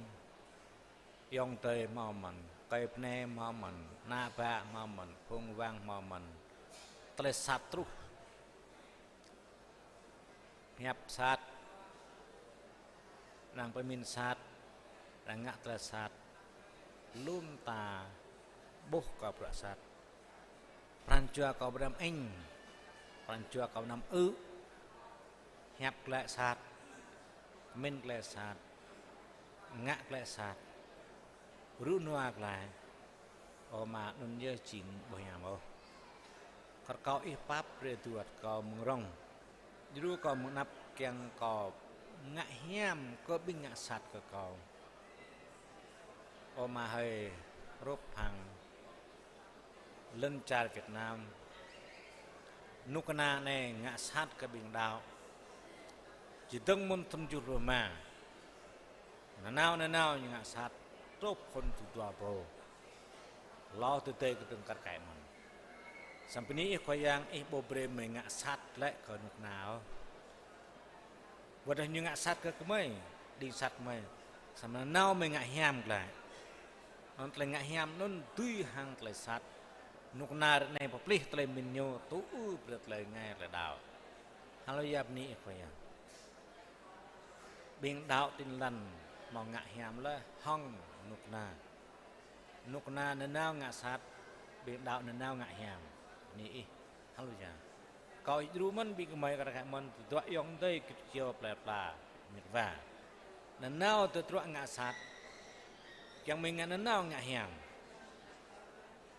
ayŏng adơi hmâo mơ̆n, kơi bơnai hmâo mơ̆n, ană bă hmâo mơ̆n, phung wang hmâo mơ̆n. Tơlơi sat truh. Hiăp sat, arăng pơmĭn sat, arăng ngă tơlơi sat. Lŏm ta ƀuh kơ bruă sat. Pran jua kâo ƀu anăm ĕng, pran jua kâo ƀu anăm ư̆. Hiăp glaĭ sat, pơmĭn glaĭ sat, ngă glaĭ sat, rŭ nua glaĭ. Ơ Ama, anŭn yơh jing ƀu hiam ôh. Kơ kâo Ih pap brơi tơlơi kâo mơ̆ng rŏng. Djru kâo mơ̆ng anăp kiăng kâo ngă hiam kơ ƀing ngă sat kơ kâo. Ơ Ama hơi, rŏp hăng lŏn čar Việt Nam. Kơnuk kơna anai ngă sat kơ ƀing đaŏ. Čơdơ̆ng mơ̆n thŭn tơjuh pluh rơma. Nanao nanao ñu ngă sat, truh thŭn tơjuh dua rơbâo. Lŏ tơdơi kơdơ̆ng kar kaĭ mơ̆n. Samơ̆ bơni Ih Khua Yang, Ih ƀu brơi mơi ngă sat glaĭ kơ kơnuk kơna ôh. Ƀôdah ñu ngă sat kơ gơmơi, đing sat gơmơi. Samơ̆ nanao mơi ngă hiam glaĭ. Anŭn tơlơi ngă hiam anŭn dưi hăng tơlơi sat. Kơnuk kơna ră anai pơplih tơlơi pơmĭn ñu, tŭ ư brơi tơlơi rơngai tơlơi đaŏ. Haleluya, bơni Ih Khua Yang. Ƀing đaŏ Tin Lành hmâo ngă hiam laih hăng kơnuk kơna. Kơnuk kơna nanao ngă sat, ƀing đaŏ nanao ngă hiam. Bơni Ih. Haleluya. Kâo djru mơ̆n ƀing gơmơi kar kaĭ mơ̆n, tơdruă ayŏng adơi git gơyâo plơi pla, mĕt wa. Nanao tơdruă ngă sat. Kiăng mơi ngă nanao ngă hiam.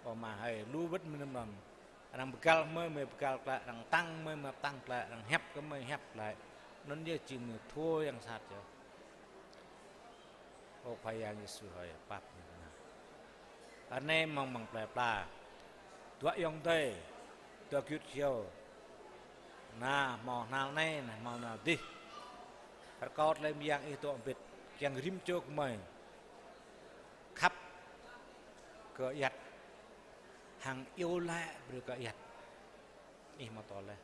Ơ Ama hơi, lu wơ̆t mơnăm mơnăm. Arăng pơgăl mơi, mơi pơgăl glaĭ, arăng tăng mơi, mơi tăng glaĭ, arăng hiăp kơ mơi hiăp glaĭ. Anŭn yơh jing mơi thâo yang sat yơh. Ơ Khua Yang Yêsu hơi, pap ñu kơna. Anai mơ̆ng mơ̆ng plơi pla. Tơdruă ayŏng adơi, tơdruă git gơyâo. Anai hmâo hnal anai, anai hmâo hnal adih. Rơkâo tơlơi mơyang Ih dŏ hơbĭt, kiăng rĭm čô gơmơi khăp kơ ayăt, hăng iâu laĭ brơi kơ ayăt. Ih hmâo tơlơi.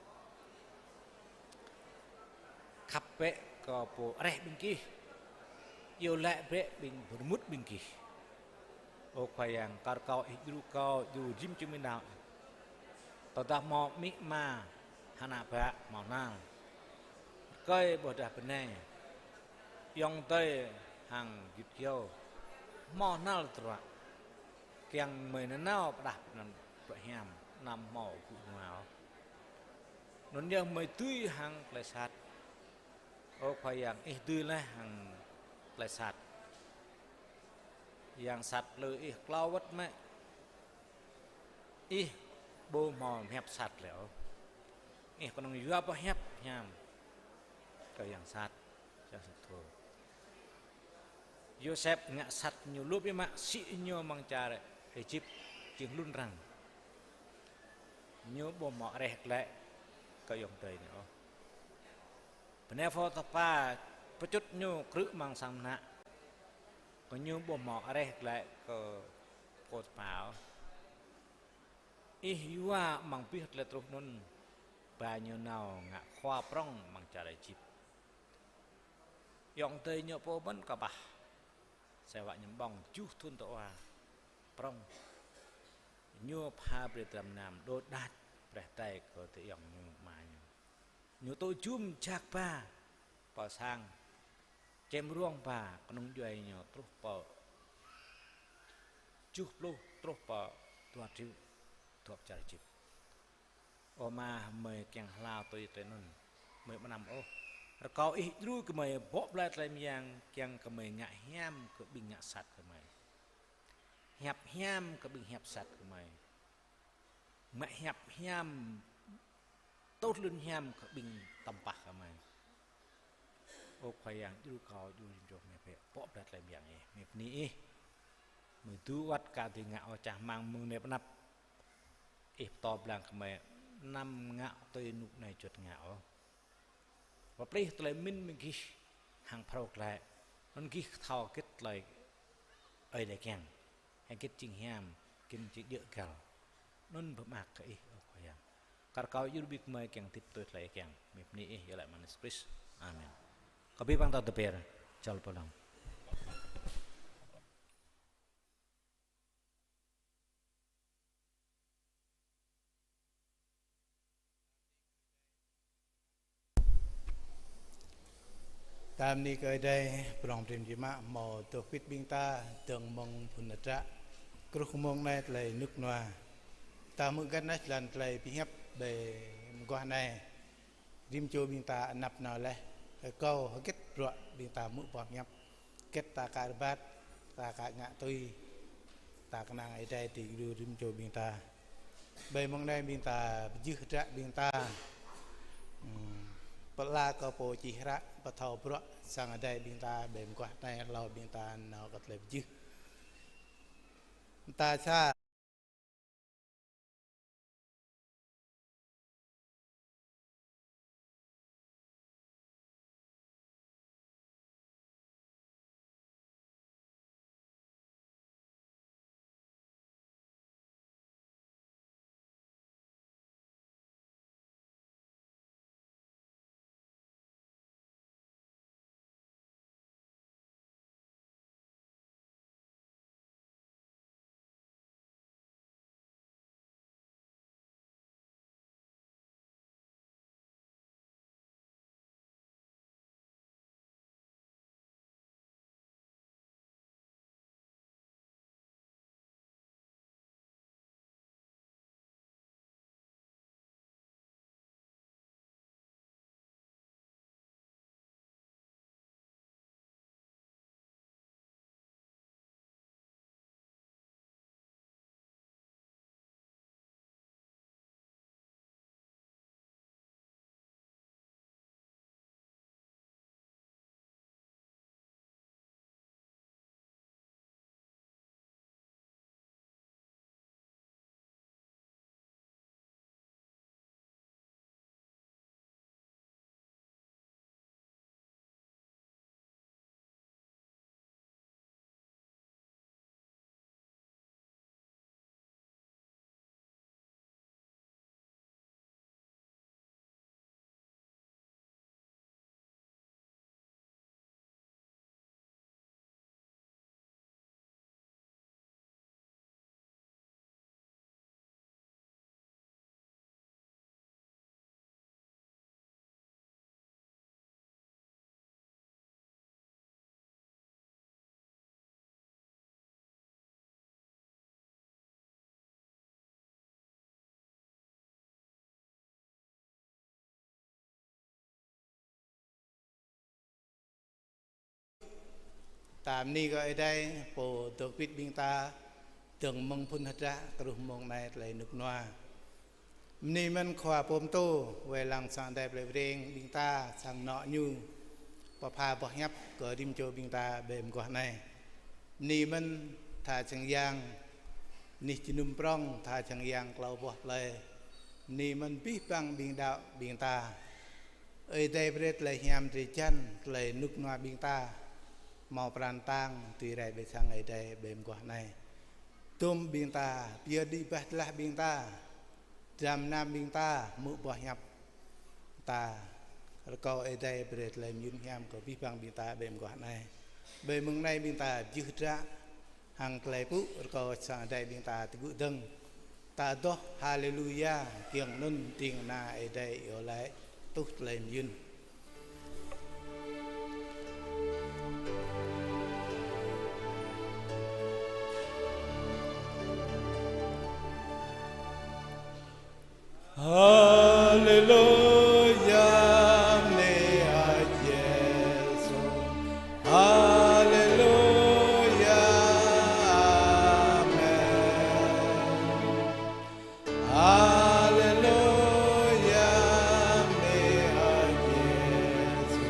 Khăp bĕ kơ pô reh ƀing gih. Iâu laĭ bĕ ƀing pơrơmut ƀing gih. Ơ Khua Yang, kar kâo Ih djru kâo, djru rĭm čô mơi đaŏ. Tơdah hmâo amĭ ama, hăng ană bă hmâo hnal. Rơkơi ƀôdah bơnai. Ayŏng adơi hăng git gơyâo. Hmâo hnal tơdruă. Kiăng mơi nanao pơđah anăn bruă hiam, anăm hmâo gŭ nua ôh. Anŭn yơh mơi dưi hăng tơlơi sat. Ơ Khua Yang, Ih dưi laih hăng tơlơi sat. Yang sat plư Ih klâo wơ̆t mơ̆. Ih ƀu hmâo hiăp sat lĕ ôh. Ih kơnơ̆ng yua pơhiăp hiam kơ yang sat, yang sat thâo. Yôsep ngă sat ñu lu biă mă, sĭ ñu amăng čar Êjip jing hlŭn arăng. Ñu ƀu hmâo reh glaĭ kơ ayŏng adơi ñu ôh. Bơnai Phôtipha pơčŭt ñu krư̆ amăng sang mơnă. Kơ ñu ƀu hmâo reh glaĭ kơ Phôtipha ôh. Ih yua amăng abih tơlơi truh anŭn, ba ñu nao ngă khua prŏng amăng čar Êjip. Ayŏng adơi ñu pô mơ̆n kơƀah. Sĕ wă ñu ƀơ̆ng tơjuh thŭn tơwa prŏng. Ñu pha brơi dram gơnam đôč đač, brơi tơlơi kơ adơi ayŏng ñu, ama ñu. Ñu tŭ jum jak ba pơ sang, čem ruang ba kơnung djuai ñu truh pơ tơjuh pluh, truh pơ dua triệu dua pơčar jip. Ơ Ama, gơmơi kiăng hlao tui tui anŭn, gơmơi ƀu anăm ôh. Rơkâo Ih djru gơmơi bŏ blai tơlơi mơyang, kiăng gơmơi ngă hiam kơ ƀing ngă sat gơmơi, hiăp hiam kơ ƀing hiăp sat gơmơi, mă hiăp hiam, tŭ lŏn hiam kơ ƀing tơmpah gơmơi. Ơ Khua Yang, djru kâo, djru rĭm čô gơmơi bĕ, bŏ blai tơlơi mơyang Ih, gơmơi bơni Ih. Gơmơi dŏ wơ̆t ka dưi ngă ôh, čang rơmang mơ̆ng anai pơ anăp Ih pơtô blang gơmơi, anăm ngă tui rơnŭk anai juăt ngă ôh. Pơplih tơlơi mĭn mơ̆ng gih hăng phrâo glaĭ, anŭn gih thâo hơget tơlơi Ơi Adai kiăng, hăng hơget jing hiam, hơget jing djơ̆ găl. Anŭn pơmơak kơ Ih, ơ Khua Yang. Kar kâo djru ƀing gơmơi kiăng hơdip tui tơlơi Ih kiăng. Gơmơi bơni Ih, iâu laĭ mơ̆ng Yêsu Krist. Amen. Kâo abih bang ta tơbiă, čơl pơlông. Ta bơni kơ Ơi Adai, prŏng prin biă mă, hmâo dŏ pĭt ƀing ta dơ̆ng mơ̆ng phŭn hơdră, truh mơ̆ng anai tơlơi rơnŭk rơnua. Ta hmư̆ găn laih lăn tơlơi pơhiăp ƀơi mơguah anai. Rĭm čô ƀing ta anăp nao laih, rơkâo hơget bruă ƀing ta hmư̆ boh hiăp, hơget ta ka rơbat, ta ka ngă tui, ta kơnang Ơi Adai dưi djru rĭm čô ƀing ta. Ƀơi mông anai ƀing ta pơjưh hơdră ƀing ta, ừm, pơala kơ Pô Čih Hră pơthâo bruă sang Ơi Adai ƀing ta ƀơi mơguah anai, hlâo ƀing ta nao kơ tơlơi pơjưh. Ta sa Ta bơni kơ Ơi Adai, Pô dŏ pĭt ƀing ta dơ̆ng mơ̆ng phŭn hơdră truh mơ̆ng anai tơlơi rơnŭk rơnua. Bơni mơ̆n Khua Pô Pơtô, wai lăng sang Ơi Adai plei Breng ƀing ta, sang anŏ ñu pơpha boh hiăp kơ rĭm čô ƀing ta ƀơi mơguah anai. Bơni mơ̆n tha čang yang, anih jơnum prŏng, tha čang yang klâo boh plơi. Bơni mơ̆n abih bang ƀing đaŏ ƀing ta. Ơi Adai brơi tơlơi hiam drơi jăn, tơlơi rơnŭk rơnua ƀing ta hmâo pran kơtang dưi rai ƀơi sang Ơi Adai ƀơi mơguah anai. Dŏm ƀing ta, pơyơr đĭ bah tơlah ƀing ta, dram gơnam ƀing ta hmư̆ boh hiăp. Ta rơkâo Ơi Adai brơi tơlơi mơyun hiam kơ abih bang ƀing ta ƀơi mơguah anai. Ƀơi mông anai ƀing ta pơjưh hơdră hăng tơlơi pŭ, rơkâo sang Ơi Adai ƀing ta tơgŭ dơ̆ng. Ta adoh Haleluya, kiăng anŭn ding kơna Ơi Adai iâu laĭ: tuh tơlơi mơyŭn. Haleluya, bơni hơơč Yêsu. Haleluya, amen. Haleluya, bơni hơơč Yêsu.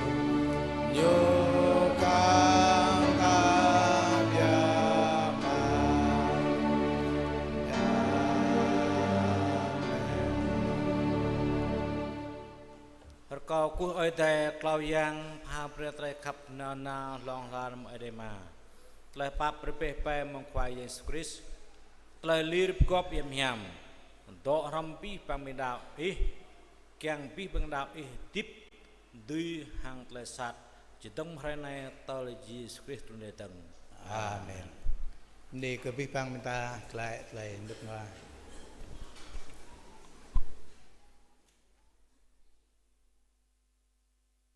Ñu kiăng ta biă mă. Rơkâo kơ Ơi Adai Khua Yang pha brơi tơlơi khăp nanao hlŏng lar mơ̆ng Ơi Adai Ama, tơlơi pap rơbeh bai mơ̆ng Khua Yang Yêsu Krist, tơlơi lir pơgop hiam hiam, dŏ hrŏm abih bang ƀing đaŏ Ih, kiăng abih bang đaŏ Ih hơdip dưi hăng tơlơi sat, čơdơ̆ng hrơi anai tơl Yêsu Krist trŭn rai dơ̆ng. Amen. Bơni kơ abih bang ƀing ta glaĭ tơlơi rơnŭk rơnua.